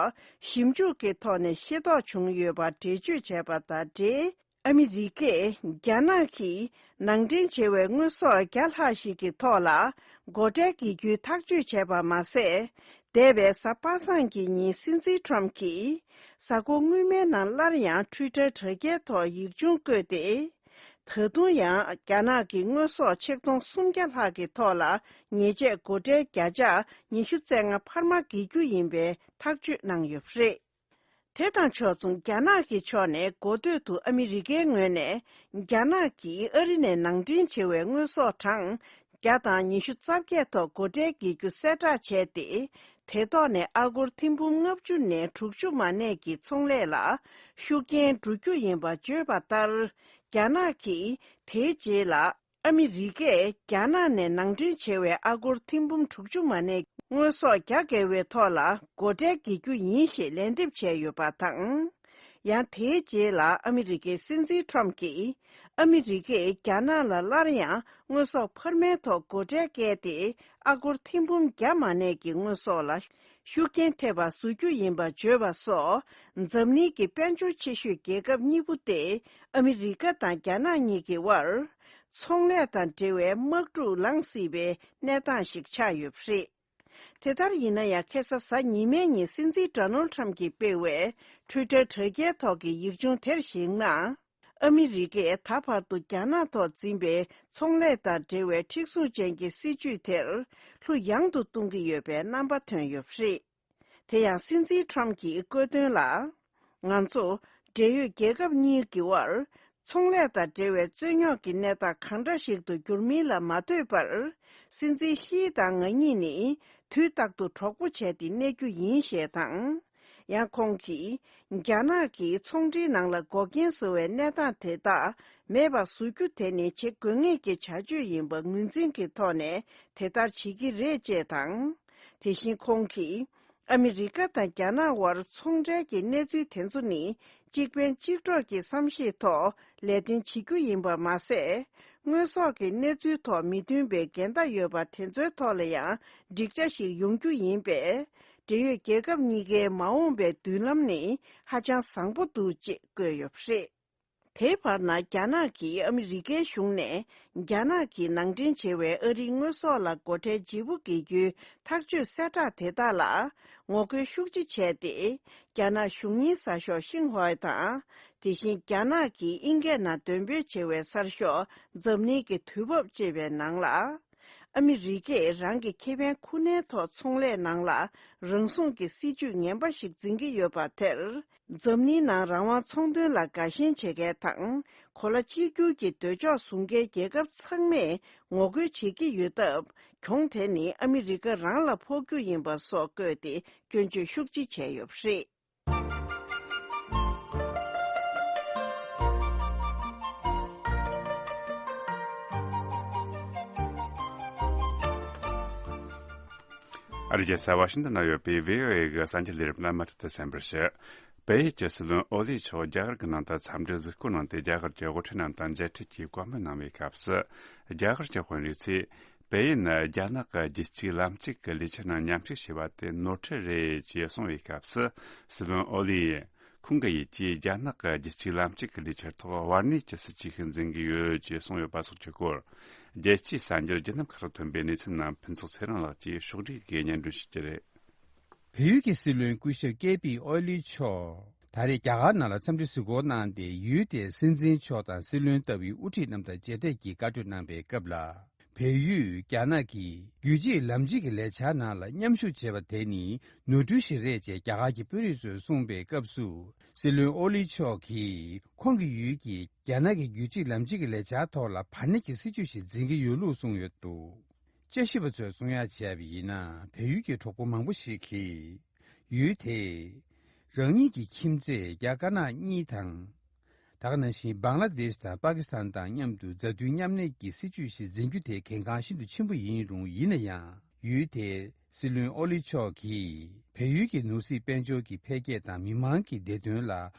ཞིབ་འཇུག་གི་ཐོག་ནས་ཤེས་རྟོགས་བྱུང་ཡོད་པ་འགྲེལ་བརྗོད་བྱས་པ་དང་འབྲེལ། ཨ་མི་རི་ཀས་རྒྱ་ནག་གིས་ནང་འདྲེན་བྱས་པའི་དངོས་ཟོག་བརྒྱ་ལྷག་ཞིག་གི་ཐོག་ལ་སྒོ་ཁྲལ་འགེལ་རྒྱུའི་ཐག་གཅོད་བྱས་པ་མ་ཟད། འདས་པའི་གཟའ་པ་སངས་ཀྱི་ཉིན་སྲིད་འཛིན་ཊརམ་གྱིས་གཟའ་འཁོར་སྔོན་མའི་ནང་སླར་ཡང་ཊུའི་ཊར་དྲ་རྒྱའི་ཐོག་ཡིག་ཆུང་བཀོད་དེ། ད་དུང་ཡང་རྒྱ་ནག་གི་དངོས་ཟོག་ཆིག་སྟོང་སུམ་བརྒྱ་ལྷག་གི་ཐོག་ལ་ཉེས་ཆད་སྒོ་ཁྲལ་བརྒྱ་ཆ་ཉི་ཤུ་རྩ་ལྔ་འཕར་མ་འགེལ་རྒྱུ་ཡིན་པའི་ཐག་གཅོད་གནང་ཡོད་པ་རེད། དེ་དང་ཕྱོགས་མཚུངས། རྒྱ་ནག་གི་ཕྱོགས་ནས་འགོ་སྟོད་དུ་ཨ་མི་རི་ཀའི་ངོས་ནས་རྒྱ་ནག་གིས་ཨ་རི་ནས་ནང་འདྲེན་བྱེད་པའི་དངོས་ཟོག་གྲངས་བརྒྱ་དང་ཉི་ཤུ་རྩ་བརྒྱད་ཐོག་སྒོ་ཁྲལ་འགེལ་རྒྱུ་གསལ་བསྒྲགས་བྱས་ཏེ། དེ་ཐོག་ནས་ཨ་སྒོར་ཐེར་འབུམ་ལྔ་བཅུ་ནས་དྲུག་ཅུ་མ་གནས་ཀྱི་ཚོང་ལས་ལ་ཤུགས་རྐྱེན་འགྲོ་རྒྱུ་ཡིན་པ་བརྗོད་པ་ལྟར། རྒྱ་ནག་གིས་དེའི་རྗེས་ལ། ཨ་མི་རི་ཀས་རྒྱ་ནག་ནས་ནང་འདྲེན་བྱས་པའི་ཨ་སྒོར་ཐེར་འབུམ་དྲུག་ཅུ་མ་གནས་དངོས་ཟོག་བརྒྱ་བརྒལ་བའི་ཐོག་ལ་སྒོ་ཁྲལ་འགེལ་རྒྱུ་ཡིན་ཞེས་ལན་འདེབས་བྱས་ཡོད་པ་དང་། ཡང་དེའི་རྗེས་ལ་ཨ་མི་རི་ཀའི་སྲིད་འཛིན་ཁྲོམ་གྱིས། ཨ་མི་རི་ཀས་རྒྱ་ནག་ལ་སླར་ཡང་དངོས་ཟོག་འཕར་མའི་ཐོག་སྒོ་ཁྲལ་བཀལ་ཏེ། ཨ་སྒོར་ཐེར་འབུམ་བརྒྱ་མ་གནས་ཀྱི་དངོས་ཟོག་ལ། ཤུགས་རྐྱེན་ཐེབས་པ་བཟོ་རྒྱུ་ཡིན་པ་བརྗོད་པ་སོགས། འཛམ་གླིང་གི་དཔལ་འབྱོར་ཆེ་ཤོས་རྒྱལ་ཁབ་གཉིས་པོ་སྟེ། ཨ་མི་རི་ཀ་དང་རྒྱ་ནག་གཉིས་ཀྱི་དབར། ཚོང་ལས་དང་འབྲེལ་བའི་དམག་འཁྲུག་ལངས་སྲིད་པའི་གནས་སྟངས་ཤིག་ཆགས་ཡོད་པ་རེད། དེ་ལྟར་ཡིན་ན་ཡང་། ཁ་སང་གཟའ་ཉི་མའི་ཉིན་སྲིད་འཛིན་ཌོ་ནལ་ཁྲམ་གྱིས་སྤེལ་བའི་ཊུའི་ཊར་དྲ་རྒྱའི་ཐོག་གི་ཡིག་ཆུང་དེར་གཞིགས་ན། ཨ་མི་རི་ཀས་ད་བར་དུ་རྒྱ་ནག་ཐོག་འཛིན་པའི་ཚོང་ལས་དང་འབྲེལ་བའི་མཁྲེགས་བཟུང་ཅན་གྱི་སྲིད་བྱུས་དེར་ལྷོད་ཡངས་དུ་གཏོང་གི་ཡོད་པའི་རྣམ་པ་ཐོན་ཡོད་པ་རེད། དེ་ཡང་སྲིད་འཛིན་ཁྲོམ་གྱིས་བཀོད་དོན་ལ། ང་ཚོ་འབྲེལ་ཡོད་རྒྱལ་ཁབ་གཉིས་ཀྱི་དབར་ཚོང་ལས་དང་འབྲེལ་བའི་རྩོད་རྙོག་གི་གནས་སྟངས་གང་འདྲ་ཞིག་ཏུ་འགྱུར་མིན་ལ་མ་ལྟོས་པར། སྲིད་འཛིན་ཤིའི་དང་ང་གཉིས་ནི་དུས་རྟག་ཏུ་གྲོགས་པོ་བྱས་ཏེ་གནས་རྒྱུ་ཡིན་ཞེས་དང་། ཡང་ཁོང་གིས། རྒྱ་ནག་གིས་ཚོང་འབྲེལ་ནང་ལ་འགོག་རྐྱེན་བཟོ་བའི་གནས་སྟངས་དེ་དག་མེད་པར་བཟོ་རྒྱུ་དེ་ནི་བྱེད་དགོས་ངེས་ཀྱི་བྱ་སྤྱོད་ཡིན་པ་ངོས་འཛིན་གྱི་ཐོག་ནས་དེ་ལྟར་བྱེད་ཀྱི་རེད་ཅེས་དང་། དེ་བཞིན་ཁོང་གིས། ཨ་མི་རི་ཀ་དང་རྒྱ་ནག་དབར་ཚོང་འབྲེལ་གྱི་གནས་ཚུལ་དེ་ཚོ་ནི། གཅིག་ཕན་གཅིག་གྲོགས་ཀྱི་བསམ་ཤེས་ཐོག་ལས་དོན་བྱེད་རྒྱུ་ཡིན་པ་མ་ཟད། དངོས་ཟོག་གི་གནས་ཚུལ་ཐོག་མི་མཐུན་པའི་འགལ་ཟླ་ཡོད་པ་དེ་ཚོའི་ཐོག་ལ་ཡང་འགྲིག་ཆ་ཞིག་ཡོང་རྒྱུ་ཡིན་པས། འབྲེལ་ཡོད་རྒྱལ་ཁབ་གཉིས་ཀའི་མ་འོངས་པའི་མདུན་ལམ་ནི་ཧ་ཅང་བཟང་པོ་འདུག་ཅེས་བཀོད་ཡོད་པ་རེད། དེའི་བར་ན། རྒྱ་ནག་གིས་ཨ་མི་རི་ཀའི་གཞུང་ནས་རྒྱ་ནག་གིས་ནང་འདྲེན་བྱས་པའི་ཨ་རིའི་དངོས་ཟོག་ལ་སྒོ་ཁྲལ་ལྗིད་པོ་འགེལ་རྒྱུའི་ཐག་གཅོད་གསལ་བསྒྲགས་དེ་དག་ལ་ངོ་རྒོལ་ཤུགས་ཆེ་བྱས་ཏེ། རྒྱ་ནག་གཞུང་གཉེར་གསར་ཤོག་ཤིན་ཧྭ་དང་། དེ་བཞིན་རྒྱ་ནག་གིས་དབྱིན་སྐད་ནང་འདོན་སྤེལ་བྱེད་པའི་གསར་ཤོག་འཛམ་གླིང་གི་དུས་བབ་ཅེས་པའི་ནང་ལ། ཨ་མི་རི་ཀས་རང་གི་ཁེ་ཕན་ཁུར་ནས་ཐོག་ཚོང་ལས་ནང་ལ་རང་སྲུང་གི་སྲིད་ཇུས་ངན་པ་ཞིག་འཛིན་གྱི་ཡོད་པ་དེར། འཛམ་གླིང་ནང་རང་དབང་ཚོང་དོན་ལ་དགའ་ཞེན་བྱེད་མཁན་དང་། གོ་ལ་གཅིག་གྱུར་གྱི་འདོད་ཕྱོགས་བཟུང་མཁན་རྒྱལ་ཁབ་ཚང་མས་ངོ་རྒོལ་བྱེད་ཀྱི་ཡོད་སྟབས། གྱོང་དེ་ནི་ཨ་མི་རི་ཀ་རང་ལ་ཕོག་རྒྱུ་ཡིན་པ་སོགས་བཀོད་དེ་སྐྱོན་བརྗོད་ཤུགས་ཆེ་བྱས་ཡོད་པ་རེད། ཨ་རི་རྒྱལ་ས་ཝ་ཤིང་ཏོན་ན་ཡོད་པའི་བྷི་ཨོ་ཨེ་གི་གསར་འགྱུར་ལས་རིམ་ལ་མུ་མཐུད་དུ་གསན་པར་ཞུ། བལ་ཡུལ་གྱི་སྲིད་བློན་ཨོ་ལི་མཆོག་རྒྱ་གར་གྱི་ནང་དུ་འཚམས་འདྲིར་གཟིགས་སྐོར་གནང་སྟེ། རྒྱ་གར་གྱི་དབུ་ཁྲིད་རྣམས་དང་མཇལ་འཕྲད་ཀྱིས་བཀའ་མོལ་གནང་བའི་སྐབས་སུ། རྒྱ་གར་གྱི་དཔོན་རིགས་ཚོས། བལ་ཡུལ་ནི་རྒྱ་ནག་གི་རྒྱུད་གཅིག་ལམ་གཅིག་གི་ལས་འཆར་ནང་མཉམ་ཞུགས་བྱས་པ་དེ་ནོར་འཁྲུལ་རེད་ཅེས་གསུངས་པའི་སྐབས་སུ། སྲིད་བློན་ཨོ་ལི་ཡིས། ཁོང་གི་ཡུལ་གྱིས་རྒྱ་ནག་གི་རྒྱུད་གཅིག་ལམ་གཅིག་གི་ལས་འཆར་ཐོག་བར་གནས་ཀྱི་སྲིད་ཇུས་ཤིག་འཛིན་གྱི་ཡོད་ཅེས་གསུངས་ཡོད་པ་སོགས་ཀྱི་སྐོར། རྒྱལ་སྤྱིའི་གསར་འགྱུར་བརྒྱུད་ལམ་ཁག་ཏུ་ཐོན་པའི་གནས་ཚུལ་རྣམས་ཕུན་ཚོགས་ཚེ་རིང་ལགས་ཀྱིས་ཕྱོགས་སྒྲིག་གིས་སྙན་སྒྲོན་ཞུ་རྒྱུ་རེད། བལ་ཡུལ་གྱི་སྲིད་བློན་སྐུ་ཞབས་ཀེ་པི་ཨོ་ལི་མཆོག་ད་རེས་རྒྱ་གར་ནང་ལ་འཚམས་འདྲི་གཟིགས་སྐོར་གནང་སྟེ། ཡུལ་དེའི་སྲིད་འཛིན་མཆོག་དང་སྲིད་བློན་ལྟ་བུའི་དབུ་ཁྲིད་རྣམས་དང་མཇལ་འཕྲད་ཀྱིས་བཀའ་གྲོས་གནང་པའི་སྐབས་ལ། བལ་ཡུལ་རྒྱ་ནག་གིས་རྒྱུད་གཅིག་ལམ་གཅིག་གི་ལས་འཆར་ནང་ལ་མཉམ་ཞུགས་བྱས་པ་དེ་ནི་ནོར་འཁྲུལ་ཞིག་རེད་ཅེས་རྒྱ་གར་གྱི་དཔོན་རིགས་ཚོས་གསུངས་པའི་སྐབས་སུ། སྲིད་བློན་ཨོ་ལི་མཆོག་གིས་ཁོང་གི་ཡུལ་གྱིས་རྒྱ་ནག་གི་རྒྱུད་གཅིག་ལམ་གཅིག་གི་ལས་འཆར་ཐོག་ལ་བར་གནས་ཀྱི་སྲིད་ཇུས་ཤིག་འཛིན་གྱི་ཡོད་ལུགས་གསུངས་ཡོད་འདུག་དཔྱད་ཞིབ་པ་ཚོས་གསུང་ཡག་བྱས་པ་ཡིན་ན། བལ་ཡུལ་གྱི་གྲོགས་པོ་མང་པོ་ཞིག་གིས་ཡུལ་དེས་རང་ཉིད་ཀྱི་ཁྱིམ་མཚེས་རྒྱ་དཀར་ནག་གཉིས་དང་། ད་ག་ནང་བཞིན་བང་ལ་དེཤ་དང་པ་ཀི་སི་ཐན་དང་མཉམ་དུ་མཛའ་མཐུན་མཉམ་གནས་ཀྱི་སྲིད་ཇུས་ཤིག་འཛིན་རྒྱུ་དེ་གལ་འགངས་ཤིན་ཏུ་ཆེན་པོ་ཡིན་རུང་། ཡིན་ན་ཡང་ཡུལ་དེའི་སྲིད་བློན་ཨོ་ལི་མཆོག་གིས་བལ་ཡུལ་གྱི་ནོར་སྲིད་དཔལ་འབྱོར་གྱི་འཕེལ་རྒྱས་དང་མི་མང་གི་བདེ་དོན་ལ་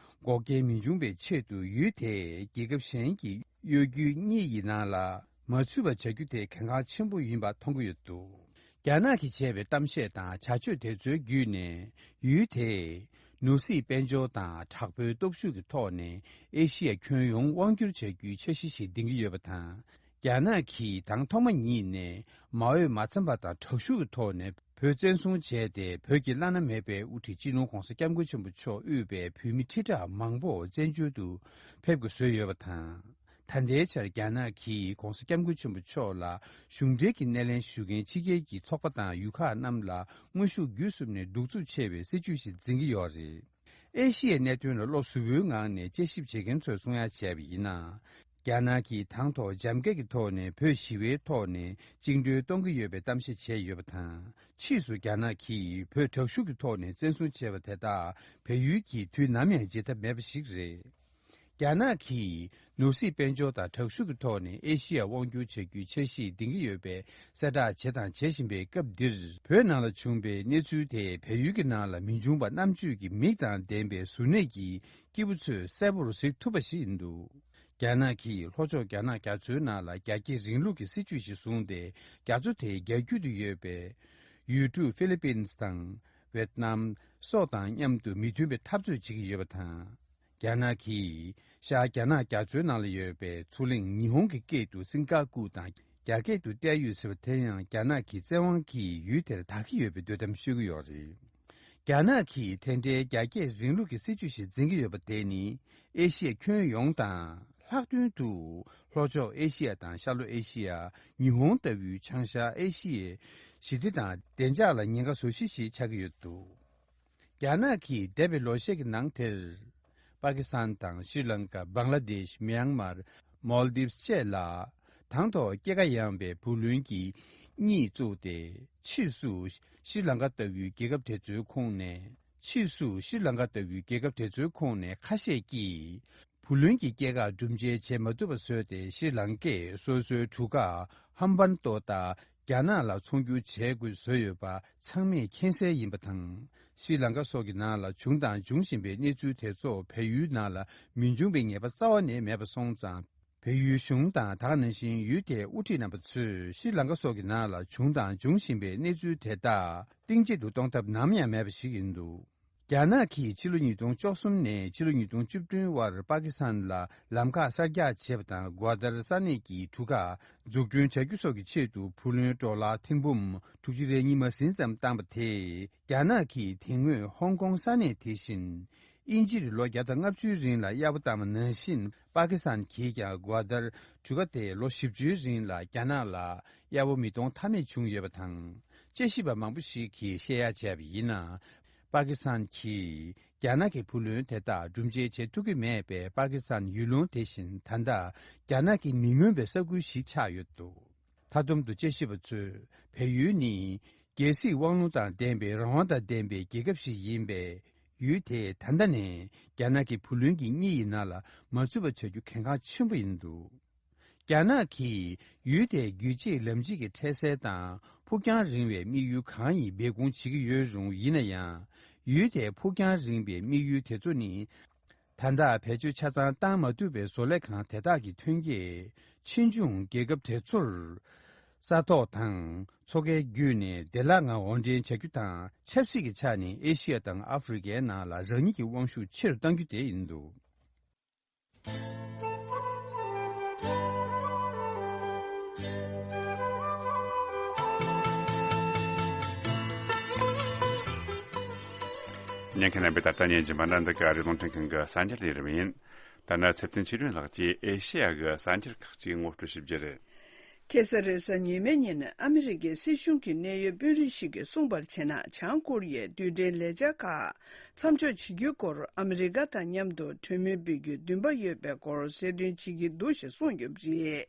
འགོག་རྐྱེན་མི་འབྱུང་བའི་ཆེད་དུ། ཡུལ་དེས་རྒྱལ་ཁབ་གཞན་གྱི་གཡོ་སྒྱུ་གཉིས་ཀྱི་ནང་ལ་མ་ཚུད་པ་བྱ་རྒྱུ་དེ་གལ་འགངས་ཆེན་པོ་ཡིན་པ་མཐོང་གི་ཡོད་འདུག་རྒྱ་ནག་གིས་བྱས་པའི་གཏམ་བཤད་དང་བྱ་སྤྱོད་དེ་ཚོའི་བརྒྱུད་ནས། ཡུལ་དེས་ནོར་སྲིད་དཔལ་འབྱོར་དང་དྲག་པོའི་སྟོབས་ཤུགས་ཀྱི་ཐོག་ནས་ཨེ་ཤི་ཡ་ཁྱོན་ཡོངས་དབང་བསྒྱུར་བྱ་རྒྱུའི་འཆར་གཞི་ཞིག་འདིང་གི་ཡོད་པ་དང་། རྒྱ་ནག་གིས་དང་ཐོག་མ་ཉིད་ནས་མ་འོས་མ་འཚམ་པ་དང་དྲག་ཤུགས་ཀྱི་ཐོག་ནས་བོད་བཙན་བཟུང་བྱས་ཏེ། བོད་ཀྱི་བླ་ན་མེད་པའི་དབུ་ཁྲིད་སྤྱི་ནོར་༧གོང་ས་༧སྐྱབས་མགོན་ཆེན་པོ་མཆོག་དབུས་པའི་བོད་མི་ཁྲི་ཕྲག་མང་པོ་བཙན་བྱོལ་དུ་ཕེབས་དགོས་བཟོས་ཡོད་པ་དང་། ད་ལྟའི་ཆར་རྒྱ་ནག་གིས་༧གོང་ས་༧སྐྱབས་མགོན་ཆེན་པོ་མཆོག་ལ་གཞུང་འབྲེལ་གྱི་སྣེ་ལེན་ཞུ་མཁན་ཕྱི་རྒྱལ་གྱི་ཚོགས་པ་དང་ཡུལ་ཁག་རྣམས་ལ་དངོས་ཤུགས་བརྒྱུད་གསུམ་ནས་གདུག་རྩུབ་ཆེ་བའི་སྲིད་ཇུས་ཤིག་འཛིན་གྱི་ཡོད་རེད། ཨེ་ཤི་ཡའི་གནད་དོན་ལ་བློ་གཟུ་བོའི་ངང་ནས་དཔྱད་ཞིབ་བྱེད་མཁན་ཚོས་གསུང་ཡ་བྱས་པ་ཡིན་ན། རྒྱ་ནག་གིས་དང་ཐོག་འཇམ་འགེལ་གྱི་ཐོག་ནས་བོད་ཞི་བའི་ཐོག་ནས་བཅིངས་འགྲོལ་གཏོང་གི་ཡོད་པའི་གཏམ་བཤད་བྱས་ཡོད་པ་དང་། ཕྱིས་སུ་རྒྱ་ནག་གིས་བོད་དྲག་ཤུགས་ཀྱི་ཐོག་ནས་བཙན་བཟུང་བྱས་པ་དེ་དག་བལ་ཡུལ་གྱིས་དུས་ནམ་ཡང་བརྗེད་ཐབས་མེད་པ་ཞིག་རེད། རྒྱ་ནག་གིས་ནོར་སྲིད་དཔལ་འབྱོར་དང་དྲག་ཤུགས་ཀྱི་ཐོག་ནས་ཨེ་ཤི་ཡར་དབང་བསྒྱུར་བྱ་རྒྱུའི་འཆར་གཞི་འདིང་གི་ཡོད་པའི་གསལ་བསྒྲགས་བྱས་དང་བྱེད་བཞིན་པའི་སྐབས་འདིར། བོད་ནང་ལ་བྱུང་བའི་གནས་ཚུལ་དེ་བལ་ཡུལ་གྱི་ནང་ལ་མི་འབྱུང་བ་རྣམ་དཔྱོད་ཀྱི་མིག་དང་ལྡན་པའི་གཟུར་གནས་ཀྱི་སྐྱེས་བུ་ཚོས་གསལ་པོར་གཟིགས་ཐུབ་པ་ཞིག་ཡིན་འདུག་རྒྱ་ནག་གིས་ལྷོ་ཕྱོགས་རྒྱ་ནག་རྒྱ་མཚོའི་ནང་ལ་རྒྱ་སྐྱེད་རིང་ལུགས་ཀྱི་སྲིད་བྱུས་ཤིག་བཟུང་སྟེ། རྒྱ་མཚོ་དེའི་རྒྱ་རྒྱུད་དུ་ཡོད་པའི་ཡུལ་གྲུ་ཧྥི་ལི་པིན་དང་ཝེད་ནམ་སོགས་དང་མཉམ་དུ་མི་མཐུན་པའི་འཐབ་རྩོད་བྱེད་ཀྱི་ཡོད་པ་དང་། རྒྱ་ནག་གིས་ཤར་རྒྱ་ནག་རྒྱ་མཚོའི་ནང་ལ་ཡོད་པའི་མཚོ་གླིང་ཉི་ཧོང་གི་སྐད་དུ་སིང་ག་ཀུ་དང་རྒྱ་སྐད་དུ་ཏའེ་ཡུས་ཟེར་བ་དེ་ཡང་རྒྱ་ནག་གི་བཙན་དབང་གིས་ཡུལ་དེར་དག་གི་ཡོད་པའི་འདོད་གཏམ་ཤོད་ཀྱི་ཡོད་རེད། རྒྱ་ནག་གིས་དེ་འདྲའི་རྒྱ་སྐྱེད་རིང་ལུགས་ཀྱི་སྲིད་བྱུས་ཤིག་འཛིན་གྱི་ཡོད་པ་དེ་ནི། ཨེ་ཤི་ཡའི་ཁྱོན་ཡོངས་དང་། ལྷག་དོན་དུ་ལྷོ་ཕྱོགས་ཨེ་ཤི་ཡ་དང་ཤར་ལྷོ་ཨེ་ཤི་ཡ། ཉི་ཧོང་ལྟ་བུའི་བྱང་ཤར་ཨེ་ཤི་ཡའི་ཞི་བདེ་དང་བདེ་འཇགས་ལ་ཉེན་ཁ་བཟོ་གཞི་ཞིག་ཆགས་ཀྱི་ཡོད་འདུག་རྒྱ་ནག་གིས་འདས་པའི་ལོ་ཤས་ཀྱི་ནང་དེར། པ་ཀི་སི་ཐན་དང་ཤྲི་ལང་ཀ། བང་ལ་དེཤ། མྱན་མར། མོལ་དིབ་བཅས་ལ། དང་ཐོག་སྐྱེད་ཀ་ཡངས་པའི་བུ་ལོན་གྱི་གཉིད་བཙུགས་ཏེ། ཕྱིས་སུ་ཤྲི་ལང་ཀ་ལྟ་བུའི་རྒྱལ་ཁབ་དེ་ཚོའི་ཁོངས་ནས། ཕྱིས་སུ་ཤྲི་ལང་ཀ་ལྟ་བུའི་རྒྱལ་ཁབ་དེ་ཚོའི་ཁོངས་ནས་ཁ་ཤས་ཀྱིས། བུ་ལོན་གྱི་སྐྱེད་ཀ་སྒྲུབ་འཇལ་བྱེད་མ་ཐུབ་པ་བཟོས་ཏེ། ཤྲི་ལང་ཀས་སོ་སོའི་གྲུ་ཁ་ཧམ་བན་ཏོ་དང་རྒྱ་ནག་ལ་ཚོང་སྒྱུར་བྱེད་དགོས་བཟོས་ཡོད་པ་ཚང་མས་མཁྱེན་གསལ་ཡིན་པ་དང་། ཤྲི་ལང་ཀ་སོགས་ཀྱི་ནང་ལ་བྱུང་དང་འབྱུང་བཞིན་པའི་གནས་ཚུལ་དེ་ཚོ་བལ་ཡུལ་ནང་ལ་མི་འབྱུང་བའི་ངེས་པ་རྩ་བ་ནས་མེད་པ་སོང་ཙང་། བལ་ཡུལ་གཞུང་དང་། ད་ག་ནང་བཞིན་ཡུལ་དེའི་དབུ་ཁྲིད་རྣམ་པ་ཚོས་ཤྲི་ལང་ཀ་སོགས་ཀྱི་ནང་ལ་བྱུང་དང་འབྱུང་བཞིན་པའི་གནས་ཚུལ་དེ་དག་གཏིང་བརྗེད་དུ་གཏོང་ཐབས་ནམ་ཡང་མེད་པ་ཞིག་ཡིན་འདུག་རྒྱ་ནག་གིས་ཕྱི་ལོ་ཉིས་སྟོང་བཅུ་གསུམ་ནས་ཕྱི་ལོ་ཉིས་སྟོང་བཅུ་བདུན་བར་པ་ཀི་སི་ཐན་ལ་ལམ་ཁ་གསར་རྒྱག་བྱས་པ་དང་། གོ་ལ་ཏར་ས་གནས་ཀྱི་གྲུ་ཁ་འཛུགས་སྐྲུན་བྱ་རྒྱུ་སོགས་ཀྱི་ཆེད་དུ་བུ་ལོན་ཌོ་ལར་ཐེར་འབུམ་དྲུག་ཅུ་རེ་གཉིས་མ་ཟིན་ཙམ་བཏང་པ་དེས། རྒྱ་ནག་གིས་དེ་སྔོན་ཧོང་ཀོང་ས་གནས་དེ་བཞིན་དབྱིན་ཇིར་ལོ་བརྒྱ་དང་ལྔ་བཅུའི་རིང་ལ་གཡར་པོ་བཏང་བ་ནང་བཞིན། པ་ཀི་སི་ཐན་གྱིས་ཀྱང་གོ་ལ་ཏར་གྲུ་ཁ་དེ་ལོ་བཞི་བཅུའི་རིང་ལ་རྒྱ་ནག་ལ་གཡར་པོ་མི་གཏོང་ཐབས་མེད་བྱུང་ཡོད་པ་དང་། དཔྱད་ཞིབ་པ་མང་པོ་ཞིག་གིས་བཤད་ཡ་བྱས་པ་ཡིན་ན། པ་ཀི་སི་ཐན་གྱིས་རྒྱ་ནག་གི་བུ་ལོན་དེ་དག་སྒྲུབ་འཇལ་བྱེད་ཐུབ་ཀྱི་མེད་པས། པ་ཀི་སི་ཐན་ཡུལ་ལུང་དེ་བཞིན་ད་ལྟ་རྒྱ་ནག་གིས་མི་མངོན་པའི་ས་ཁུལ་ཞིག་ཆགས་ཡོད་འདུག་མཐའ་སྡོམ་དུ་དཔྱད་ཞིབ་པ་ཚོས། བལ་ཡུལ་ནི་རྒྱལ་སྲིད་དབང་ལུང་དང་ལྡན་པའི་རང་དབང་དང་ལྡན་པའི་རྒྱལ་ཁབ་ཞིག་ཡིན་པས། ཡུལ་དེས་ད་ལྟ་ནས་རྒྱ་ནག་གི་བུ་ལོན་གྱི་གཉིད་ཡི་ནང་ལ་མ་ཚུད་པ་བྱ་རྒྱུ་གལ་འགངས་ཆེན་པོ་ཡིན་འདུག་རྒྱ་ནག་གིས་ཡུལ་དེའི་རྒྱུད་གཅིག་ལམ་གཅིག་གི་འཕྲལ་སེལ་དང་ཕུགས་རྒྱང་རིང་བའི་དམིགས་ཡུལ་གང་ཡིན་སྦས་སྐུང་བྱེད་ཀྱི་ཡོད་རུང་། ཡིན་ན་ཡང་། ཡུལ་དེའི་ཕུགས་རྒྱང་རིང་བའི་དམིགས་ཡུལ་དེ་ཚོ་ནི། ད་ལྟ་བེད་སྤྱོད་ཆ་ཚང་བཏང་མ་ཐུབ་པའི་བཟོ་ལས་ཁང་དེ་དག་གི་ཐོན་སྐྱེད་ཕྱིས་འབྱུང་རྒྱལ་ཁབ་དེ་ཚོར་ས་ཐོག་དང་མཚོ་ཁའི་བརྒྱུད་ནས་བདེ་བླག་ངང་དབོར་འདྲེན་བྱ་རྒྱུ་དང་། ཆབ་སྲིད་ཀྱི་ཆ་ནས་ཨེ་ཤི་ཡ་དང་ཨ་ཧྥེ་རི་ཁའི་ནང་ལ་རང་ཉིད་ཀྱི་དབང་ཤུགས་ཆེ་རུ་གཏང་རྒྱུ་དེ་ཡིན་འདུག་ཉན་མཁན་རྣམ་པས་ད་ལྟ་ཉན་གྱི་འདི་ག་ཨ་རིའི་རླུང་འཕྲིན་ཁང་གི་གསར་འགྱུར་ལས་རིམ་ཡིན། ད་ནི་ཚེ་བརྟན་ཆོས་སྒྲོན་ལགས་ཀྱིས་ཨེ་ཤེ་ཡ་གི་གསར་འགྱུར་ཁག་ཅིག་ངོ་སྤྲོད་ཞུ་རྒྱུ་རེད། ཁ་སང་རེས་གཟའ་ཉི་མའི་ཉིན་ཨ་མི་རི་ཀའི་སྲིད་གཞུང་གི་གནད་ཡོད་དཔོན་རིགས་ཤིག་གིས་གསུངས་པར་བྱས་ན། བྱང་ཀོ་རི་ཡའི་རྡུལ་ཕྲན་ལས་འཆར་ཁག་མཚམས་འཇོག་བྱེད་རྒྱུའི་སྐོར་ཨ་མི་རི་ཀ་དང་མཉམ་དུ་གྲོས་མོལ་སྤེལ་རྒྱུའི་འདུན་པ་ཡོད་པའི་སྐོར་གསལ་སྟོན་བྱེད་ཀྱི་འདུག་ཞེས་གསུངས་ཡོད་པ་རེད།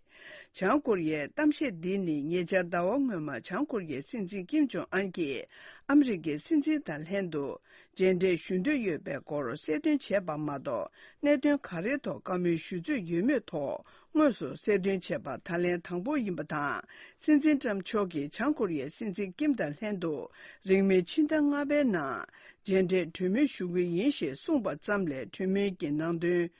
བྱང་ཀོ་རི་ཡའི་གཏམ་བཤད་འདི་ནི་ཉེ་ཆར་ཟླ་བ་སྔོན་མ་བྱང་ཀོ་རི་ཡའི་སྲིད་འཛིན་ཀིམ་ཇོང་ཨན་གྱིས་ཨ་མི་རི་ཀའི་སྲིད་འཛིན་དང་ལྷན་དུ་མཇལ་འཕྲད་ཞུ་འདོད་ཡོད་པའི་སྐོར་གསལ་སྟོན་བྱས་པ་མ་གཏོགས། གནད་དོན་ག་རེའི་ཐོག་བཀའ་མོལ་ཞུ་འདོད་ཡོད་མེད་ཐོག་དངོས་སུ་གསལ་སྟོན་བྱས་པ་ད་ལན་དང་པོ་ཡིན་པ་དང་། སྲིད་འཛིན་ཊམ་མཆོག་གིས་བྱང་ཀོ་རི་ཡའི་སྲིད་འཛིན་ཀིམ་དང་ལྷན་དུ་རིང་མིན་ཕྱི་ཟླ་ལྔ་པའི་ནང་མཇལ་འཕྲད་གྲོས་མོལ་ཞུ་གི་ཡིན་ཞེས་གསུངས་པ་ཙམ་ལས། གྲོས་མོལ་གྱི་ནང་དོན།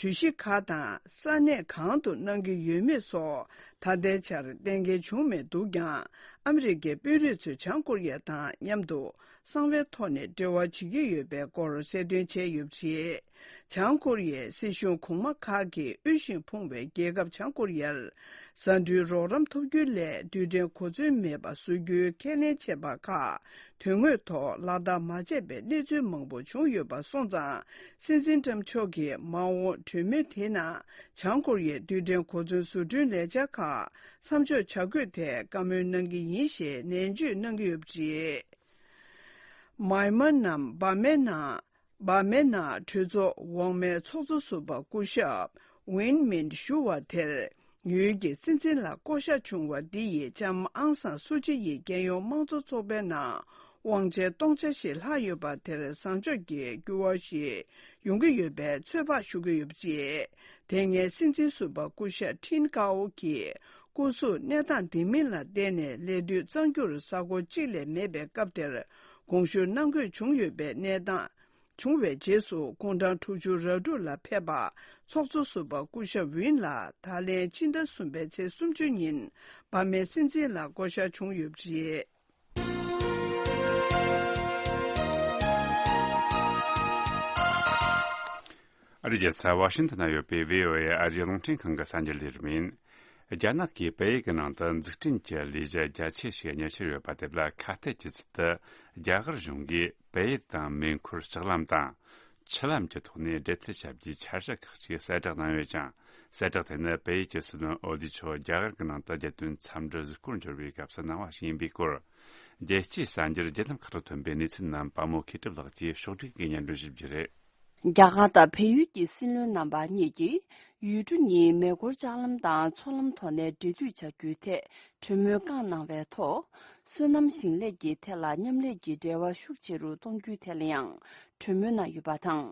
གྲོས་གཞི་གང་དང་ས་གནས་གང་དུ་གནང་གི་ཡོད་མེད་སོགས་ད་ལྟའི་ཆར་གཏན་འཁེལ་བྱུང་མེད་འདུག་ཀྱང་། ཨ་མི་རི་ཀའི་དཔོན་རིགས་ཚོས་བྱང་ཀོ་རི་ཡ་དང་མཉམ་དུ་གསང་བའི་ཐོག་ནས་འབྲེལ་བ་བྱེད་ཀྱི་ཡོད་པའི་སྐོར་གསལ་སྟོན་བྱས་ཡོད་པ་རེད། བྱང་ཀོ་རི་ཡའི་སྲིད་གཞུང་གོང་མ་ཁག་གིས་དབུལ་ཞིང་ཕོངས་པའི་རྒྱལ་ཁབ་བྱང་ཀོ་རི་ཡར་ཟ་འབྲུའི་རོགས་རམ་ཐོབ་རྒྱུའི་སླད་རྡུལ་ཕྲན་གོ་མཚོན་མེད་པ་བཟོ་རྒྱུའི་ཁས་ལེན་བྱས་པ་ཁག་དོན་དངོས་ཐོག་ལག་བསྟར་མ་བྱས་པའི་གནས་ཚུལ་མང་པོ་བྱུང་ཡོད་པ་སོང་ཙང་། སྲིད་འཛིན་ཊམ་མཆོག་གིས་མ་འོངས་གྲོས་མོལ་དེའི་ནང་བྱང་ཀོ་རི་ཡའི་རྡུལ་ཕྲན་གོ་མཚོན་བཟོ་སྐྲུན་ལས་འཆར་ཁག་མཚམས་འཇོག་བྱ་དགོས་ཐད་བཀའ་མོལ་གནང་གི་ཡིན་ཞེས་ནན་བརྗོད་གནང་གི་ཡོད་པ་རེད། མཱ་ཡན་མར་ནམ་འབར་མའི་ནང་ འབར་མའི་ནང་གྲོས་ཚོགས་འོག་མའི་ཚོགས་གཙོ་ཟུར་པ་སྐུ་ཞབས་ཝིན་མིན་ཞུ་བ་དེར། ཡུལ་གྱི་སྲིད་འཛིན་ལ་བསྐོ་གཞག་བྱུང་བ་འདི་ཡིས་ལྕམ་ཨང་སང་སུ་ཅི་ཡི་རྒྱལ་ཡོངས་དམངས་གཙོ་ཚོགས་པའི་ནང་དབང་ཆའི་སྟོང་ཆ་ཞིག་ལྷག་ཡོད་པ་དེར་བཟང་ཕྱོགས་ཀྱི་འགྱུར་བ་ཞིག་ཡོང་གི་ཡོད་པའི་ཚོད་དཔག་ཞུ་གི་ཡོད་པ་རེད། དེ་སྔའི་སྲིད་འཛིན་ཟུར་པ་སྐུ་ཞབས་ཁྲིན་ཀའོ་གིས་སྐུ་གཟུགས་གནས་སྟངས་བདེ་མིན་ལ་བརྟེན་ནས་ལས་དུས་གཙང་རྒྱུར་གཟའ་འཁོར་གཅིག་ལས་མེད་པའི་སྐབས་དེར་དགོངས་ཞུ་གནང་དགོས་བྱུང་ཡོད་པའི་གནས་སྟངས། བྱུང་བའི་རྗེས་སུ་དགུང་གྲངས་དྲུག་ཅུ་རེ་དྲུག་ལ་ཕེབས་པ་ཚོགས་གཙོ་ཟུར་པ་སྐུ་ཞབས་ཝིན་ལ་ད་ལན་ཕྱི་ཟླ་གསུམ་པའི་ཚེས་སུམ་ཅུ་ཉིན་འབར་མའི་སྲིད་འཛིན་ལ་བསྐོ་གཞག་བྱུང་ཡོད་པ་རེད། ཨ་རིའི་རྒྱལ་ས་ཝ་ཤིང་ཏོན་ན་ཡོད་པའི་བྷི་ཨོ་ཨེ་ཨ་རིའི་རླུང་འཕྲིན་ཁང་གི་གསར་འགྱུར་ལས་རིམ་ཡིན། རྒྱ་ནག་གིས་བལ་ཡུལ་གྱི་ནང་དུ་འཛུགས་སྐྲུན་གྱི་ལས་གཞི་རྒྱ་ཆེ་ཞིག་གཉེར་འཆར་ཡོད་པ་དེ་ལ་ཁ་གཏད་བྱེད་ཚུལ་དུ། རྒྱ་གར་གཞུང་གིས་བལ་ཡུལ་དང་མེ་འཁོར་ལྕགས་ལམ་དང་། ཆུ་ལམ་གྱི་ཐོག་ནས་འབྲེལ་མཐུད་བྱ་རྒྱུའི་འཆར་གཞི་ཁག་ཅིག་གསལ་བསྒྲགས་གནང་ཡོད་ཅིང་། གསལ་བསྒྲགས་དེ་ནི་བལ་ཡུལ་གྱི་སྲིད་བློན་ཨོ་དི་མཆོག་རྒྱ་གར་གྱི་ནང་དུ་རྒྱལ་དོན་འཚམས་འདྲི་གཟིགས་སྐོར་འབྱོར་བའི་སྐབས་སུ་གནང་བ་ཞིག་ཡིན་པའི་སྐོར། རྒྱལ་སྤྱིའི་གསར་འགྱུར་བརྒྱུད་ལམ་ཁག་ཏུ་ཐོན་པའི་གནས་ཚུལ་རྣམས་པ་མོ་མཁས་གྲུབ་ལགས་ཀྱིས་ཕྱོགས་བསྒྲིགས་ཀྱིས་སྙན་སྒྲོན་ཞུ་རྒྱུ་རེད། རྒྱ་གར་དང་བལ་ཡུལ་གྱི་སྲིད་བློན་རྣམ་པ་གཉིས་ཀྱིས་ཡུལ་གྲུ་གཉིས་མེ་འཁོར་ལྕགས་ལམ་དང་མཚོ་ལམ་ཐོག་ནས་འབྲེལ་མཐུད་བྱ་རྒྱུའི་ཐད་གྲོས་མོལ་བསྐངས་གནང་བའི་ཐོག་སོ་ནམ་ཞིང་ལས་ཀྱི་ཐད་ལ་མཉམ་ལས་ཀྱི་འབྲེལ་བ་ཤུགས་ཆེ་རུ་གཏོང་རྒྱུའི་ཐད་ལ་ཡང་གྲོས་མོལ་གནང་ཡོད་པ་དང་།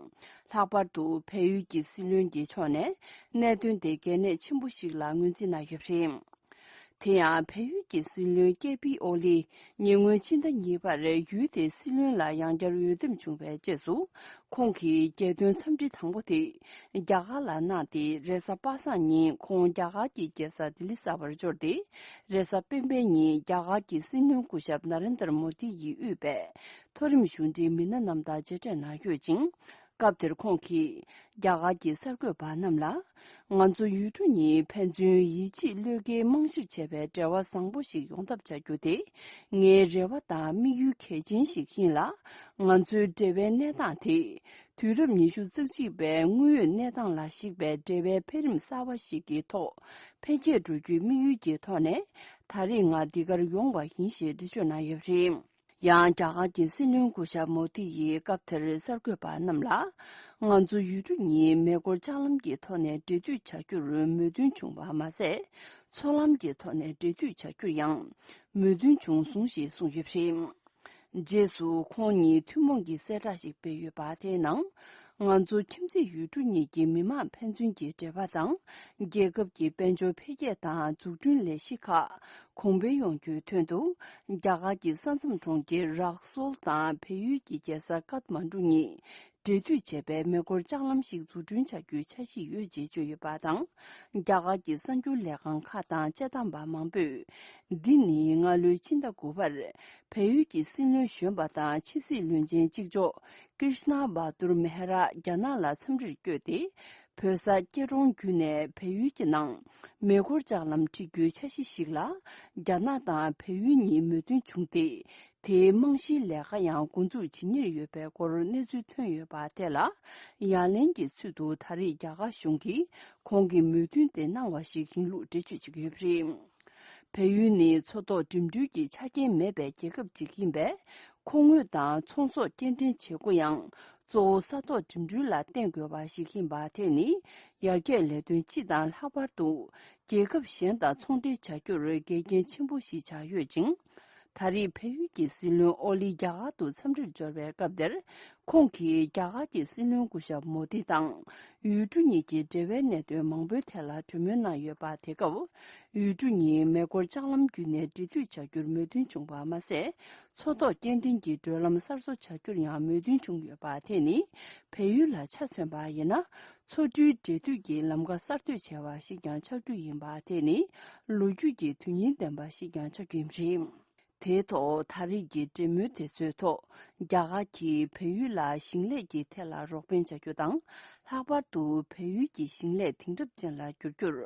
ལྷག་པར་དུ་བལ་ཡུལ་གྱི་སྲིད་བློན་གྱི་ཕྱོགས་ནས་གནད་དོན་དེ་གལ་གནད་ཆེན་པོ་ཞིག་ལ་ངོས་འཛིན་གནང་ཡོད་པ་རེད། དེ་ཡང་བལ་ཡུལ་གྱི་སྲིད་བློན་ཀེ་པི་ཨོ་ལི་ཉེ་སྔོན་ཕྱི་ཟླ་གཉིས་པར་ཡུལ་དེའི་སྲིད་བློན་ལ་ཡང་བསྐྱར་འོས་འདེམས་བྱུང་བའི་རྗེས་སུ། ཁོང་གིས་རྒྱལ་དོན་འཚམས་འདྲི་དང་པོ་དེ་རྒྱ་གར་ལ་གནང་སྟེ། རེས་གཟའ་པ་སངས་ཉིན་ཁོང་རྒྱ་གར་གྱི་རྒྱལ་ས་ལྡི་ལི་གསར་པར་འབྱོར་ཏེ། རེས་གཟའ་སྤེན་པའི་ཉིན་རྒྱ་གར་གྱི་སྲིད་བློན་སྐུ་ཞབས་ན་རེན་དར་མོ་དི་ཡིས་དབུས་པའི་མཐོ་རིམ་གཞུང་འབྲེལ་མི་སྣ་རྣམས་དང་མཇལ་འཕྲད་གནང་ཡོད་ཅིང་། སྐབས་དེར་ཁོང་གིས་རྒྱ་གར་གྱི་གསར་འགོད་པ་རྣམས་ལ། ང་ཚོ་ཡུལ་གྲུ་གཉིས་ཕན་ཚུན་ཡིད་ཆེས་བློས་འགེལ་རྨང་གཞིར་བྱས་པའི་འབྲེལ་བ་བཟང་པོ་ཞིག་ཡོང་ཐབས་བྱ་རྒྱུ་དེ་ངའི་རེ་བ་དང་དམིགས་ཡུལ་གལ་ཆེན་ཞིག་ཡིན་ལ། ང་ཚོའི་འབྲེལ་བའི་གནས་སྟངས་དེ་དུས་རབས་ཉི་ཤུ་རྩ་གཅིག་པའི་དངོས་ཡོད་གནས་སྟངས་ལ་གཞིགས་པའི་འབྲེལ་བའི་འཕེལ་རིམ་གསར་བ་ཞིག་གི་ཐོག་འཕེལ་རྒྱས་འགྲོ་རྒྱུའི་དམིགས་ཡུལ་གྱི་ཐོག་ནས་ད་རེས་ང་འདི་གར་ཡོང་བ་ཡིན་ཞེས་འགྲེལ་བརྗོད་གནང་ཡོད་པ་རེད། ཡང་རྒྱ་གར་གྱི་སྲིད་བློན་སྐུ་ཞབས་མོ་དི་ཡིས་སྐབས་དེར་གསར་འགོད་པ་རྣམས་ལ། ང་ཚོ་ཡུལ་གྲུ་གཉིས་མེ་འཁོར་ལྕགས་ལམ་གྱི་ཐོག་ནས་འབྲེལ་མཐུད་བྱ་རྒྱུར་མོས་མཐུན་བྱུང་བ་མ་ཟད། མཚོ་ལམ་གྱི་ཐོག་ནས་འབྲེལ་མཐུད་བྱ་རྒྱུར་ཡང་མོས་མཐུན་བྱུང་སོང་ཞེས་གསུངས་ཡོད་པ་རེད། རྗེས་སུ་ཁོང་ཉིད་ཐུན་མོང་གི་གསལ་བསྒྲགས་ཤིག་སྤེལ་ཡོད་པ་དེའི་ནང་། ང་ཚོ་ཁྱིམ་མཚེས་ཡུལ་གྲུ་གཉིས་ཀྱི་མི་དམངས་ཕན་ཚུན་གྱི་འབྲེལ་བ་དང་། རྒྱལ་ཁབ་ཀྱི་དཔལ་འབྱོར་འཕེལ་རྒྱས་དང་འཛུགས་སྐྲུན་ལས་གཞི་ཁག་གོང་འཕེལ་ཡོང་རྒྱུའི་དོན་དུ། རྒྱ་གར་གྱི་ས་མཚམས་གྲོང་ཁྱེར་རག་སོལ་དང་བལ་ཡུལ་གྱི་རྒྱལ་ས་ཀཏ་མན་གྲུ་གཉིས་འབྲེལ་མཐུད་བྱས་པའི་མེ་འཁོར་ལྕགས་ལམ་ཞིག་འཛུགས་སྐྲུན་བྱ་རྒྱུའི་འཆར་གཞི་ཡོད་ཅེས་བརྗོད་ཡོད་པ་དང་། རྒྱ་གར་གྱི་གསར་འགྱུར་ལས་ཁང་ཁག་དང་དཔྱད་གཏམ་པ་མང་པོས། འདི་ནི་སྔ་ལོའི་ཕྱི་ཟླ་དགུ་པར། བལ་ཡུལ་གྱི་སྲིད་བློན་གཞོན་པ་དང་ཕྱི་སྲིད་བློན་ཆེན་གཅིག་ལྕོགས་ཀྲིཤ་ན་བྷ་དུར་མེ་ཧ་ར་རྒྱ་ནག་ལ་འཚམས་འདྲིར་བསྐྱོད་དེ། བོད་ས་སྐྱིད་གྲོང་བརྒྱུད་ནས་བལ་ཡུལ་གྱི་ནང་མེ་འཁོར་ལྕགས་ལམ་འཁྲིད་རྒྱུའི་འཆར་གཞི་ཞིག་ལ། རྒྱ་ནག་དང་བལ་ཡུལ་གཉིས་མོས་མཐུན་བྱུང་སྟེ། དེའི་རྨང་གཞིའི་ལས་ཀ་ཡང་འགོ་འཛུགས་བྱེད་ཉེར་ཡོད་པའི་སྐོར་གནས་ཚུལ་ཐོན་ཡོད་པ་དེ་ལ། ཡ་ལན་གྱི་ཚུལ་དུ་ད་རེས་རྒྱ་གར་གཞུང་གིས་ཁོང་གི་མོས་མཐུན་དེ་གནང་བ་ཞིག་ཡིན་ལུགས་འགྲེལ་བརྗོད་བྱེད་ཀྱི་ཡོད་པ་རེད། བལ་ཡུལ་ནི་མཚོ་ཐོག་འགྲིམ་འགྲུལ་གྱི་ཆ་རྐྱེན་མེད་པའི་རྒྱལ་ཁབ་ཅིག་ཡིན་པས། མཁོ་དངོས་དང་ཚོང་ཟོག་སྐྱེལ་འདྲེན་བྱེད་སྒོ་ཡང་གཙོ་བོ་ས་ཐོག་འགྲིམ་འགྲུལ་ལ་བརྟེན་དགོས་པ་ཞིག་ཡིན་པ་དེ་ནི། ཡར་རྒྱས་ལས་དོན་སྤྱི་དང་ལྷག་པར་དུ་རྒྱལ་ཁབ་གཞན་དང་ཚོང་འབྲེལ་བྱ་རྒྱུར་འགལ་རྐྱེན་ཆེན་པོ་ཞིག་ཆགས་ཡོད་ཅིང་། ད་རེས་བལ་ཡུལ་གྱི་སྲིད་བློན་ཨོ་ལི་རྒྱ་གར་དུ་འཚམས་འདྲིར་འབྱོར་བའི་སྐབས་དེར། ཁོང་གིས་རྒྱ་གར་གྱི་སྲིད་བློན་སྐུ་ཞབས་མོ་དི་དང་ཡུལ་གྲུ་གཉིས་ཀྱི་འབྲེལ་བའི་གནད་དོན་མང་པོའི་ཐད་ལ་གྲོས་མོལ་གནང་ཡོད་པ། དེ་སྐབས་ཡུལ་གྲུ་གཉིས་མེ་འཁོར་ལྕགས་ལམ་བརྒྱུད་ནས་འབྲེལ་མཐུད་བྱ་རྒྱུར་མོས་མཐུན་བྱུང་བ་མ་ཟད། མཚོ་ཐོག་སྐྱེལ་འདྲེན་གྱི་བགྲོད་ལམ་གསར་བཟོ་བྱ་རྒྱུར་ཡང་མོས་མཐུན་བྱུང་ཡོད་པ། དེ་ནི་བལ་ཡུལ་ལ་ཆ་མཚོན་པ་ཡིན་ན། མཚོ་གྲུའི་འབྲེལ་མཐུད་ཀྱི་ལམ་ཁ་གསར་གཏོད་བྱས་པ་ཞིག་ཀྱང་ཆགས་རྒྱུ་ཡིན་པ། དེ་ནི་ལོ་རྒྱུས་ཀྱི་དོན་སྙིང་ལྡན་པ་ཞིག་ཀྱང་ཆགས་རྒྱུ་ཡིན་པ་རེད། དེའི་ཐོག་ད་རེས་ཀྱི་འབྲེལ་མོལ་དེ་ཚོའི་ཐོག་རྒྱ་གར་གྱིས་བལ་ཡུལ་ལ་ཞིང་ལས་ཀྱི་ཐད་ལ་རོགས་ཕན་བྱ་རྒྱུ་དང་། ལྷག་པར་དུ་བལ་ཡུལ་གྱི་ཞིང་ལས་དེང་རབས་ཅན་ལ་བསྒྱུར་རྒྱུར་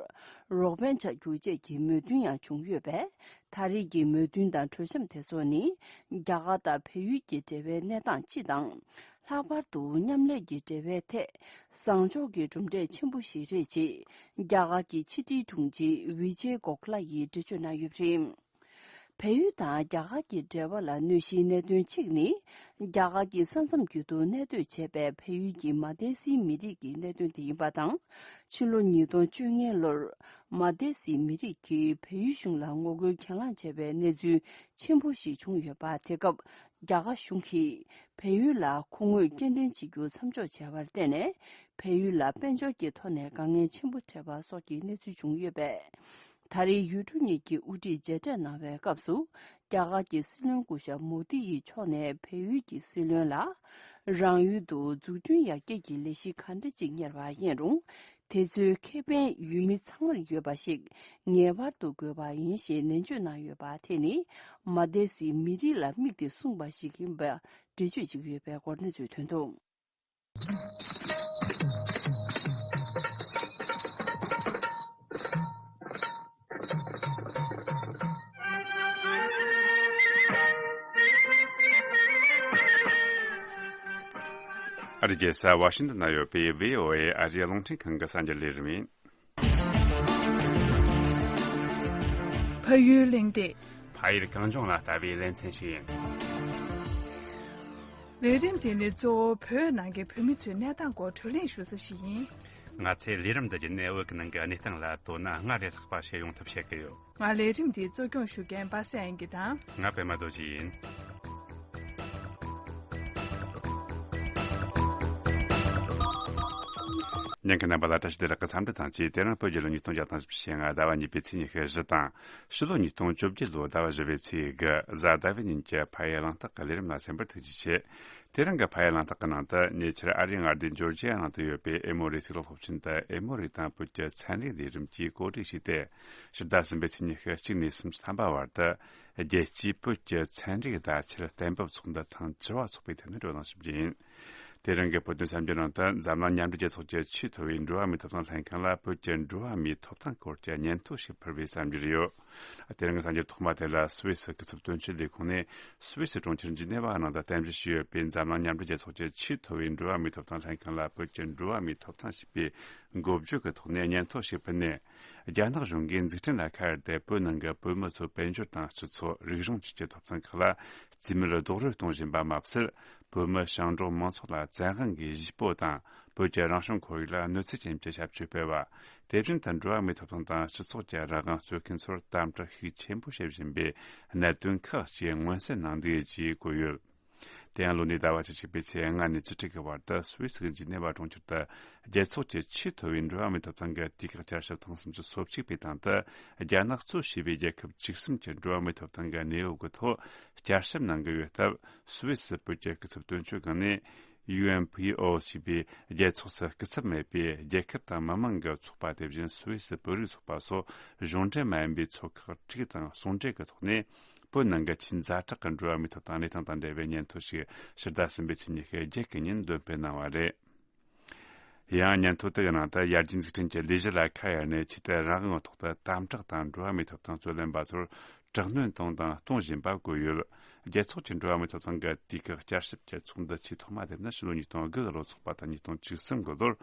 རོགས་ཕན་བྱ་རྒྱུ་བཅས་ཀྱི་མོས་མཐུན་ཡང་བྱུང་ཡོད་པས། ད་རེས་ཀྱི་མོས་མཐུན་དང་གྲོས་འཆམ་དེ་ཚོ་ནི། རྒྱ་གར་དང་བལ་ཡུལ་གྱི་འབྲེལ་བའི་གནས་སྟངས་སྤྱི་དང་། ལྷག་པར་དུ་མཉམ་ལས་ཀྱི་འབྲེལ་བའི་ཐད་བཟང་ཕྱོགས་ཀྱི་གྲུབ་འབྲས་ཆེན་པོ་ཞིག་རེད་ཅེས་རྒྱ་གར་གྱི་ཕྱི་དྲིལ་དྲུང་ཆེ་ཝི་ཇེ་གོ་ཁ་ལ་ཡིས་འགྲེལ་བརྗོད་གནང་ཡོད་པ་རེད། བལ་ཡུལ་དང་རྒྱ་གར་གྱི་འབྲེལ་བ་ལ་གནོད་གཞིའི་གནད་དོན་གཅིག་ནི། རྒྱ་གར་གྱི་ས་མཚམས་རྒྱུད་དུ་གནས་སྡོད་བྱས་པའི་བལ་ཡུལ་གྱི་མ་དེ་སིའི་མི་རིགས་ཀྱི་གནད་དོན་དེ་ཡིན་པ་དང་། ཕྱི་ལོ་ཉིས་སྟོང་བཅོ་ལྔ་ལོར་མ་དེ་སིའི་མི་རིགས་ཀྱིས་བལ་ཡུལ་གཞུང་ལ་ངོ་རྒོལ་གྱེན་ལངས་བྱས་པའི་གནས་ཚུལ་ཆེན་པོ་ཞིག་བྱུང་ཡོད་པ། དེ་སྐབས་རྒྱ་གར་གཞུང་གིས་བལ་ཡུལ་ལ་ཁོ་ངོས་སྐྱེལ་འདྲེན་བྱེད་རྒྱུ་མཚམས་འཇོག་བྱས་པར་བརྟེན་ནས། བལ་ཡུལ་ལ་དཔལ་འབྱོར་གྱི་ཐོག་ནས་དཀའ་ངལ་ཆེན་པོ་འཕྲད་པ་སོགས་ཀྱི་གནས་ཚུལ་བྱུང་ཡོད་པས། ད་རེས་ཡུལ་གྲུ་གཉིས་ཀྱི་དབུ་ཁྲིད་མཇལ་འཕྲད་གནང་བའི་སྐབས་སུ། རྒྱ་གར་གྱི་སྲིད་བློན་སྐུ་ཞབས་མོ་དི་ཡིས་ཕྱོགས་ནས་བལ་ཡུལ་གྱི་སྲིད་བློན་ལ། རང་ཡུལ་དུ་འཛུགས་སྐྲུན་ཡར་རྒྱས་ཀྱི་ལས་གཞི་ག་འདྲ་ཅིག་གཉེར་བ་ཡིན་རུང་། དེ་ཚོའི་ཁེ་ཕན་ཡུལ་མི་ཚང་མར་ཡོད་པ་ཞིག་ངེས་པར་དུ་དགོས་པ་ཡིན་ཞེས་ནན་བརྗོད་གནང་ཡོད་པ་དེ་ནི། མ་དེ་སིའི་མི་རིགས་ལ་དམིགས་ཏེ་གསུངས་པ་ཞིག་ཡིན་པར་འགྲེལ་བརྗོད་བྱེད་ཀྱི་ཡོད་པའི་སྐོར་གནས་ཚུལ་ཐོན་འདུག། ཨ་རིའི་རྒྱལ་ས་ཝ་ཤིང་ཏོན་ན་ཡོད་པའི་བྷི་ཨོ་ཨེ་ཨ་རིའི་རླུང་འཕྲིན་ཁང་གི་གསར་འགྱུར་ལས་རིམ་ཡིན། ཕ་ཡུལ་གླེང་སྟེགས། ཕ་ཡུལ་གངས་ལྗོངས་ལ་ལྟ་བའི་ལེ་ཚན་ཞིག་ཡིན། ལས་རིམ་དེ་ནི་གཙོ་བོ་བོད་ནང་གི་བོད་མི་ཚོའི་གནས་སྟངས་སྐོར་བགྲོ་གླེང་ཞུ་ས་ཞིག་ཡིན། ང་ཚོས་ལས་རིམ་འདི་བརྒྱུད་ནས་བོད་ཀྱི་ནང་གི་གནས་སྟངས་ལ་དོ་སྣང་སྔར་ལས་ལྷག་པ་ཞིག་ཡོང་ཐབས་བྱེད་ཀྱི་ཡོད། ང་ལས་རིམ་འདིའི་གཙོ་སྐྱོང་ཞུ་མཁན་པ་སངས་དབྱངས་སྐྱིད་དང་། ང་པད་མ་རྡོ་རྗེ་ཡིན། ཉན་མཁན་རྣམ་པ་ལ་བཀྲ་ཤིས་བདེ་ལེགས་ཀྱི་འཚམས་འདྲི་དང་བཅས། དེ་རིང་བོད་རྒྱལ་ལོ་ཉིས་སྟོང་བརྒྱ་དང་བཞི་བཅུ་ཞེ་ལྔ་ཟླ་བ་གཉིས་པའི་ཚེས་ཉི་ཤུ་བཞི་དང་། ཕྱི་ལོ་ཉིས་སྟོང་བཅོ་བརྒྱད་ལོའི་ཟླ་བ་བཞི་པའི་ཚེས་དགུ་གཟའ་ཟླ་བའི་ཉིན་གྱི་ཕ་ཡུལ་གླེང་སྟེགས་ཀྱི་ལས་རིམ་ལ་གསན་པར་ཐུགས་རྗེ་ཆེ། དེ་རིང་གི་ཕ་ཡུལ་གླེང་སྟེགས་ཀྱི་ནང་དུ། ཉེ་ཆར་ཨ་རིའི་མངའ་སྡེ་ཇོར་ཇི་ཡ་ནང་དུ་ཡོད་པའི་ཨེ་མོ་རི་སྲིད་ལོག་སློབ་ཆེན་དུ་ཨེ་མོ་རི་དང་བོད་ཀྱི་ཚན་རིག་ལས་རིམ་གྱིས་གོ་སྒྲིག་བྱས་ཏེ། ཕྱི་ཟླ་གསུམ་པའི་ཚེས་ཉི་ཤུ་གཅིག་ནས་སུམ་ཅུ་ཐམ་པ་བར་དུ། རྒྱལ་སྤྱིའི་བོད་ཀྱི་ཚན་རིག་བརྡ་ཆད་གཏན་འབེབས་ཚོགས་འདུ་ཐེངས་བཅུ་བ་འཚོགས་པའི་ཐད་ནས་བགྲོ་གླེང་ཞུ་རྒྱུ་ཡིན། དེ་རིང་གི་བོད་དོན་གསར་འགྱུར་ནང་དུ། འཛམ་གླིང་མཉམ་འབྲེལ་རྒྱལ་ཚོགས་ཀྱི་ཆེས་མཐོ་བའི་འགྲོ་བ་མིའི་ཐོབ་ཐང་ལྷན་ཁང་ལ་བོད་ཀྱི་འགྲོ་བ་མིའི་ཐོབ་ཐང་སྐོར་གྱི་སྙན་ཐོ་ཞིག་ཕུལ་བའི་གསར་འགྱུར་ཡོད། དེ་རིང་གི་གསར་འགྱུར་ཐོག་མ་དེ་ལ། སུད་སི་སྐུ་ཚབ་དོན་གཅོད་ལས་ཁུངས་ནས་སུད་སི་གྲོང་ཁྱེར་ཇི་ནེ་ཝ་ནང་དུ་རྟེན་གཞི་བྱས་ཡོད་པའི་འཛམ་གླིང་མཉམ་འབྲེལ་རྒྱལ་ཚོགས་ཀྱི་ཆེས་མཐོ་བའི་འགྲོ་བ་མིའི་ཐོབ་ཐང་ལྷན་ཁང་ལ་བོད་ཀྱི་འགྲོ་བ་མིའི་ཐོབ་ཐང་ཞེས་པའི་འགོ་བརྗོད་ཀྱི་ཐོག་ནས་སྙན་ཐོ་ཞིག་ཕུལ་ནས། རྒྱ་ནག་གཞུང་གིས་འཛུགས་སྐྲུན་ལ་ཁ་གཡར་ཏེ། བོད་ནང་གི་བོད་མི་ཚོའི་དཔལ་འབྱོར་དང་སྤྱི་ཚོགས། རིག་གཞུང་བཅས་ཀྱི་ཐོབ་ཐང་ཁག་ལ་རྩིས་མེད་རྡོག་རོལ་གཏོང་བཞིན་པ་མ་ཟད། བོད་མི་ཞིང་འབྲོག་མང་ཚོགས་ལ་བཙན་དབང་གིས་གཞིས་སྤོ་དང་། བོད་ཀྱི་རང་བྱུང་ཁོར་ཡུག་ལ་གནོད་འཚེ་ཅན་གྱི་ཞབས་ཞུ་སྤེལ་བ། དེ་བཞིན་དུ་འགྲོ་བ་མིའི་ཐོབ་ཐང་དང་སྤྱི་ཚོགས་ཀྱི་རང་དབང་རྩོད་མཁན་ཚོར་དམ་དྲག་ཤུགས་ཆེན་པོ་བྱེད་བཞིན་པའི་གནད་དོན་ཁག་ཅིག་མངོན་གསལ་གནང་འདུག་ཅེས་བཀོད་ཡོད། དེ་ཡང་ལོ་ནས་ཟླ་བ་བཅུ་གཅིག་པའི་ཚེས་ལྔ་ནས་བཅུ་དྲུག་གི་བར་དུ། སུད་སི་གི་ཇི་ནེ་ཝ་གྲོང་ཁྱེར་དུ། རྒྱལ་ཚོགས་ཀྱི་ཆེས་མཐོ་བའི་འགྲོ་བ་མིའི་ཐོབ་ཐང་གི་དུས་བཀག་བསྐྱར་ཞིབ་ཐེངས་སུམ་ཅུ་སོ་གཅིག་པའི་སྟེང་དུ། རྒྱ་ནག་གཙོ་བྱས་པའི་རྒྱལ་ཁབ་བཅུ་གསུམ་གྱི་འགྲོ་བ་མིའི་ཐོབ་ཐང་གི་གནས་བབ་ཀྱི་ཐོག་བསྐྱར་ཞིབ་གནང་གི་ཡོད་སྟབས། སུད་སི་བོད་ཀྱི་སྐུ་ཚབ་དོན་གཅོད་ཁང་ནས། ཡུ་ཨེན་པི་ཨོ་ཞེས་པའི་རྒྱལ་ཚོགས་སུ་སྐུ་ཚབ་མེད་པའི་རྒྱལ་ཁབ་དང་མི་མང་གི་ཚོགས་པ། དེ་བཞིན་སུད་སི་བོད་རིགས་ཚོགས་པ་སོགས་གཞུང་འབྲེལ་མ་ཡིན་པའི་ཚོགས་ཁག་དྲུག་དང་ཟུང་འབྲེལ་གྱི་ཐོག་ནས། བོད་ནང་གི་ཆེས་ཛ་དྲག་གི་འགྲོ་བ་མིའི་ཐོབ་ཐང་གནས་སྟངས་དང་འབྲེལ་བའི་སྙན་ཐོ་ཞིག་ཕྱི་ཟླ་གསུམ་པའི་ཚེས་ཉི་ཤུ་བརྒྱད་ཀྱི་ཉིན་འདོན་སྤེལ་གནང་བ་རེད། ཡང་སྙན་ཐོ་དེ་གི་ནང་དུ། ཡར་རྒྱས་འཛུགས་སྐྲུན་གྱི་ལས་གཞི་ལ་ཁ་གཡར་ནས། ཆེས་དེ་རང་དབང་གི་ཐོག་ཏུ་དམ་དྲག་དང་འགྲོ་བ་མིའི་ཐོབ་ཐང་རྩོད་ལེན་པ་ཚོར་དྲག་གནོན་གཏོང་དང་གཏོང་བཞིན་པ་བཀོད་ཡོད། རྒྱལ་ཚོགས་ཀྱི་འགྲོ་བ་མིའི་ཐོབ་ཐང་གི་དུས་བཀག་བསྐྱར་ཞིབ་ཀྱི་ཚོགས་འདུ་ཆེས་ཐོག་མ་དེ་ནི་ཕྱི་ལོ་ཉིས་སྟོང་དགུ་གི་ལོ་ཚོགས་པ་དང་། ཉིས་སྟོང་བཅུ་གསུམ་གི་ལོར་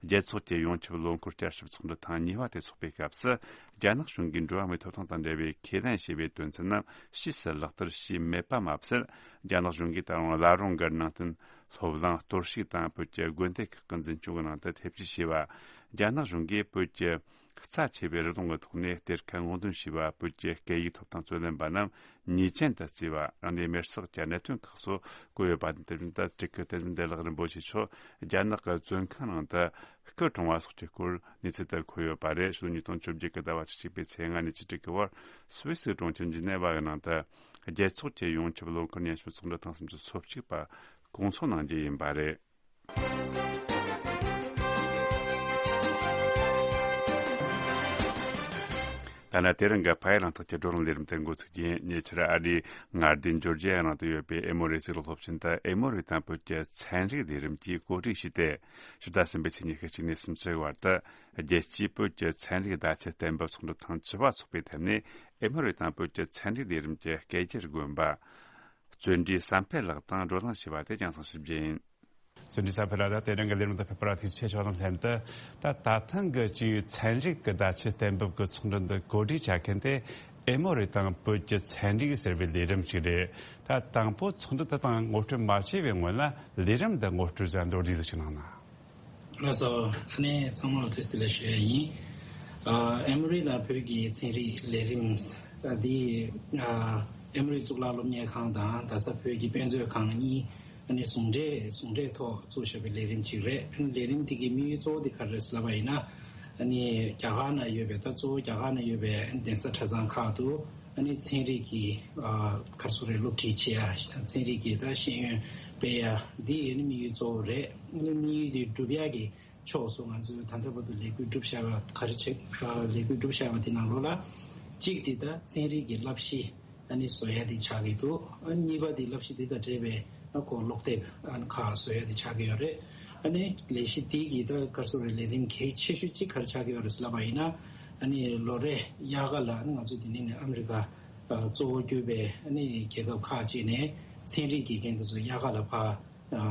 རྒྱལ་ཚོགས་ཀྱི་ཡོངས་ཁྱབ་ལོ་འཁོར་བསྐྱར་ཞིབ་ཚོགས་འདུ་ཐེངས་གཉིས་པ་དེ་འཚོགས་པའི་སྐབས་སུ། རྒྱ་ནག་གཞུང་གིས་འགྲོ་བ་མིའི་ཐོབ་ཐང་དང་འབྲེལ་བའི་ཁས་ལེན་བྱས་པའི་དོན་ཚན་རྣམས་ཕྱིས་སུ་ལག་བསྟར་བྱས་མེད་པ་མ་ཟད། རྒྱ་ནག་གཞུང་གིས་ད་རུང་བླ་རུང་གི་ནང་བསྟན་སློབ་གླིང་གཏོར་བཤིག་དང་། བོད་ཀྱི་དགོན་སྡེ་ཁག་གི་འཛིན་སྐྱོང་གི་ནང་དུ་ཐེབས་ཇུས་བྱས་པ། རྒྱ་ནག་གཞུང་གིས་བོད་ཀྱི་རྩ་ཆེ་བའི་རི་ལུང་གི་ཐོག་ནས་གཏེར་ཁ་སྔོག་འདོན་བྱས་པ། བོད་ཀྱི་སྐད་ཡིག་ཐོབ་ཐང་རྩོད་ལེན་པ་རྣམས་ཉེས་ཅན་དུ་བརྩིས་པ། རང་ལུས་མེར་སྲེག་གི་གནད་དོན་ཁག་སོགས་བཀོད་ཡོད་པ་དང་། དེ་བཞིན་དུ་བཀྲིས་སྐུ་བསྟན་འཛིན་བདེ་ལེགས་རིན་པོ་ཆེ་མཆོག་རྒྱ་ནག་གི་བཙོན་ཁང་ནང་དུ་སྐུ་གྲོངས་པ་སོགས་ཀྱི་སྐོར་གནས་ཚུལ་དེར་འཁོད་ཡོད་པ་རེད། ཕྱི་ལོ་ཉིས་སྟོང་བཅོ་བརྒྱད་ཀྱི་ཟླ་བ་བཅུ་གཅིག་པའི་ཚེས་ལྔ་ནས་བཅུ་དྲུག་གི་བར། སུད་སི་གྲོང་ཁྱེར་ཇི་ནེ་ཝ་གི་ནང་དུ། རྒྱལ་ཚོགས་ཀྱི་ཡོངས་ཁྱབ་ལོ་འཁོར་སྙན་ཞུ་ཚོགས་འདུ་ཐེངས་སུམ་ཅུ་སོ་གཅིག་པ་སྐོང་ཚོགས་གནང་རྒྱུ་ཡིན་པ་རེད། ཐ་ན་དེ་རིང་གི་ཕ་ཡུལ་གླེང་སྟེགས་ཀྱི་བགྲོ་གླེང་ལས་རིམ་དེ་འགོ་ཚུགས་རྒྱུ་ཡིན། ཉེ་ཆར་ཨ་རིའི་མངའ་སྡེ་ཇོར་ཇི་ཡ་ནང་དུ་ཡོད་པའི་ཨེ་མོ་རི་སྲིད་ལོག་སློབ་ཆེན་དུ། ཨེ་མོ་རི་དང་བོད་ཀྱི་ཚན་རིག་ལས་རིམ་གྱིས་གོ་སྒྲིག་བྱས་ཏེ། ཕྱི་ཟླ་གསུམ་པའི་ཚེས་ཉི་ཤུ་གཅིག་ནས་སུམ་ཅུ་བར་དུ། རྒྱལ་སྤྱིའི་བོད་ཀྱི་ཚན་རིག་བརྡ་ཆད་གཏན་འབེབས་ཚོགས་འདུ་ཐེངས་བཅུ་པ་འཚོགས་པའི་ཐད་ནས། ཨེ་མོ་རི་དང་བོད་ཀྱི་ཚན་རིག་ལས་རིམ་གྱི་སྐད་སྒྱུར་དགོན་པ་བརྩོན་འགྲུས་བསམ་འཕེལ་ལགས་དང་བགྲོ་གླེང་བྱས་པ་དེ་རྒྱང་སྲིང་ཞུ་རྒྱུ་ཡིན། བརྩོན་འགྲུས་བསམ་འཕེལ་ལགས། ད་དེ་རིང་གི་ལས་རིམ་དུ་ཕེབས་པར་ཐུགས་རྗེ་ཆེ་ཞུ་བ་དང་ལྷན་དུ། ད་ད་ཐེངས་ཀྱི་ཅིག་ཚན་རིག་གི་བརྡ་ཆད་གཏན་འབེབས་ཀྱི་ཚོགས་འདུ་འདི་གོ་སྒྲིག་བྱ་མཁན་དེ་ ཨེ་མོ་རི་དང་བོད་ཀྱི་ཚན་རིག་ཟེར་བའི་ལས་རིམ་ཞིག་རེད། ད་དང་པོ་ཚོགས་འདུ་དེ་དང་ངོ་སྤྲོད་མ་བྱས་པའི་སྔོན་ལ་ལས་རིམ་འདི་ངོ་སྤྲོད་ཟན་མདོར་བསྡུས་སུ་ཞིག་གནང་ན། ལགས་སོ། ཨ་ནི་ཚང་མར་ཐུགས་རྗེ་ལེགས་ཞུ་ཡ་ཡིན། ཨ་ཨེ་མོ་རི་དང་བོད་ཀྱི་ཚན་རིག་ལས་རིམ་འདི་ཨ་ཨེ་མོ་རི་གཙུག་ལག་སློབ་གཉེར་ཁང་དང་རྡ་ས་བོད་ཀྱི་དཔེ་མཛོད་ཁང་གཉིས་ཨ་ནི་ཟུང་འབྲེལ་ཟུང་འབྲེལ་ཐོག་བཙུགས་བཞག་པའི་ལས་རིམ་ཅིག་རེད། ཨ་ནི་ལས་རིམ་དེ་གི་དམིགས་ཡུལ་གཙོ་བོ་དེ་ག་རེ་རེད་ཟེར་ལབ་པ་ཡིན་ན། ཨ་ནི་རྒྱ་གར་ནང་ཡོད་པའི་ད་གཙོ་བོ་རྒྱ་གར་ནང་ཡོད་པའི་ཨ་ནི་གདན་ས་གྲྭ་ཚང་ཁག་ཏུ་ཨ་ནི་ཚན་རིག་གི་ཨ་ག་སོ་རེ་སློབ་ཁྲིད་བྱེད་ཡ། ཚན་རིག་གི་ད་ཤེས་ཡོན་སྤེལ་ཡ་འདི་ཨ་ནི་དམིགས་ཡུལ་གཙོ་བོ་རེད། ཨ་ནི་དམིགས་ཡུལ་དེ་སྒྲུབ་ཡ་གི་ཕྱོགས་སུ་ང་ཚོས་ད་ལྟ་བར་དུ་ལས་འགུལ་བསྒྲུབས་བཞག་པ་ག་རེ་བྱེད་ཨ་ལས་འགུལ་བསྒྲུབས་བཞག་པ་དེ་ནང་ལོགས་ལ་གཅིག་དེ་ད་ཚན་རིག་གི་བསླབ་གཞི་ཨ་ནི་བཟོ་ཡ་དེ་ཆགས་ཀྱི་འདུག་ཨ་གཉིས་པ་དེ་བསླབ་གཞི་དེ་དང་འབྲེལ་བའི་ཨ་ཁོ་ཀློག་དེབ་ཨ་ནི་ཁག་བཟོ་ཡ་དེ་ཆགས་ཀྱི་ཡོད་རེད། ཨ་ནི་ལས་གཞི་དེ་གི་ད་ག་རེ་ཟེར་རེད། ལས་རིམ་གལ་ཆེ་ཤོས་གཅིག་ག་རེ་ཆགས་ཀྱི་ཡོད་རེད་ཟེར་ལབ་པ་ཡིན་ན། ཨ་ནི་ལོ་རེ་དབྱར་ཁ་ལ་ཨ་ནི་ང་ཚོ་དེ་ནས་ནས་ཨ་མི་རི་ཀ་ཨ་གཙོ་བོ་གྱུར་པའི་ཨ་ནི་རྒྱལ་ཁབ་ཁག་ཅིག་ནས་ཚན་རིག་གི་འགན་དེ་ཚོ་དབྱར་ཁ་ལ་ཕར།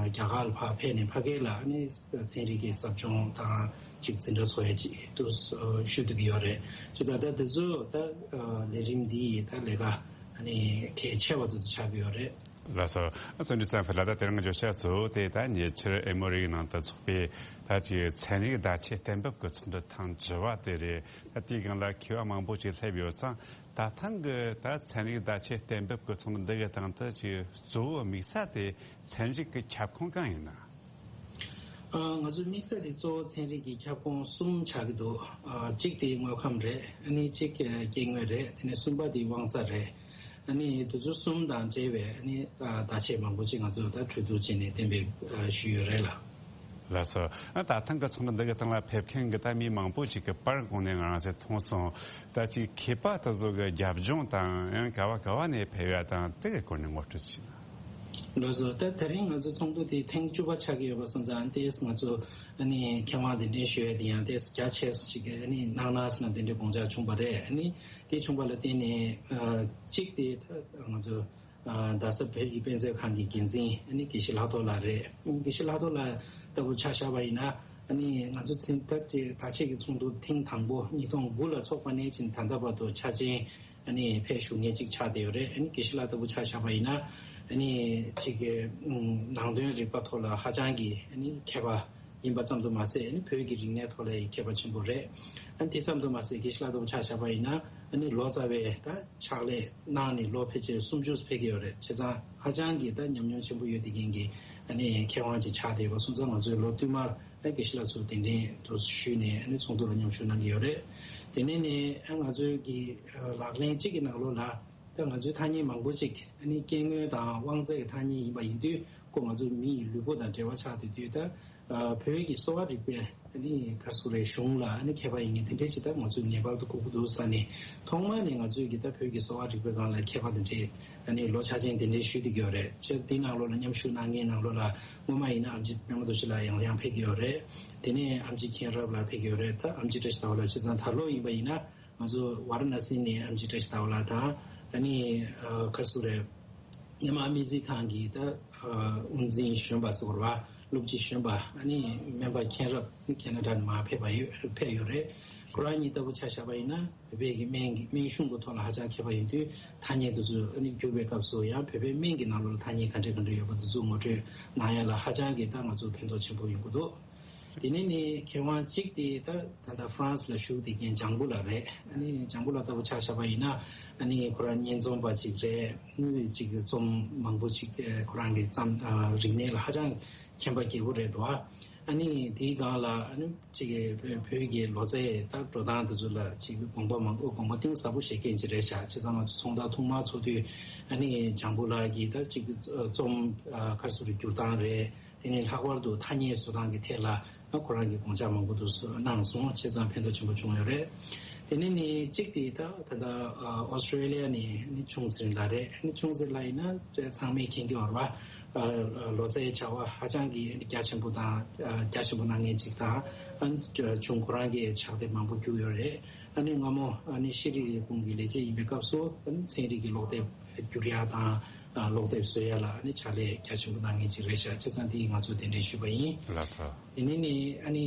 རྒྱ་གར་ལ་ཕར་ཕེབས་ནས་ཕ་གི་ལ་ཨ་ནི་ཚན་རིག་གི་ཟབ་སྦྱོང་དང་ཅིག་འཛིན་གྲྭ་ཚོགས་ཡ་ཅིག་ཏུ་ཞུ་ཐུབ་ཀྱི་ཡོད་རེད། བྱས་ཙང་ད་དེ་ཚོ་ད་ལས་རིམ་འདི་ཡི་ད་ལས་ཀ་ཨ་ནི་གལ་ཆེ་བ་དེ་ཚོ་ཆགས་ཀྱི་ཡོད་རེད། ལགས་སོ། བསམ་འགྲུབ་བཟང་ཕུན་ལགས། ད་དེ་རིང་གི་བརྗོད་བྱ་ཚོ་དེ་ད་ཉེ་ཆར་ཨེ་མོ་རི་ནང་དུ་ཚོགས་པའི་ད་ཅིག་ཚན་རིག་བརྡ་ཆད་གཏན་འབེབས་ཀྱི་ཚོགས་འདུ་ཐེངས་བཅུ་པ་དེ་རེད། ད་དེའི་སྒང་ལ་མཁས་པ་མང་པོ་ཅིག་སླེབས་ཡོད་ཙང་། ད་ཐེངས་ཀྱི་ད་ཚན་རིག་བརྡ་ཆད་གཏན་འབེབས་ཀྱི་ཚོགས་འདུ་འདི་གི་སྟེང་དུ་ཅིག་གཙོ་བོ་དམིགས་ས་དེ་ཚན་རིག་གི་ཁྱབ་ཁོངས་གང་ཡིན་ན། ཨ་ང་ཚོའི་དམིགས་ས་དེ་གཙོ་བོ་ཚན་རིག་གི་ཁྱབ་ཁོངས་གསུམ་ཆགས་ཀྱི་འདུག་ཨ་གཅིག་དེ་དངོས་ཁམས་རེད། ཨ་ནི་གཅིག་སྐྱེ་དངོས་རེད། དེ་ནས་གསུམ་པ་དེ་དབང་རྩ་རེད། ཨ་ནི་དེ་ཚོ་གསུམ་དང་འབྲེལ་བའི་ཨ་ནི་ཨ་བརྡ་ཆད་མང་པོ་ཅིག་ང་ཚོས་ད་གྲོས་བསྡུར་བྱས་ནས་གཏན་འབེབས་ཨ་ཞུས་ཡོད་རེད་ལ། ལགས་སོ། ཨ་ད་ཐེངས་ཀྱི་ཚོགས་འདུ་འདི་གི་སྟེང་ལ་ཕེབས་མཁན་གྱི་ད་མི་མང་པོ་ཞིག་གི་པར་གོང་ནས་ང་རང་ཚོས་མཐོང་སོང་། ད་ཅིག་མཁས་པ་དེ་ཚོ་གི་རྒྱབ་ལྗོངས་དང་ཡང་ག་བ་ག་བ་ནས་ཕེབས་ཡ་དང་དེ་གི་སྐོར་ནས་ངོ་སྤྲོད་ཅིག་གནང་། ལགས་སོ། ད་དེ་རིང་ང་ཚོ་ཚོགས་འདུ་དེ་ཐེངས་བཅུ་པ་ཆགས་ཀྱི་ཡོད་པ་སོང་ཙང་ཏེས་ང་ཚོ་ཨ་ནི་མཁས་དབང་གདན་འདྲེན་ཞུ་ཡ་དེ་ཡང་ཏེས་རྒྱ་ཆེ་ཞིག་ཨ་ནི་གནང་ན་ཟེར་ན་དེ་འདྲའི་དགོངས་འཆར་བྱུང་བ་རེད། ཨ་ནི་དེ་བྱུང་བ་ལ་བརྟེན་ནས་ཨ་གཅིག་དེ་ད་ང་ཚོ། ཨ་རྡ་ས་བོད་ཀྱི་དཔེ་མཛོད་ཁང་གི་འགན་འཛིན་ཨ་ནི་དགེ་བཤེས་ལྷག་རྡོར་ལགས་རེད། དགེ་བཤེས་ལྷག་རྡོར་ལགས་ལྟ་བུ་ཆ་བཞག་པ་ཡིན་ན་ཨ་ནི་ང་ཚོ་ཚན་ད་ཅེ་ད་ཆེད་ཀྱི་ཚོགས་འདུ་ཐེངས་དང་པོ་ཉིས་སྟོང་དགུ་ལ་ཚོགས་པ་ནས་ཕྱིན་ད་ལྟ་བར་དུ་འཆར་ཅན་ཨ་ནི་ཕེབས་བཞུགས་མཁན་ཅིག་ཆགས་བསྡད་ཡོད་རེད། ཨ་ནི་དགེ་བཤེས་ལགས་ལྟ་བུ་ཆ་བཞག་པ་ཡིན་ན་ཨ་ནི་ཅིག་གི་ནང་དོན་རིག་པ་ཐོག་ལ་ཧ་ཅང་གི་ཨ་ནི་མཁས་པ་ཡིན་པ་ཙམ་དུ་མ་ཟད་ཨ་ནི་བོད་ཀྱི་རིག་གནས་ཐོག་ལ་ཡི་མཁས་པ་ཆེན་པོ་རེད། ཨ་ནི་དེ་ཙམ་དུ་མ་ཟད་དགེ་བཤེས་ལགས་ལྟ་བུ་ཆ་བཞག་པ་ཡིན་ན་ཨ་ནི་ལོ་ཙཱ་བའི་ད་ཕྱག་ལས་གནང་ནས་ལོ་ཕལ་ཆེར་སུམ་ཅུ་ཕེབས་ཀྱི་ཡོད་རེད། བྱས་ཙང་ཧ་ཅང་གི་ད་ཉམས་མྱོང་ཆེན་པོ་ཡོད་དེ་མཁན་གྱི་ཨ་ནི་མཁས་དབང་ཅིག་ཆགས་བསྡད་པ་སོང་ཙང་ང་ཚོས་ལོ་བསྟུད་མར་ཨ་དགེ་བཤེས་ལགས་ཚོར་གདན་འདྲེན་དུ་ཞུས་ནས་ཨ་ནི་ཚོགས་འདུ་ལ་མཉམ་ཞུགས་གནང་གི་ཡོད་རེད། དེ་ནས་ནས་ཨ་ང་ཚོའི་གི་ལག་ལེན་གཅིག་གི་ནང་ལོགས་ལ་ད་ང་ཚོའི་ཐ་སྙད་མང་པོ་ཅིག་ཨ་ནི་སྐྱེ་དངོས་དང་དབང་རྩའི་ཐ་སྙད་ཡིན་པ་ཡིན་དུས་ཁོ་ང་ཚོ་མི་ཡི་ལུས་པོ་དང་འབྲེལ་བ་ཆགས་བསྡད་དུས་ད། ཨ་བོད་ཀྱི་གསོ་བ་རིག་པའི་ཨ་ནི་ག་སུ་རེ་གཞུང་ལ་ཨ་ནི་མཁས་པ་ཡིན་མཁན་དེ་འདྲས་ཅིག་ད་ང་ཚོས་ངེས་པར་དུ་དགོས་ཀྱི་འདུག་ས་ནས་ཐོག་མ་ནས་ང་ཚོས་ཀྱི་ད་བོད་ཀྱི་གསོ་བ་རིག་པའི་སྒང་ལ་མཁས་པ་དེ་འདྲས་ཨ་ནི་ལོ་ཆ་ཅན་དེ་འདྲས་ཞུས་བསྡད་ཀྱི་ཡོད་རེད། ཅེས་དེའི་ནང་ལོགས་ལ་མཉམ་ཞུགས་གནང་མཁན་ནང་ལོགས་ལ་སྔོན་མ་ཡིན་ན་ཨེམ་ཆི་པད་མ་རྡོ་རྗེ་ལགས་ཡང་ཡང་ཕེབས་ཀྱི་ཡོད་རེད། དེ་ནས་ཨེམ་ཆི་མཁྱེན་རབ་ལགས་ཕེབས་ཀྱི་ཡོད་རེད། ད་ཨེམ་ཆི་བཀྲ་ཤིས་ཟླ་བ་ལགས་བྱས་ཙང་ད་ལོ་ཡིན་པ་ཡིན་ན་ང་ཚོ་ཝཱ་ར་ཎ་སི་ནས་ཨེམ་ཆི་བཀྲ་ཤིས་ཟླ་བ་ལགས་དང་ཨ་ནི་ཨ་ག་སུ་རེ། ཉི་མ་སྨན་རྩིས་ཁང་གི་ད་དབུ་འཛིན་གཞོན་པ་ཟེར་བ་སློབ་སྤྱི་གཞོན་པ་ཨ་ནི་སྨན་པ་མཁྱེན་རབ་ཁེ་ན་ཌ་ནས་མར་ཕེབས་པ་ཡོད་ཕེབས་ཡོད་རེད། ཁོ་རང་གཉིས་ལྟ་བུ་ཆ་བཞག་པ་ཡིན་ན་བོད་པའི་གི་སྨན་གྱི་སྨན་གཞུང་གི་ཐོག་ལ་ཧ་ཅང་མཁས་པ་ཡིན་དུས་ཐ་སྙད་དེ་ཚོ་ཨ་ནི་བསྒྱུར་བའི་སྐབས་སུ་ཡང་བོད་པའི་སྨན་གྱི་ནང་ལོགས་ལ་ཐ་སྙད་ག་འདྲ་ག་འདྲ་ཡོད་པ་དེ་ཚོ་ངོ་སྤྲོད་གནང་ཡ་ལ་ཧ་ཅང་གི་ད་ང་ཚོ་ཕན་ཐོགས་ཆེན་པོ་ཡོང་གི་འདུག་དེ་ནས་ནི་མཁས་དབང་གཅིག་དེ་ད་ད་ལྟ་ཧྥ་རན་སི་ལ་བཞུགས་བསྡད་མཁན་ལྗང་བུ་ལགས་རེད། ཨ་ནི་ལྗང་བུ་ལགས་ལྟ་བུ་ཆ་བཞག་པ་ཡིན་ན་ཨ་ནི་ཁོ་རང་སྙན་རྩོམ་པ་ཅིག་རེད། ཨ་ནི་ཅིག་རྩོམ་མང་པོ་ཅིག་ཨ་ཁོ་རང་གི་བརྩམས་ཨ་རིག་གནས་ལ་ཧ་ཅང་མཁྱེན་པ་རྒྱས་པོ་རེད་འདུག་ཨ་ནི་དེའི་སྒང་ལ་ཨ་ནི་ཅིག་བོད་ཀྱི་ལོ་ཙཱའི་ད་འགྲོ་སྟངས་དེ་ཚོ་ལ་ཅིག་དགོངས་པ་མང་པོ་དགོངས་པ་གཏིང་ཟབ་པོ་བཞེས་མཁན་ཅིག་རེད་ཤག་བྱས་ཙང་ང་ཚོ་ཚོགས་བདག་ཐོག་མར་ཚོགས་དུས་ཨ་ནི་ལྗང་བུ་ལགས་ཀྱིས་ད་ཅིག་རྩོམ་ཨ་ག་རེ་ཟེར་བསྒྱུར་སྟངས་རེད། དེ་ནས་ལྷག་པར་དུ་ཐ་སྙད་བཟོ་སྟངས་ཀྱི་ཐད་ལ་ཁོ་རང་གིས་དགོངས་འཆར་མང་པོ་འདུག་གནང་སོང་། བྱས་ཙང་ཕན་ཐོགས་ཆེན་པོ་བྱུང་ཡོད་རེད། དེ་ནས་ནི་གཅིག་དེ་ད་ད་ལྟ་ཨོ་སི་ཀྲོ་ལི་ཡ་ནས་ནི་ཆུང་ཟིན་ལགས་རེད། ནི་ཆུང་ཟིན་ལགས་ཡིན་ན་ཚང་མས་མཁྱེན་གྱི་ཡོད་རེད་བ། ལོ་ཙཱའི་བྱ་བ་ཧ་ཅང་གི་རྒྱ་ཆེན་པོ་དང་རྒྱ་ཆེན་པོ་གནང་མཁན་ཅིག་དང་ཆུང་ཁོ་རང་གིས་ཕྱག་དེབ་མང་པོ་བསྒྱུར་ཡོད་རེད། ཨ་ནི་སྔ་མོ་ཨ་ནི་ཤེས་རིག་ལས་ཁུངས་ཀྱི་ལས་བྱེད་ཡིན་པའི་སྐབས་སུ་ཨ་ནི་ཚན་རིག་གི་ཀློག་དེབ་བསྒྱུར་ཡ་དང་ཀློག་དེབ་བཟོ་ཡ་ལ་ཨ་ནི་ཕྱག་ལས་རྒྱ་ཆེན་པོ་གནང་མཁན་ཅིག་རེད་ཤག་བྱས་ཙང་དེ་ཡིས་ང་ཚོ་གདན་འདྲེན་ཞུས་པ་ཡིན། ལགས་སོ། དེ་ནས་ནི་ཨ་ནི་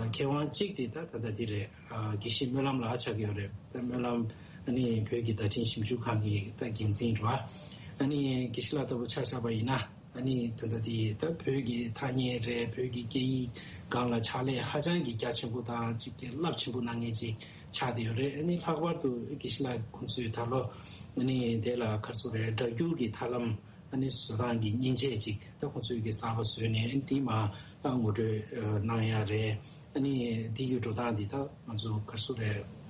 མཁས་དབང་གཅིག་དེ་ད་ད་ལྟ་འདི་རེད། དགེ་བཤེས་སྨོན་ལམ་ལགས་ཆགས་ཀྱི་ཡོད་རེད། ད་སྨོན་ལམ་ ཨ་ནི་བོད་ཀྱི་བརྡ་འཕྲིན་ཞིབ་འཇུག་ཁང་གི་ད་འགན་འཛིན་རེད་བ། ཨ་ནི་དགེ་བཤེས་ལགས་ལྟ་བུ་ཆ་བཞག་པ་ཡིན་ན། ཨ་ནི་ད་ལྟ་དེ་ད་བོད་ཀྱི་ཐ་སྙད་རེད། བོད་ཀྱི་སྐད་ཡིག་སྒང་ལ་ཕྱག་ལས་ཧ་ཅང་གི་རྒྱ་ཆེན་པོ་དང་ཅིག་གི་རླབས་ཆེན་པོ་གནང་མཁན་ཅིག་ཆགས་བསྡད་ཡོད་རེད། ཨ་ནི་ལྷག་པར་དུ་དགེ་བཤེས་ལགས་ཁོང་ཚོས་ད་ལོ་ཨ་ནི་དེ་ལ་ག་རེ་ཟེར་རེད། སྒྲ་སྒྱུར་གྱི་ཐབས་ལམ་ཨ་ནི་བཟོ་སྟངས་ཀྱི་མཉེན་ཆས་ཅིག་ད་ཁོང་ཚོས་ཀྱི་གསར་པ་བཟོས་ནས་ཨ་ནི་དེ་མར་ད་ངོ་སྤྲོད་གནང་ཡ་རེད། ཨ་ནི་དེ་གི་འགྲོ་སྟངས་འདི་ད་ང་ཚོ་ག་རེ་ཟེར་རེད།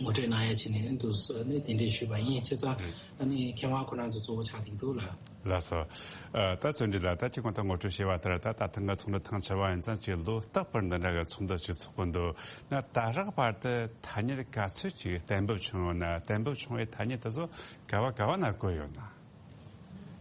ངོ་སྤྲོད་གནང་ཡ་བྱས་ནས་ཨ་ནི་འདུག་ཨ་ནི་གདན་འདྲེན་ཞུས་པ་ཡིན། བྱས་ཙང་ཨ་ནི་མཁས་དབང་ཁོ་རང་ཚོ་གཙོ་བོ་ཆགས་བསྡད་ཀྱི་འདུག་ལགས། ལགས་སོ། ཨ། ད་བརྩོན་འགྲུས་ལགས། ད་ཅིག་མ་ཐག་ངོ་སྤྲོད་བྱས་པ་ལྟར་ད་ད་ཐེངས་ཀྱི་ཚོགས་འདུ་ཐེངས་བཅུ་པ་ཡིན་ཙང་ཅིག་ལོ་རྟག་པར་འདི་འདྲ་གི་ཚོགས་འདུ་ཅིག་ཚོགས་ཀྱི་འདུག་ན། ད་རག་བར་དུ་ཐ་སྙད་ག་ཚོད་ཅིག་གཏན་འབེབས་བྱུང་ཡོད་ན། གཏན་འབེབས་བྱུང་བའི་ཐ་སྙད་དེ་ཚོ་ག་བ་ག་བ་ན་བཀོད་ཡོད་ན།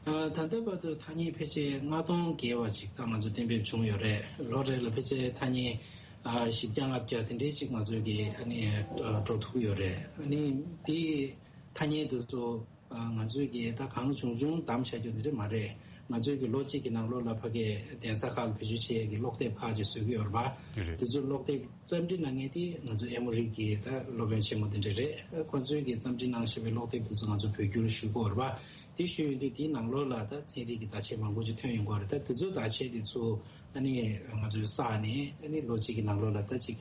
ཨ། ད་ལྟ་བར་དུ་ཐ་སྙད་ཕལ་ཆེར་ལྔ་སྟོང་བརྒལ་བ་ཅིག་ད་ང་ཚོ་གཏན་འབེབས་བྱུང་ཡོད་རེད། ལོ་རེ་ལ་ཕལ་ཆེར་ཐ་སྙད་ཨ་བཞི་བརྒྱ་ལྔ་བརྒྱ་དེ་འདྲའི་ཅིག་ང་ཚོས་ཀྱི་ཨ་ནི་ཨ་འགྲོ་ཐུབ་ཀྱི་ཡོད་རེད། ཨ་ནི་དེ་ཐ་སྙད་དེ་ཚོ་ཨ་ང་ཚོས་ཀྱི་ད་གང་བྱུང་བྱུང་བདམས་བཞག་རྒྱུ་དེ་འདྲ་མ་རེད། ང་ཚོས་ཀྱི་ལོ་གཅིག་གི་ནང་ལོགས་ལ་ཕ་གིའི་གདན་ས་ཁག་ལ་བེད་སྤྱོད་བྱེད་ཡས་ཀྱི་ཀློག་དེབ་ཁག་ཅིག་བཟོ་གི་ཡོད་རེད་པ། རེད། དེ་ཚོའི་ཀློག་དེབ་རྩོམ་སྒྲིག་གནང་མཁན་དེ་ང་ཚོ་ཨེ་མོ་རི་གི་ད་སློབ་དཔོན་ཆེན་མོ་དེ་འདྲ་རེད། ཁོང་ཚོས་ཀྱི་རྩོམ་སྒྲིག་གནང་བཞག་པའི་ཀློག་དེབ་དེ་ཚོ་ང་ཚོ་བོད་བསྒྱུར་ཞུ་གི་ཡོད་རེད་པ། དེ་ཞུ་ཡོང་དུས་དེའི་ནང་ལོགས་ལ་ད་ཚན་རིག་གི་བརྡ་ཆད་མང་པོ་ཅིག་ཐོན་ཡོང་གི་ཡོད་རེད། ད་དེ་ཚོའི་བརྡ་ཆད་དེ་ཚོ་ཨ་ནི་ང་ཚོས་བསགས་ནས་ཨ་ནི་ལོ་གཅིག་གི་ནང་ལོགས་ལ་ད་ཅིག་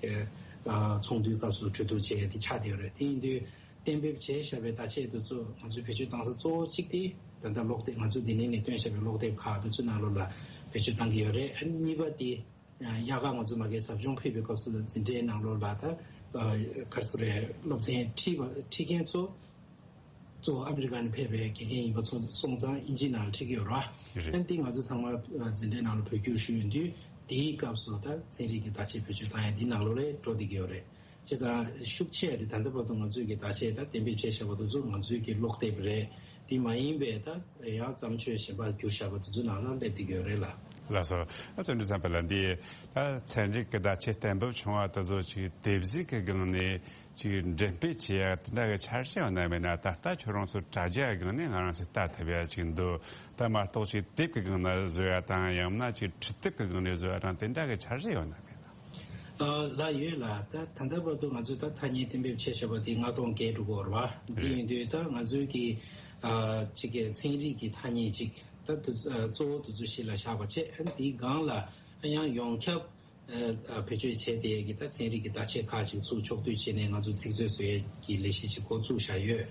ཨ་ཚོགས་འདུའི་སྐབས་སུ་གྲོས་བསྡུར་བྱས་དེ་ཆགས་བསྡད་ཡོད་རེད། དེ་ཡིན་དུས། གཏན་འབེབས་བྱས་བཞག་པའི་བརྡ་ཆད་དེ་ཚོ་ང་ཚོས་བེད་སྤྱོད་བཏང་ས་གཙོ་བོ་གཅིག་དེ་ད་ལྟ་ཀློག་དེབ། ང་ཚོས་འདི་ནས་ནས་བཏོན་བཞག་པའི་ཀློག་དེབ་ཁག་དེ་ཚོའི་ནང་ལོགས་ལ་བེད་སྤྱོད་བཏང་གི་ཡོད་རེད། ཨ་ནི་གཉིས་པ་དེ་དབྱར་ཁ་ང་ཚོ་མ་གིའི་ཟབ་སྦྱོང་ཕུལ་བའི་སྐབས་སུ་འཛིན་གྲྭའི་ནང་ལོགས་ལ་ད་ག་རེ་ཟེར་རེད། སློབ་ཚན་ཁྲིད་པ་ཁྲིད་མཁན་ཚོ་གཙོ་བོ་ཨ་མི་རི་ཀ་ནས་ཕེབས་པའི་དགེ་རྒན་ཡིན་པ་ཚོ་སོང་ཙང་དབྱིན་ཇིའི་ནང་ལ་ཁྲིད་ཀྱི་ཡོད་རེད་པ། རེད། ཨ་ནི་དེ་ང་ཚོ་ཚང་མ་འཛིན་གྲྭའི་ནང་ལ་བོད་བསྒྱུར་ཞུས་ཡོང་དུས་དེའི་སྐབས་སུ་ད་ཚན་རིག་གི་བརྡ་ཆད་བེད་སྤྱོད་བཏང་ཡ་དེའི་ནང་ལོགས་ལ་འགྲོ་བསྡད་ཀྱི་ཡོད་རེད། བྱས་ཙང་ཤུགས་ཆེ་དེ་ད་ལྟ་བར་དུ་ང་ཚོས་ཀྱི་བརྡ་ཆད་ད་གཏན་འབེབས་བྱས་བཞག་པ་དེ་ཚོ་ང་ཚོའི་ཀྱི་ཀློག་དེབ་རེད། དེ་མ་ཡིན་པའི་ད་ཡང་བརྩམས་ཆོས་གཞན་པ་བསྒྱུར་བཞག་པ་དེ་ཚོའི་ནང་ལ་སླེབས་བསྡད་ཀྱི་ཡོད་རེད་ལགས། ལགས་སོ། ཨ་བརྩོན་འགྲུས་བསམ་འཕེལ་ལགས། འདི་ད་ཚན་རིག་གི་བརྡ་ཆད་གཏན་འབེབས་བྱུང་བ་དེ་ཚོ་ཅིག་དེབ་གཟིགས་ཀྱི་སྒང་ནས་ཅིག་འགྲེམས་སྤེལ་བྱེད་ཡ་དེ་འདྲ་གི་འཆར་གཞི་ཡོད་ན་མེད་ན། ད་ལྟ་ཁྱོད་རང་ཚོ་དྲ་རྒྱ་སྒང་ནས་ང་རང་ཚོས་ལྟ་ཐུབ་ཡ་ཅིག་འདུག་ད་མ་གཏོགས་ཅིག་དེབ་ཀྱི་སྒང་ནས་བཟོ་ཡ་དང་། ཡང་ན་ཅིག་འཕྲུལ་དེབ་ཀྱི་སྒང་ནས་བཟོ་ཡ་དང་དེ་འདྲ་གི་འཆར་གཞི་ཡོད་ན་མེད་ན། ཨ་ལགས་ཡོད་ལགས། ད་ད་ལྟ་བར་དུ་ང་ཚོས་ད་ཐ་སྙད་གཏན་འབེབས་བྱས་བཞག་པ་དེ་ལྔ་སྟོང་བརྒལ་འགྲོ་གི་ཡོད་རེད་པ། འདི་ཡིན་དུས་ད་ང་ཚོའི་གི་ཨ་ཅིག་གི་ཚན་རིག་གི་ཐ་སྙད་ཅིག་ད་དུ་ཨ་གཙོ་བོ་དེ་ཚོ་གཞི་ལ་བཞག་པ་བྱས། ཨ་འདིའི་སྒང་ལ་ཨ་ཡང་ཡོངས་ཁྱབ་ཨ་བེད་སྤྱོད་བྱས་ཏེ་གི་ད་ཚན་རིག་གི་བརྡ་ཆད་ཁག་ཅིག་ཚུར་ཕྱོགས་བསྡུས་བྱས་ནས་ང་ཚོ་ཚིག་མཛོད་བཟོ་ཡས་ཀྱི་ལས་གཞི་ཅིག་འགོ་བཙུགས་བཞག་ཡོད།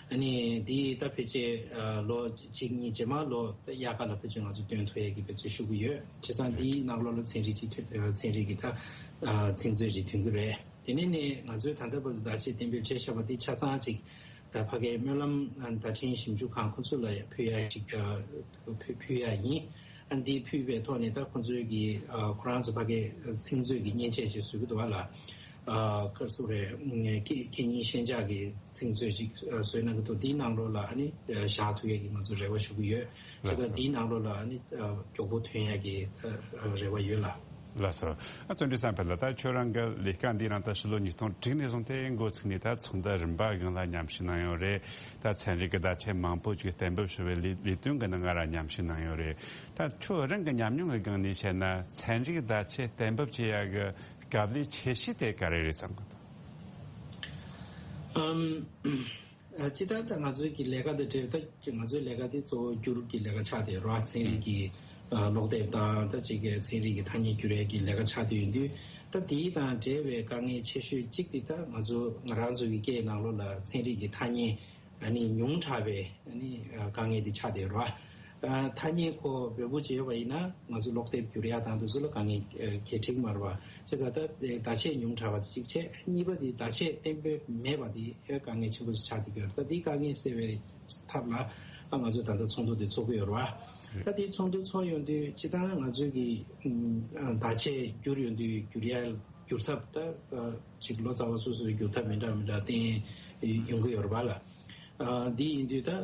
ཨ་ནི་འདི་ད་ཕལ་ཆེར་ཨ་ལོ་གཅིག་གཉིས་རྗེས་མ་ལོ་ད་དབྱར་ཁ་ལ་ཕལ་ཆེར་ང་ཚོ་སྟོན་ཐུབ་ཡས་ཀྱི་འབད་བརྩོན་ཞུ་གི་ཡོད། བྱས་ཙང་འདིའི་ནང་ལོགས་ལ་ཚན་རིག་ཅིག་ཐོན། ཚན་རིག་གི་ད་ཨ་ཚིག་མཛོད་ཅིག་ཐོན་གྱི་རེད། དེ་ནས་ནི་ང་ཚོས་ད་ལྟ་བར་དུ་བརྡ་ཆད་གཏན་འབེབས་བྱས་བཞག་པ་འདི་ཆ་ཚང་ཅིག་ད་ཕ་གིའི་སྨོན་ལམ་བརྡ་འཕྲིན་ཞིབ་འཇུག་ཁང་ཁོ་ཚོ་ལ་ཕུལ་ཡ་ཅིག་ཨ་ཕུལ་ཕུལ་ཡ་ཡིན། ཨ་འདི་ཕུལ་བའི་ཐོག་ནས་ད་ཁོ་ཚོའི་གི་ཨ་ཁོ་རང་ཚོ་ཕ་གིའི་ཚིག་མཛོད་ཀྱི་མཉེན་ཆས་ཅིག་བཟོ་གི་འདུག་བ་ལ། ཨ་ག་རེ་ཟེར་རེད། ཁེ་ཁེ་ཉིན་ཤན་སྦྱར་གྱི་ཚིག་མཛོད་ཅིག་ཨ་བཟོས་གནང་གི་འདུག་འདིའི་ནང་ལོགས་ལ་ཨ་ནི་ཨ་བཞག་ཐུབ་ཡས་ཀྱི་ང་ཚོ་རེ་བ་ཞུ་གི་ཡོད། བྱས་ཙང་འདིའི་ནང་ལོགས་ལ་ཨ་ནི་ཨ་མགྱོགས་པོ་ཐོན་ཡས་ཀྱི་ཨ་རེ་བ་ཡོད་ལགས། ལགས་སོ། ཨ་བརྩོན་འགྲུས་བསམ་འཕེལ་ལགས། ད་ཁྱོད་རང་གི་ལས་ཀ་འདི་རང་ད་ཕྱི་ལོ་ཉིས་སྟོང་དྲུག་ནས་བཟུང་སྟེ་འགོ་ཚུགས་ནས་ད་ཚོགས་འདུ་རིམ་པ་སྒང་ལ་མཉམ་ཞུགས་གནང་ཡོད་རེད། ད་ཚན་རིག་གི་བརྡ་ཆད་མང་པོ་ཅིག་གཏན་འབེབས་ཞུ་བའི་ལས་ལས་དོན་གྱི་ནང་ང་རང་མཉམ་ཞུགས་གནང་ཡོད་རེད། ད་ཁྱོད་རང་གི་ཉམས་མྱོང་གི་སྒང་ནས་བཤད་ན་ཚན་རིག་བརྡ་ཆད་གཏན་འབེབས་བྱེད་ཡ་གི་དཀའ་ལས་ཆེ་ཤོས་དེ་ག་རེ་རེད་བསམ་གི་འདུག་ཨམ། ཨ་སྤྱིར་བཏང་ད་ང་ཚོའི་གི་ལས་ཀ་དང་འབྲེལ་བའི་ད་ང་ཚོའི་ལས་ཀ་དེ་གཙོ་བོ་སྒྱུར་གྱི་ལས་ཀ་ཆགས་བསྡད་རེད་བ། ཚན་རིག་གི་ཨ་ཀློག་དེབ་དང་ད་ཅིག་གི་ཚན་རིག་གི་ཐ་སྙད་བསྒྱུར་ཡས་ཀྱི་ལས་ཀ་ཆགས་བསྡད་ཡོད་དུས། ད་དེའི་དང་འབྲེལ་བའི་དཀའ་ངལ་ཆེ་ཤོས་གཅིག་དེ་ད་ང་ཚོ་ང་རང་ཚོ་གི་སྐད་ནང་ལོགས་ལ་ཚན་རིག་གི་ཐ་སྙད་ཨ་ནི་ཉུང་དྲགས་པའི་ཨ་ནི་ཨ་དཀའ་ངལ་དེ་ཆགས་བསྡད་རེད་བ། ཨ་ཐ་སྙད་ཁོ་འབོལ་པོ་བྱས་པ་ཡིན་ན་ང་ཚོ་ཀློག་དེབ་བསྒྱུར་ཡ་དང་དེ་ཚོ་ལ་དཀའ་ངལ་ཨ་གང་འཕྲད་ཀྱི་མ་རེད་བ། བྱས་ཙང་ད་བརྡ་ཆད་ཉུང་དྲགས་པ་དེ་གཅིག་བྱས། གཉིས་པ་དེ་བརྡ་ཆད་གཏན་འབེབས་མེད་པ་དེ་ཨེ་དཀའ་ངལ་ཆེན་པོ་ཞིག་ཆགས་བསྡད་ཀྱི་ཡོད་རེད། ད་དེའི་དཀའ་ངལ་སེལ་བའི་ཐབས་ལ་ཨ་ང་ཚོས་ད་ལྟ་ཚོགས་འདུ་དེ་ཚོགས་ཀྱི་ཡོད་རེད་བ། ད་དེའི་ཚོགས་འདུ་ཚོགས་ཡོང་དུས་སྤྱིར་བཏང་ང་ཚོས་ཀྱི་ཨ་བརྡ་ཆད་བསྒྱུར་ཡོང་དུས་བསྒྱུར་ཡ་བསྒྱུར་ཐབས་ད་ཨ་ཅིག་ལོ་ཙཱ་བ་སོ་སོའི་བསྒྱུར་ཐབས་མི་འདྲ་མི་འདྲ་བསྟན་ཡོང་གི་ཡོད་རེད་བ་ལ། ཨ་འདི་ཡིན་དུས་ད་ཨ་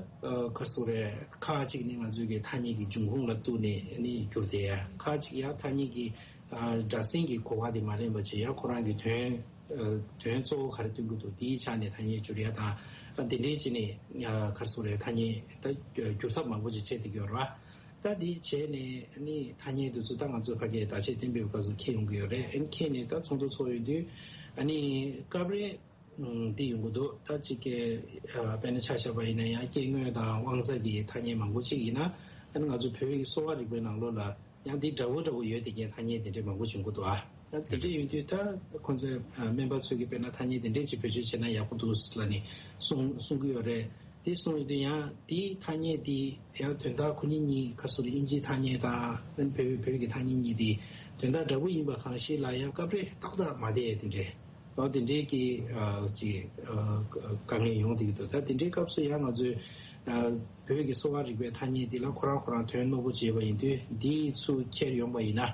ག་རེ་ཟེར་རེད། ཁག་ཅིག་ནི་ང་ཚོའི་གི་ཐ་སྙད་ཀྱི་འབྱུང་ཁུངས་ལ་གཏུགས་ནས་ནི་བསྒྱུར་བསྡད་ཡ། ཁག་ཅིག་ཡང་ཐ་སྙད་ཀྱི་ཨ་སྒྲ་སེང་གི་གོ་བ་དེ་མ་ལེན་པ་བྱས། ཡང་ཁོ་རང་གི་དོན་ཨ་དོན་གཙོ་བོ་ག་རེ་སྟོན་གྱི་འདུག་དེའི་ཆ་ནས་ཐ་སྙད་བསྒྱུར་ཡ་དང་། ཨ་འདི་འདྲའི་ཅིག་ནི་ཨ་ག་རེ་ཟེར་རེད། ཐ་སྙད་ད་བསྒྱུར་ཐབས་མང་པོ་ཅིག་བྱས་བསྡད་ཀྱི་ཡོད་རེད་བ། ད་འདི་བྱས་ནས་ནི་ཐ་སྙད་དེ་ཚོ་ད་ང་ཚོ་ཕ་གིའི་བརྡ་ཆད་གཏན་འབེབས་སྐབས་སུ་འཁྱེར་ཡོང་གི་ཡོད་རེད། ཨ་ནི་འཁྱེར་ནས་ད་ཚོགས་འདུ་ཚོགས་ཡོང་དུས་ཨ་ནི་སྐབས་རེ། ཨུམ། འདི་ཡོང་གི་འདུག་ད་ཅིག་གི་ཨ་དཔེར་ན་ཆ་བཞག་པ་ཡིན་ན་ཡང་སྐྱེ་དངོས་དང་དབང་རྩ་གི་ཐ་སྙད་མང་པོ་ཅིག་ཡིན་ན། ཨ་ནི་ང་ཚོ་བོད་ཀྱི་གསོ་བ་རིག་པའི་ནང་ལོགས་ལ་ཡང་འདི་འདྲ་བོ་འདྲ་བོ་ཡོད་དེ་གའི་ཐ་སྙད་དེ་འདྲའི་མང་པོ་བྱུང་གི་འདུག་ཨ། ད་དེ་འདྲ་ཡིན་དུས་ད་ཁོང་ཚོས་ཨ་སྨན་པ་ཚོས་ཀྱི་དཔེར་ན་ཐ་སྙད་དེ་འདྲས་ཅིག་བེད་སྤྱོད་བྱས་ན་ཡག་པོ་འདུག་ལབ་ནས་གསུང་གསུང་གི་ཡོད་རེད། དེ་གསུང་ཡོང་དུས་ཡང་དེའི་ཐ་སྙད་དེ་ཡང་དོན་དག་ཁོ་གཉིས་གཉིས་ཁ་སོ་རེ་དབྱིན་ཇིའི་ཐ་སྙད་དང་བོད་བོད་ཀྱི་ཐ་སྙད་གཉིས་དེ་དོན་དག་འདྲ་པོ་ཡིན་པ་གང་ཞིག་ལ་ཡང་སྐབས་རེ་ཏག་ཏག་མ་བསྡད་དེ་འདྲས། ཨོ་དེ་འདྲའི་གི་ཨ་ཅིག་ཨ་དཀའ་ངལ་ཡོང་བསྡད་ཀྱི་འདུག་ད་དེ་འདྲའི་སྐབས་སུ་ཡང་ང་ཚོས་ཨ་བོད་ཀྱི་གསོ་བ་རིག་པའི་ཐ་སྙད་འདི་ལ་ཁོ་རང་ཁོ་རང་དོན་རྣོ་པོ་བྱས་པ་ཡིན་དུས་འདིའི་ཚུར་འཁྱེར་ཡོང་པ་ཡིན་ན་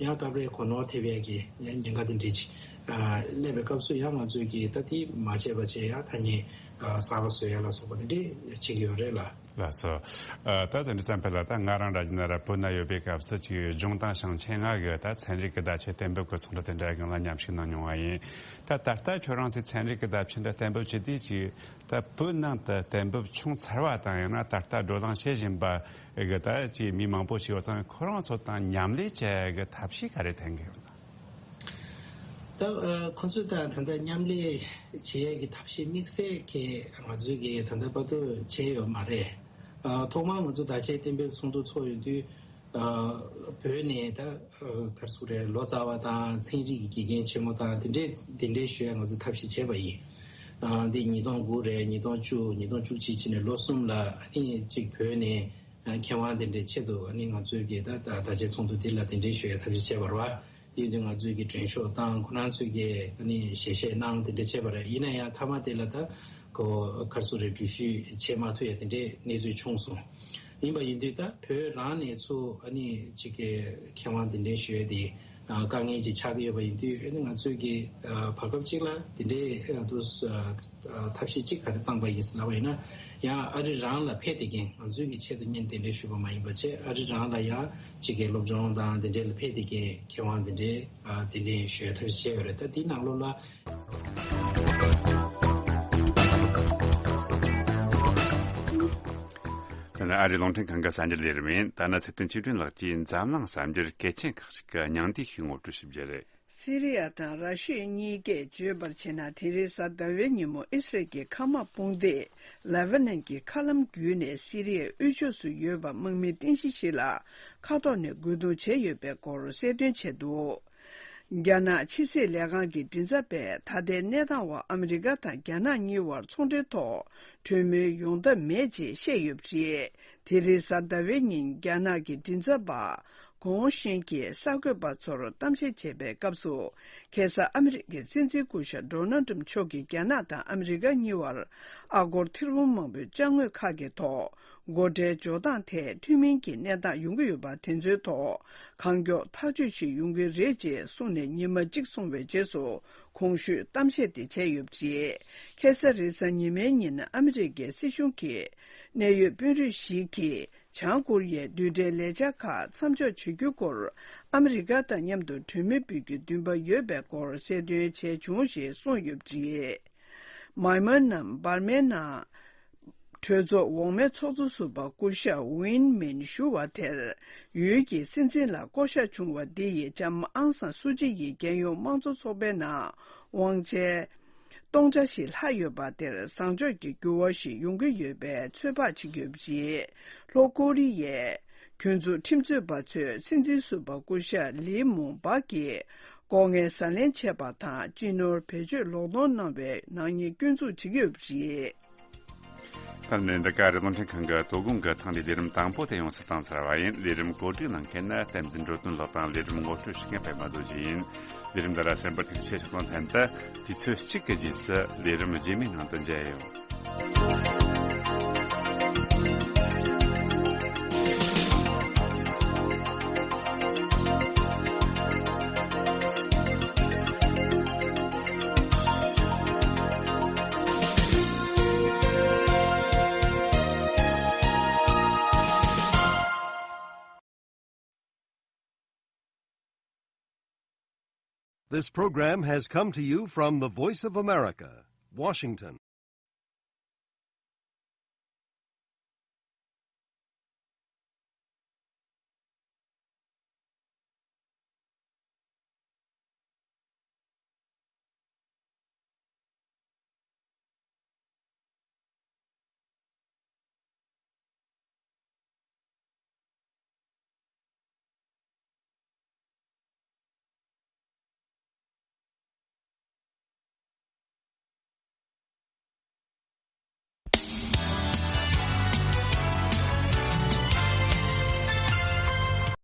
ཡང་སྐབས་རེ་གོ་ནོར་ཐེབས་ཡས་ཀྱི་ཡང་ཉེན་ཁ་དེ་འདྲའི་ཅིག་ཨ་སླེབས་པའི་སྐབས་སུ་ཡང་ང་ཚོས་ཀྱི་ད་དེ་མ་བྱས་པ་བྱས་ཡང་ཐ་སྙད་ཨ་གསར་པ་བཟོ་ཡ་ལ་སོགས་པ་དེ་འདྲའི་བྱེད་ཀྱི་ཡོད་རེད་ལ། ལགས་སོ། ཨ་ད་དོན་འགྲུབ་བསམ་འཕེལ་ལགས། ད་ང་རང་ར་ཇི་ན་ར་བོད་ན་ཡོད་པའི་སྐབས་སུ་ཅིག་ལྗོངས་དང་ཞིང་ཆེན་ལྔ་གི་ད་ཚན་རིག་གི་བརྡ་ཆད་གཏན་འབེབས་ཀྱི་ཚོགས་འདུ་དེ་འདྲ་སྒང་ལ་མཉམ་ཞུགས་གནང་མྱོང་བ་ཡིན། ད་ད་ལྟ་ཁྱོད་རང་ཚོས་ཚན་རིག་གི་བརྡ་ཆད་འདྲ་གཏན་འབེབས་བྱེད་དུས་ཅིག་ད་བོད་ནང་དུ་གཏན་འབེབས་བྱུང་ཚར་བ་དང་ཡང་ན་ད་ལྟ་བགྲོ་གླེང་བྱེད་བཞིན་པ་གི་ད་ཅིག་མི་མང་པོ་ཞིག་ཡོད་ཙང་ཁོ་རང་ཚོ་དང་མཉམ་ལས་བྱེད་གི་ཐབས་ཤེས་ག་རེ་འཐེན་གི་ཡོད་ན། ད་ཨ་ཁོ་ཚོས་ད་ད་ལྟ་མཉམ་ལས་བྱེད་ཡས་ཀྱི་ཐབས་ཤེས་དམིགས་བསལ་གྱི་ང་ཚོས་ཀྱི་ད་ལྟ་བར་དུ་བྱས་ཡོད་མ་རེད། ཨ་ཐོག་མར་ང་ཚོ་བརྡ་ཆད་གཏན་འབེབས་ཚོགས་འདུ་ཚོགས་ཡོང་དུས་ཨ་བོད་ནས་ད་ཨ་ག་རེ་ཟེར་དགོས་རེད། ལོ་ཙཱ་བ་དང་ཚན་རིག་གི་དགེ་རྒན་ཆེན་མོ་དང་དེ་འདྲས་དེ་འདྲས་ཞུ་ཡས་ང་ཚོས་ཐབས་ཤེས་བྱས་པ་ཡིན། ཨ་འདི་ཉིས་སྟོང་དགུ་རེད། ཉིས་སྟོང་བཅུ། ཉིས་སྟོང་བཅུ་གཅིག་བྱས་ནས་ལོ་གསུམ་ལ་ཨ་ནི་གཅིག་བོད་ནས་ཨ་མཁས་དབང་དེ་འདྲའི་ཆེད་དུ་ཨ་ནི་ང་ཚོས་ཀྱི་ད་ད་བརྡ་ཆད་ཚོགས་འདུ་དེ་ལ་གདན་འདྲེན་ཞུ་ཡ་ཐབས་ཤེས་བྱས་པ་རེད་བ། ཡིན་དུས་ང་ཚོས་ཀྱི་མགྲོན་ཤོག་བཏང་། ཁོ་རང་ཚོས་ཀྱི་ཨ་ནི་ཞལ་བཞེས་གནང་། དེ་འདྲ་བྱས་པ་རེད། ཡིན་ན་ཡང་མཐའ་མ་དེ་ལ་ད་ཁོ་ག་རེ་ཟེར་དགོས་རེད། འགྲུལ་བཞུད་བྱེད་མ་ཐུབ་ཡ་དེ་འདྲའི་གནས་ཚུལ་བྱུང་སོང་། ཡིན་པ་ཡིན་དུས་ད་བོད་རང་ནས་ཚུར་ཨ་ནི་གཅིག་གི་མཁས་དབང་གདན་འདྲེན་ཞུ་ཡ་དེ་ཨ་དཀའ་ངལ་ཅིག་ཆགས་ཀྱི་ཡོད་པ་ཡིན་དུས། ཨ་ནི་ང་ཚོས་ཀྱི་ཨ་བར་སྐབས་ཅིག་ལ་དེ་འདྲའི་ཨ་དུ་ཨ་ཐབས་ཤེས་གཅིག་ག་རེ་བཏང་པ་ཡིན་ཟེར་ལབ་པ་ཡིན་ན། ཡང་ཨ་རི་རང་ལ་ཕེབས་བསྡད་མཁན། ང་ཚོའི་གི་ཆེད་དུ་སྙན་གདན་འདྲེན་ཞུས་པ་མ་ཡིན་པ་བྱས། ཨ་རི་རང་ལ་ཡང་གཅིག་གི་སློབ་སྦྱོང་དང་དེ་འདྲའི་ལ་ཕེབས་བསྡད་མཁན་མཁས་དབང་དེ་འདྲའི་ཨ་གདན་འདྲེན་ཞུ་ཡ་ཐབས་ཤེས་བྱས་ཡོད་རེད། ད་དེའི་ནང་ལོགས་ལ། ད་ནི་ཨ་རིའི་རླུང་འཕྲིན་ཁང་གི་གསར་འགྱུར་ལས་རིམ་ཡིན། ད་ནི་ཚེ་བརྟན་ཆོས་སྒྲོན་ལགས་ཀྱིས་འཛམ་གླིང་གསར་འགྱུར་གལ་ཆེན་ཁག་ཅིག་གི་སྙིང་བསྡུས་ཤིག་ངོ་སྤྲོད་ཞུ་རྒྱུ་རེད། སི་རི་ཡ་དང་ར་ཤི་ཡ་གཉིས་ཀས་བརྗོད་པར་བྱས་ན། དེ་རིང་གཟའ་ཟླ་བའི་ཉིན་མོ་ཨི་སི་རལ་གྱི་མཁའ་དམག་དཔུང་སྡེས་ལེ་བྷ་ནན་གྱི་མཁའ་ལམ་བརྒྱུད་ནས་སི་རི་ཡའི་དབུས་ཕྱོགས་སུ་ཡོད་པ་དམག་མི་རྟེན་གཞི་ཞིག་ལ་མཁའ་ཐོག་ནས་རྒོལ་རྡུང་བྱས་ཡོད་པའི་སྐོར་གསལ་སྟོན་བྱས་འདུག་རྒྱ་ནག་ཕྱི་སྲིད་ལས་ཁང་གི་མགྲིན་ཚབ་པས་ད་ལྟའི་གནས་སྟངས་འོག་ཨ་མི་རི་ཀ་དང་རྒྱ་ནག་གཉིས་བར་ཚོང་འབྲེལ་ཐོག་གྲོས་མོལ་ཡོང་ཐབས་མེད་ཅེས་བཤད་ཡོད་པ་རེད། དེ་རིང་གཟའ་ཟླ་བའི་ཉིན་རྒྱ་ནག་གི་མགྲིན་ཚབ་པ་གོང་ཤིན་གྱིས་གསར་འགོད་པ་ཚོར་གཏམ་བཤད་བྱེད་པའི་སྐབས་སུ། ཁ་སང་ཨ་མི་རི་ཀའི་སྲིད་འཛིན་སྐུ་ཞབས་ཌོ་ནལ་ཏྲམ་མཆོག་གིས་རྒྱ་ནག་དང་ཨ་མི་རི་ཀ་གཉིས་བར་ཨ་སྒོར་ཐེར་འབུམ་མང་པོའི་ཅ་དངོས་ཁག་གི་ཐོག་སྒོ་ཁྲལ་འཇོག་སྟངས་ཐད་མཐུན་མིན་གྱི་གནས་སྟངས་ཡོང་གི་ཡོད་པ་དེ་ཚོའི་ཐོག་གང་མགྱོགས་ཐག་གཅོད་ཞིག་ཡོང་གི་རེད་ཅེས་གསུངས་ནས་ཉི་མ་གཅིག་སོང་བའི་རྗེས་སུ། གོང་ཞུས་གཏམ་བཤད་དེ་བྱས་ཡོད་པ་རེད། ཁ་སང་རེས་གཟའ་ཉི་མའི་ཉིན་ཨ་མི་རི་ཀའི་སྲིད་གཞུང་གི་གནད་ཡོད་དཔོན་རིགས་ཤིག་གིས་བྱང་ཀོ་རི་ཡའི་རྡུལ་ཕྲན་ལས་འཆར་ཁག་མཚམས་འཇོག་བྱེད་རྒྱུའི་སྐོར་ཨ་མི་རི་ཀ་དང་མཉམ་དུ་གྲོས་མོལ་སྤེལ་རྒྱུའི་འདུན་པ་ཡོད་པའི་སྐོར་གསལ་སྟོན་བྱས་བྱུང་ཞེས་གསུངས་ཡོད་པ་རེད། མཱན་མཱར་ནམ་འབར་མའི་ནང་གྲོས་ཚོགས་འོག་མའི་ཚོགས་གཙོ་ཟུར་པ་སྐུ་ཞབས་ཝིན་མིན་ཞུ་བ་དེར་ཡུལ་གྱི་སྲིད་འཛིན་ལ་བསྐོ་གཞག་བྱུང་བ་འདི་ཡིས་ལྕམ་ཨང་སང་སུ་ཅི་ཡི་རྒྱལ་ཡོངས་དམངས་གཙོ་ཚོགས་པའི་ནང་དབང་ཆའི་སྟོང་ཆ་ཞིག་ལྷག་ཡོད་པ་དེར་བཟང་ཕྱོགས་ཀྱི་འགྱུར་བ་ཞིག་ཡོང་གི་ཡོད་པའི་ཚོད་དཔག་བྱེད་ཀྱི་ཡོད་པ་རེད། ལྷོ་ཀོ་རི་ཡའི་གྱོད་འཛུགས་ཁྲིམས་རྩོད་པ་ཚོས་སྲིད་འཛིན་ཟུར་པ་སྐུ་ཞབས་ལི་མུང་པཱ་གི་ལྐོག་རྔན་ཟ་ལེན་བྱས་པ་དང་། སྤྱི་ནོར་བེད་སྤྱོད་ལོག་གཏོང་གནང་བའི་ནག་ཉེས་སྐྱོན་འཛུགས་བྱེད་ཀྱི་ཡོད་པ་རེད། ད་ནི་འདི་ག་རེ་རླུང་འཕྲིན་ཁང་གི་དོ་དགོང་གི་ཐེངས་འདིའི་ལས་རིམ་དང་པོ་དེ་ཡོངས་སུ་བཏང་ཚར་བ་ཡིན། ལས་རིམ་གོ་སྒྲིག་གནང་མཁན་ནི་བསྟན་འཛིན་འགྲོ་དོན་ལགས་དང་། ལས་རིམ་ངོ་སྤྲོད་ཞུ་མཁན་པད་མ་རྡོ་རྗེ་ཡིན། ལས་རིམ་འདི་ལ་གསན་པར་ཐུགས་རྗེ་ཆེ་ཞུ་དང་ལྷན་དུ། དུས་ཚོད་གཅིག་གི་རྗེས་སུ་ལས་རིམ་རྗེས་མའི་ནང་དུ་མཇལ་ཡོང་། This program has come to you from the Voice of America, Washington.